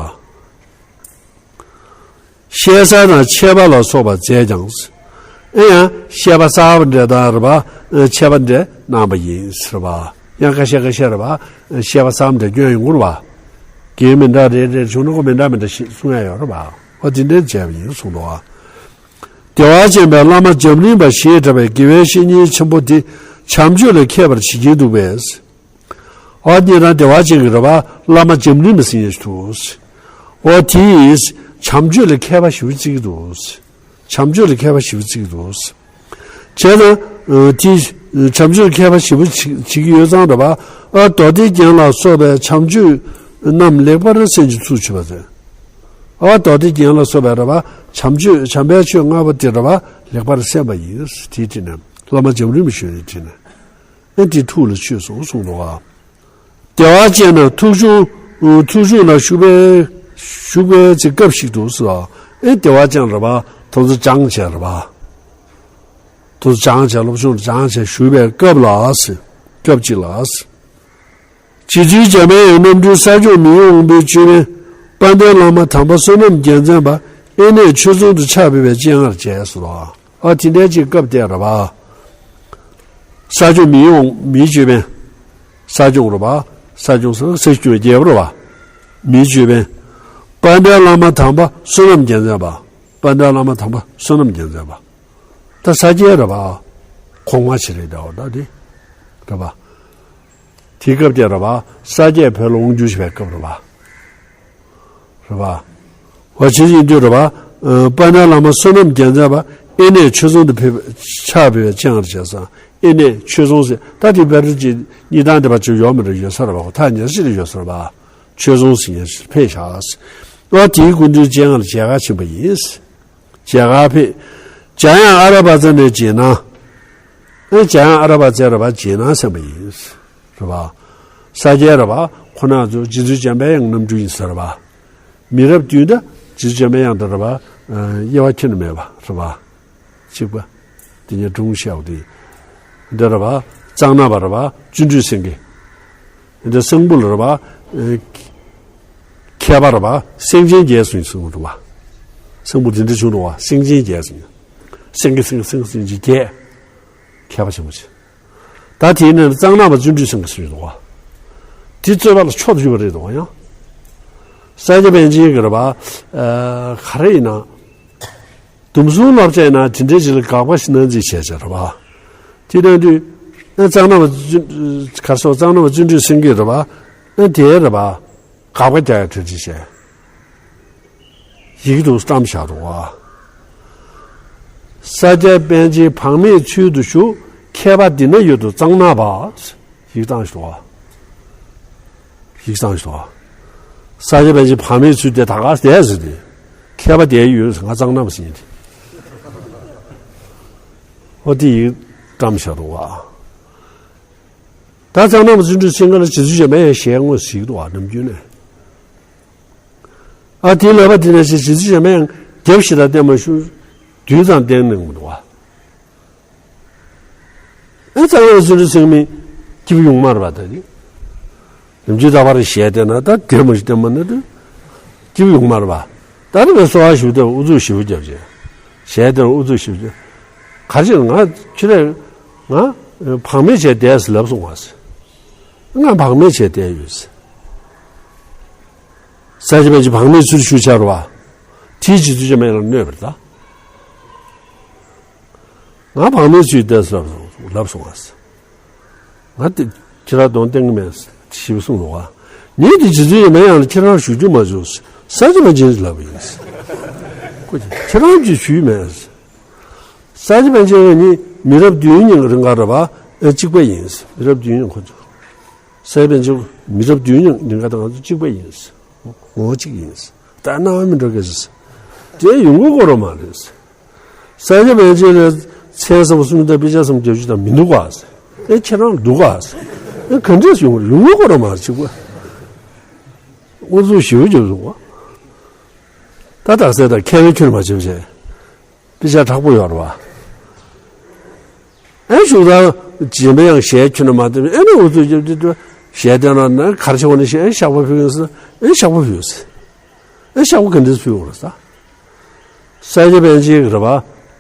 བཤད་གསར་དང་འཆད་པ་ལ་སོགས་པ་མཛད་ཀྱང་། ཨེ་ཡང་བཤད་པ་གསར་པ་འདྲ་དང་རེད་པ། འཆད་པ་འདྲ་གནང་པ་ཡིན་ཟེར་བ། ཡང་ཁ་ཤས་ཁ་ཤས་རེད་པ། བཤད་པ་གསར་པ་འདྲ་སྐྱོན་ཡོང་གི་རེད་པ། གལ་མི་འདྲ་རེ་རེ་བྱུང་ན་ཁོ་མི་འདྲ་མི་འདྲ་ཞིག་གསུང་ཡ་ཡོད་རེད་པ། ཨོ་དེ་འདྲ་བྱས་པ་ཡིན་གསུངས་འདུག་པ། བདེ་བ་ཅན་པའི་བླ་མ་འཇམ་རིན་པ་ཞེས་གྲགས་པའི་དགེ་བའི་བཤེས་གཉེན་ཆེན་པོ་དེ་བྱམས་ཆོས་ལ་མཁས་པར་བྱེད་ཀྱིན་འདུག་པས། ཨོ་དེ་རང་བདེ་བ་ཅན་གྱི་རེད་པ། བླ་མ་འཇམ་རིན་པ་ཟེར་མཁན་ཞིག་འདུག་ཨོ་དེས་བྱམས་ཆོས་ལ་མཁས་པ་ཞེ་པོ་བརྩི་གི་འདུག་བྱམས་ཆོས་ལ་མཁས་པ་ཞེ་པོ་བརྩི་གི་འདུག་བྱས་ཙང་། ཨ་དེ་བྱམས་ཆོས་ལ་མཁས་པ་ཞེ་པོ་བྱེད་བྱེད་ཀྱི་ཡོད་ཙང་རེད་པ། ཨ་མདོ་སྡེ་རྒྱན་ལ་སོགས་པའི་བྱམས་ཆོས་རྣམས་ལེགས་པར་གསན་ཅིང་ཚུལ་འཆོས་པ་ཟེར། ཨ་མདོ་སྡེ་རྒྱན་ལ་སོགས་པའི་རེད་པ། བྱམས་ཆོས་བྱམས་པའི་ཆོས་ལྔ་པོ་དེ་རེད་པ། ལེགས་པར་གསན་པ་ཡིན། དེའི་དྲིན་ནས་བླ་མ་འཇམ་རིན་པོ་ཞེས་པའི་དྲིན་ནས། ཨེ་དེ་ཐུགས་ལ་ཆུད་སོང་གསུངས་འདུག་པ། བདེ་བ་ཅན་རྣམས་ཐུགས་སྦྱོང་། ཐུགས་སྦྱོང་ལ་ཞུགས་པའི་ཞུགས་པའི་ཚེ་སྐབས་ཤིག་ཏུ་ཟེར། ཨེ་བདེ་བ་ཅན་རེད་པ། དེ་ཚོ་སྦྱངས་བྱས་རེད་པ། དེ་ཚོ་སྦྱངས་བྱས། སློབ་སྦྱོང་སྦྱངས་བྱས་ཞུགས་པའི་སྐབས་ལ་ཟེར། སྐབས་གཅིག་ལ་ཟེར། རྗེ་བཙུན་འཇམ་པའི་དབྱངས་རྣམ་འཕྲུལ་ས་སྐྱོང་མི་གཡོ་དབང་པོའི་ཅོད་པན། དཔལ་ལྡན་བླ་མ་དམ་པ་བསོད་ནམས་རྒྱལ་མཚན་པ། ཨེ་ནས་ཆོས་ཚོགས་དུ་ཕྱག་ཕེབས་པའི་སྤྱན་སྔར་མཇལ་ཟེར་བ། ཨ་དེ་འདྲའི་ཅིག་སྐབས་དེར་རེད་པ། ས་སྐྱོང་མི་གཡོ་དབང་མིའི་ཅོད་པན། ས་སྐྱོང་རེད་པ། ས་སྐྱོང་ཟེར་ས་སྐྱོང་རྒྱལ་པོ་རེད་པ། མིའི་ཅོད་པན། དཔལ་ལྡན་བླ་མ་དམ་པ་བསོད་ནམས་རྒྱལ་མཚན་པ། དཔལ་ལྡན་བླ་མ་དམ་པ་བསོད་ནམས་རྒྱལ་མཚན་པ། ད་ས་སྐྱའི་རེད་པ། གོང་མ་ཞིག་རེད་འདྲ་བ་ད་དེ། རེད་པ། དེའི་སྐབས་དེ་རེད་པ། ས་སྐྱས་བོད་ལ་དབང་བསྒྱུར་བྱས་པའི་སྐབས་རེད་པ། རེད་པ། འོ་བྱས་ཙང་དུས་རེད་པ། ཨ་དཔལ་ལྡན་བླ་མ་བསོད་ནམས་རྒྱལ་མཚན་པ་ཨེ་ནས་ཆོས་ཚོགས་དུ་ཕེབས་ཕྱག་ཕེབས་པའི་སྤྱན་སྔར་མཇལ་ས། ཨེ་ནས་ཆོས་ཚོགས་ཟེར། ད་དེ་བར་དུ་ཅིག་གཉིས་ཐང་དེ་བར་ཅིག་ཡོད་མ་རེད། ཡོད་ས་རེད་པ། ཐག་ཉེ་ས་ཅིག་ལ་ཡོད་ས་རེད་པ། ཆོས་ཚོགས་ཟེར་མཁན་ཞིག་ཕེབས་ཤག་ཨ་དེའི་སྐུ་མདུན་སྤྱན་སྔར་མཇལ་ཁ་ཕྱིན་པ་ཡིན། མཇལ་ཁ་ཕེབས། འཇམ་དབྱངས་ཨ་ར་པ་ཙ་ནས་རྗེས་གནང་། ཨེ་འཇམ་དབྱངས་ཨ་ར་པ་ཙ་རེད་པ། རྗེས་གནང་གསན་པ་ཡིན། རེད་པ། ས་སྐྱའི་རེད་པ། ཁོ་རང་ཚོ་རྗེ་བཙུན་འཇམ་པའི་དབྱངས་རྣམ་འཕྲུལ་ཡིན་ས་རེད་པ། མི་རབས་བདུན་ད་རྗེ་བཙུན་འཇམ་པའི་དབྱངས་དང་རེད་པ། ཨ་དབྱེ་བ་ཁྱོན་ནས་མེད་པ་རེད་པ། གཅིག་པ། དེ་ཉིད་སྒྲུང་བཤད་པ་དེ། འདི་རེད་པ། གཙང་ནག་པ་རེད་པ། བརྩོན་འགྲུས་སེང་གེ། འདི་གསང་ཕུ་ལ་རེད་པ། ཨེ་མཁས་པ་རེད་པ། སེང་ཆེན་བརྒྱད་ཟེར་གསང་ཕུ་འདུག་པ། གསང་ཕུ་དེ་འདྲ་བྱུང་འདུག་པ། སེང་ཆེན་བརྒྱད་ཟེར། སེང་གེ་སེང་གེ་སེང་གེ་སེང་གེ་བརྒྱད། མཁས་པ་ཆེན་པོ་ཆེ། ད་དེའི་ནང་གཙང་ནག་པ་བརྩོན་འགྲུས་སེང་གེ་ཟེར་འདུག་པ། དེ་རྩོད་པ་ལ་མཆོག་ཏུ་གྱུར་པ་རེད་འདུག་པ། ཡང་ས་སྐྱ་པཎ་ཆེན་གྱི་རེད་པ། ཨ་ག་རེ་ཡིན་ན། དུམ་གསུམ་བསླབ་བྱ་ཡིན་ན་དེ་འདྲའི་ཅིག་ལ་དགག་པ་ཞིག་གནང་རྩིས་བྱས་བྱས་རེད་པ། དེ་ལྟར་དུས་ཨ་གཙང་ནག་པ་བརྩོན་ག་རེ་ཟེར། གཙང་ནག་པ་བརྩོན་འགྲུས་སེང་གེ་རེད་པ། ཨ་དེའི་རེད་པ། དགག་པ་རྒྱག་ཡ་གྲ་སྒྲིག་བྱས། ཡི་གེ་དུ་བཀྲམ་བཞག་འདུག་པ། ས་སྐྱ་པཎ་ཆེན་བག་མེད་ཚུལ་དུ་བཞུགས། མཁས་པ་འདི་ན་ཡོད་དོ་གཙང་ནག་པ། ཡི་གེ་བཏང་ཞིག་འདུག་པ། ཡིག་ཚང་ཞིག་འདུག་པ། ས་སྐྱ་པཎ་ཆེན་བག་མེད་ཚུལ་དེ་ད་ག་བསྡད་ཟེར་ཏེ། མཁས་པ་དེ་ཡོད་ཟེར། ང་གཙང་ནག་པ་ཟེར་ཡིན་ཏེ། ཨོ་དེ་ཡིག་བཀྲམ་བཞག་འདུག་པ། ད་གཙང་ནག་པ་བརྩོན་འགྲུས་སེང་གེ་ལ་རྗེ་བཙུན་འཇམ་དཔལ་དབྱངས་ཞལ་དངོས་གཟིགས་འདུག་པ། ནམ་རྒྱུན་ནས། ཨ་དེའི་ལབ་པ་དེ་ནང་བཞིན་རྗེ་བཙུན་འཇམ་དཔལ་དབྱངས་རྒྱབ་ཞིག་ལ་བསྟན་མ་བཞུགས། མདུན་ཙམ་བསྟན་གནང་གི་འདུག་པ། ཨེ་གཙང་ནག་པ་བརྩོན་འགྲུས་སེང་གེ་སྐྱིད་པོ་ཡོང་མ་རེད་པ། ད་ནི་ནམ་རྒྱུན་ད་བར་ཞལ་བསྟན་ན་ད་དེ་མོ་ཞིག་བསྟན་མ་ན་ད་སྐྱིད་པོ་ཡོང་མ་རེད་པ། ད་ནི་བའི་གསོལ་བ་ཞུ་དེ་ཨུ་ཚུགས་ཞེ་པོ་རྒྱབ་བྱས། ཞལ་དེར་ཨུ་ཚུགས་ཞེ་པོ་རྒྱབ། ག་རེ་བྱས་ན་ང་ཁྱོད་རེད། ང་བག་མེད་བྱས་བསྡད་ཟེར་ལབ་སོང་བ་ཟེར། ང་བག་མེད་བྱས་བསྡད་ཡོད་ཟེར། ས་སྐྱ་པཎ་ཆེན་བག་མེད་ཚུལ་ཞུ་བྱ་རུ་བ། དེའི་རྗེ་བཙུན་འཇམ་དཔལ་དབྱངས་ལ་གནོད་པར་གདའ། ང་བག་མེད་ཚུལ་བལྟས་སོ་ལབ་སོང་བ། ང་དེ་ཁྱེད་རང་གདོང་བསྟན་གི་མེད་ཞེས་གསུངས་འདུག་བ། ངས་དེ་རྗེ་བཙུན་འཇམ་དཔལ་དབྱངས་ལ་ཁྱེད་རང་ཞུ་རྒྱུ་མ་བྱུང་། ས་སྐྱ་པཎ་ཆེན་ལབ་པ་ཡིན། ཁོ་ཁྱེད་རང་གིས་ཞུས་མེད། ས་སྐྱ་པཎ་ཆེན་ནི་མི་རབས་བདུན་གཉིས་རིང་ག་ར་བ་གཅིག་པ་ཡིན། མི་རབས་བདུན་གཉིས་ཁོ་ཚོ། ས་སྐྱ་པཎ་ཆེན་མི་རབས་བདུན་གཉིས་རིང་ག་དང་ང་ཚོ་གཅིག་པ་ཡིན། ངོ་བོ་གཅིག་ཡིན། ད་རྣ་བ་མི་འགྲོ་གི་རེད། དེ་ཡོང་གི་ཀོ་ར་མ་རེད། ས་སྐྱ་པཎ་ཆེན་ལ་མཚན་བཟང་པོ་སུམ་ཅུ་དང་དཔེ་བྱད་བཟང་པོ་བརྒྱད་ཅུ་དང་མི་འདུག་ག། ཨེ་ཁྱེད་རང་འདུག་ག། ཨེ་ག་འདྲས་ཡོང་གི་རེད། ཡོང་གི་ཀོ་ར་མ་རེད། གཅིག་པ། དངོས་གཙོ་ཞེ་པོ་ཅིག་འདུག་ག། ད་དག་ས་ད་མཁས་པའི་ཁྱོན་མ་ཆེ་བ་བྱས། དཔེ་ཆ་མཁྲེགས་པོ་ཡོད་རེད་བ། ཨེ་གཞུང་དང་འཇམ་པའི་དབྱངས་ཞལ་ཁྱོན་ནས་མ་བསྟན་པས། ཨེ་ནི་འུ་ཚོ་རྒྱབ་ཀྱི་ཞལ་བསྟན་ར་ན་གར་ཆེ་བ་ནི་ཞལ་བཞག་པ་ཕུལ་ཡིན་ཟེར། ཨེ་བཞག་པ་ཕུལ་ཟེར། ཨེ་བཞག་པ་ག་འདྲས་ཕུལ་བ་རེད་ས། ས་སྐྱ་པཎ་ཆེན་གྱི་རེད་བ།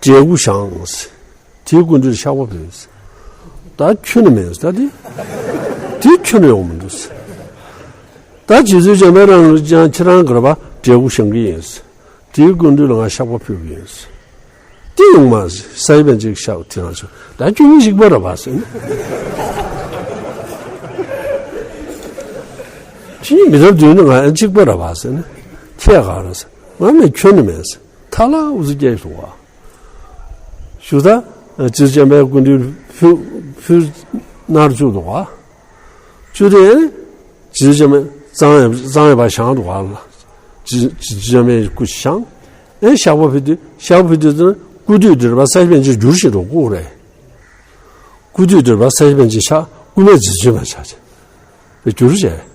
འབྲས་བུ་བཞེངས་ཟེར། དེའི་སྐུ་མདུན་བཞག་པ་ཕུལ་ཟེར། ད་ཁྱོན་ནས་མེད་ཟེར། ད་དེ་དེ་ཁྱོན་ནས་ཡོང་མི་འདུག་ཟེར། ད་རྗེ་བཙུན་འཇམ་དཔལ་རང་ལ་ཀྱང་ཁྱེད་རང་གི་རེད་བ། འབྲས་བུ་བཞེངས་ཀྱི་ཡིན་ཟེར། དེའི་སྐུ་མདུན་ལ་ང་བཞག་པ་ཕུལ་གྱི་ཡིན་ཟེར། དེ་ཡོང་མ་ཟེར། ས་སྐྱ་པཎ་ཆེན་གྱིས་བཞག་དེ་རང་ཆོག། ད་ཁྱོད་གཉིས་གཅིག་པ་རེད་བ་ཟེར། ཁྱོད་གཉིས་མི་རབས་བདུན་ནི་ང་ཡང་གཅིག་པ་རེད་བ་ཟེར་ནས། ཁྱེད་ག་རེད་ཟེར། ང་ནི་ཁྱོན་ནས་མེད་ཟེར། ཐ་ལ་འུ་ཚོ་སྐྱེས་སོང་བ། ཞུ་ད་རྗེ་བཙུན་འཇམ་དཔལ་སྐུ་མདུན་ཕུལ་ཕུལ་ནར་བཅུག་འདུག་བ། བཅུག་དེ་རྗེ་བཙུན་འཇམ་དཔལ་གཙང་ཡ་གཙང་ཡ་བ་བཞེངས་འདུག་བ། རྗེ་བཙུན་འཇམ་དཔལ་སྐུ་བཞེངས། ཨེ་བཞག་པ་ཕུལ་དུས་བཞག་པ་ཕུལ་དུས་ཙང་སྐུ་དུས་འདིར་བ་ས་སྐྱ་པཎ་ཆེན་འགྱུར་བཞིན་འགྲོ་སྐུ་རེད། སྐུ་དུས་འདིར་བ་ས་སྐྱ་པཎ་ཆེན་ཆགས། སྐུ་མེད་རྗེ་བཙུན་མ་ཆགས་བྱས། བའི་འགྱུར་བྱས།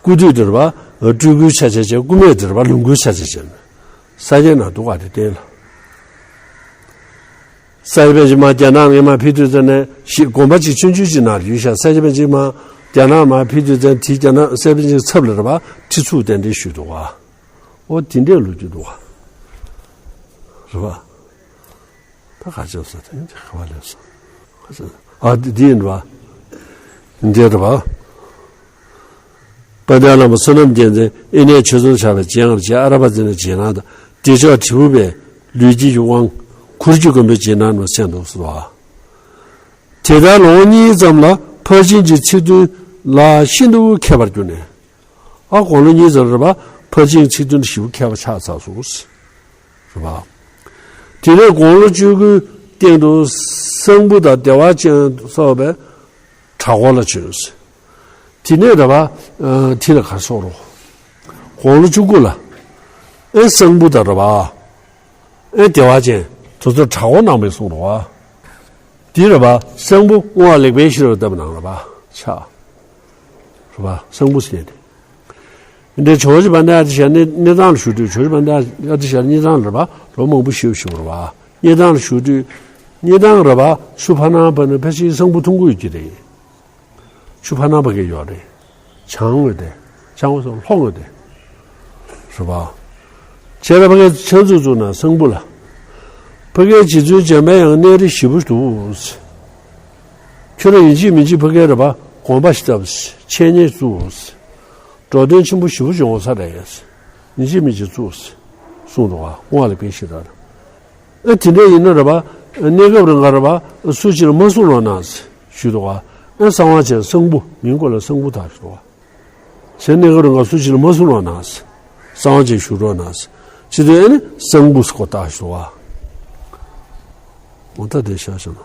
སྐུ་དུས་འདིར་བ་སྤྲུལ་སྐུའི་ཆ་བྱས་བྱས། སྐུ་མེད་འདིར་བ་ལོངས་སྐུའི་ཆ་བྱས་བྱས། ས་སྐྱའི་ནང་འདུག་ག་དེ་བསྟན་ལ། ས་སྐྱ་པཎ་ཆེན་མ་རྒྱ་ནག་ནས་མ་ཕེབས་དུས་ཙམ་ནས་ཞིག་དགོན་པ་གཅིག་ཆུང་ཆུང་གཅིག་ནང་ཡོད་ཤག། ས་སྐྱ་པཎ་ཆེན་མ་རྒྱ་ནག་མ་ཕེབས་དུས་ཙམ་དེ་རྒྱ་ནག་ས་སྐྱ་པཎ་ཆེན་ཚབ་ལ་རེད་བ། ཁྲི་ཚུགས་གདན་འདྲེན་ཞུས་འདུག་ག། ཨོ་དེ་འདྲས་ལོ་རྒྱུས་འདུག་ག། རེད་བ། ད་ག་ཅོག་ས་དེ་ཁ་བ་ལེབ་སོང་། ཨ་འདི་འདི་ཡིན་རེད་བ། འདི་རེད་བ། དཔལ་ལྡན་བླ་མ་བསོད་ནམས་རྒྱལ་མཚན་ཨི་ནས་ཆོས་ཚོགས་བྱ་བའི་རྗེས་ཨ་ར་བ་ཛི་ནས་རྗེས་གནང་དང་བདེ་མཆོག་དྲིལ་བུ་པའི་ལུས་དཀྱིལ་གྱི་དབང་གུར་གྱི་མགོན་པོའི་རྗེས་གནང་ནས་གསན་འདུག་ཟེར་བ། དེ་ལྟར་ལོ་ངོ་གཉིས་ཙམ་ལ་ཕར་ཕྱིན་གྱི་ཚིག་བདུན་ལ་ཤིན་ཏུ་མཁས་པར་གྱུར་ནས། ཨ་དགུང་ལོ་གཉིས་ཙམ་རེད་པ། ཕར་ཕྱིན་ཚིག་བདུན་ཞིབ་མཁས་པ་ཆགས་ཚར་སོང་། རེད་པ། དེ་ནས་དགུང་ལོ་བཅུ་དགུའི་སྟེང་དུ་གསང་ཕུ་དང་བདེ་བ་ཅན་སོགས་པའི་གྲྭ་སྐོར་ལ་བྱོན། དེ་ནས་རེད་པ། ཨ་དེ་ལ་གར་སོང་རོགས། དགུང་ལོ་བཅུ་དགུ་ལ་ཨེ་གསང་ཕུ་དང་རེད་པ། ཨེ་བདེ་བ་ཅན་དེ་ཚོ་གྲྭ་སྐོར་གནང་བའི་གསུང་རོགས། དེ་རེད་པ། གསང་ཕུ་བསྔོ་བ་ལེགས་པའི་ཤེས་རབ་བཏབ་གནང་རེད་པ། ཆགས། རེད་པ། གསང་ཕུ་ཟེར་ཏེ། འདི་ཇོ་བོ་རྗེ་དཔལ་ལྡན་ཨ་ཏི་ཤ་གནས་གནས་སྟངས་ལ་བཞུགས་དུས། ཇོ་བོ་རྗེ་དཔལ་ལྡན་ཨ་ཏི་ཤ་གནས་སྟངས་ལ་རེད་པ། ལོ་མང་པོ་ཞིག་བཞུགས་རེད་པ། གནས་སྟངས་ལ་བཞུགས་དུས། གནས་སྟངས་རེད་པ། ཆུ་ཕར་ནང་ཕར་ནས་ཕལ་ཆེར་གསང་ཕུ་འཐུང་གི་ཡོད་ཀྱི་རེད། ཆུ་ཕར་ནང་ཕ་གི་ཡོད་རེད། བྱང་ངོས་དེ། བྱང་ངོས་སུ་ལྷོ་ངོས་དེ། རེད་པ། ཁྱེད་རང་ཕ་གིའི་ཕྱག་མཛུབ་བཙུགས་ན་གསང་ཕུ་ལ། ཕ་གིའི་རྗེ་བཙུན་འཇམ་པའི་དབྱངས་གནས་རི་ཞེ་པོ་འདུག། ཁྱོད་རང་ཡིན་གཅིག་མིན་གཅིག་ཕ་གིར་རེད་པ། དགོན་པ་ཞིག་བཏབ། འཆད་ཉན་བཙུགས། འགྲོ་དོན་ཆེན་པོ་ཞེ་པོ་ཅིག་ཡོང་ས་རེད། ཡིན་གཅིག་མིན་གཅིག་བཙུགས། གསུངས་འདུག་ག། དབང་ལ་དཔེ་ཞིག་རེད། ཨེ་དེ་འདྲ་ཡིན་ན་རེད་པ། གནས་སྐབས་རིང་ག་རེད་པ། སུ་གཅིག་ལ་མ་གསུང་རོགས་གནང་ཞུས་འདུག་ག། ཨེ་གསང་བ་ཆེན་གསང་ཕུ། མིང་ཁོ་ལ་གསང་ཕུ་བཏགས་ཞུས་འདུག་ག། ཁྱེད་གནས་སྐབས་རིང་ང་སུ་གཅིག་ལ་མ་གསུང་རོགས་གནང་། གསང་བ་ཅིག་ཞུ་རོགས་གནང་། ཅི་སྟེ་ཨེ་ནི་གསང་ཕུ་སྐོར་བཏགས་ཞུ་བ། འོ་ད་དེ་ཤ་ཤ་ན།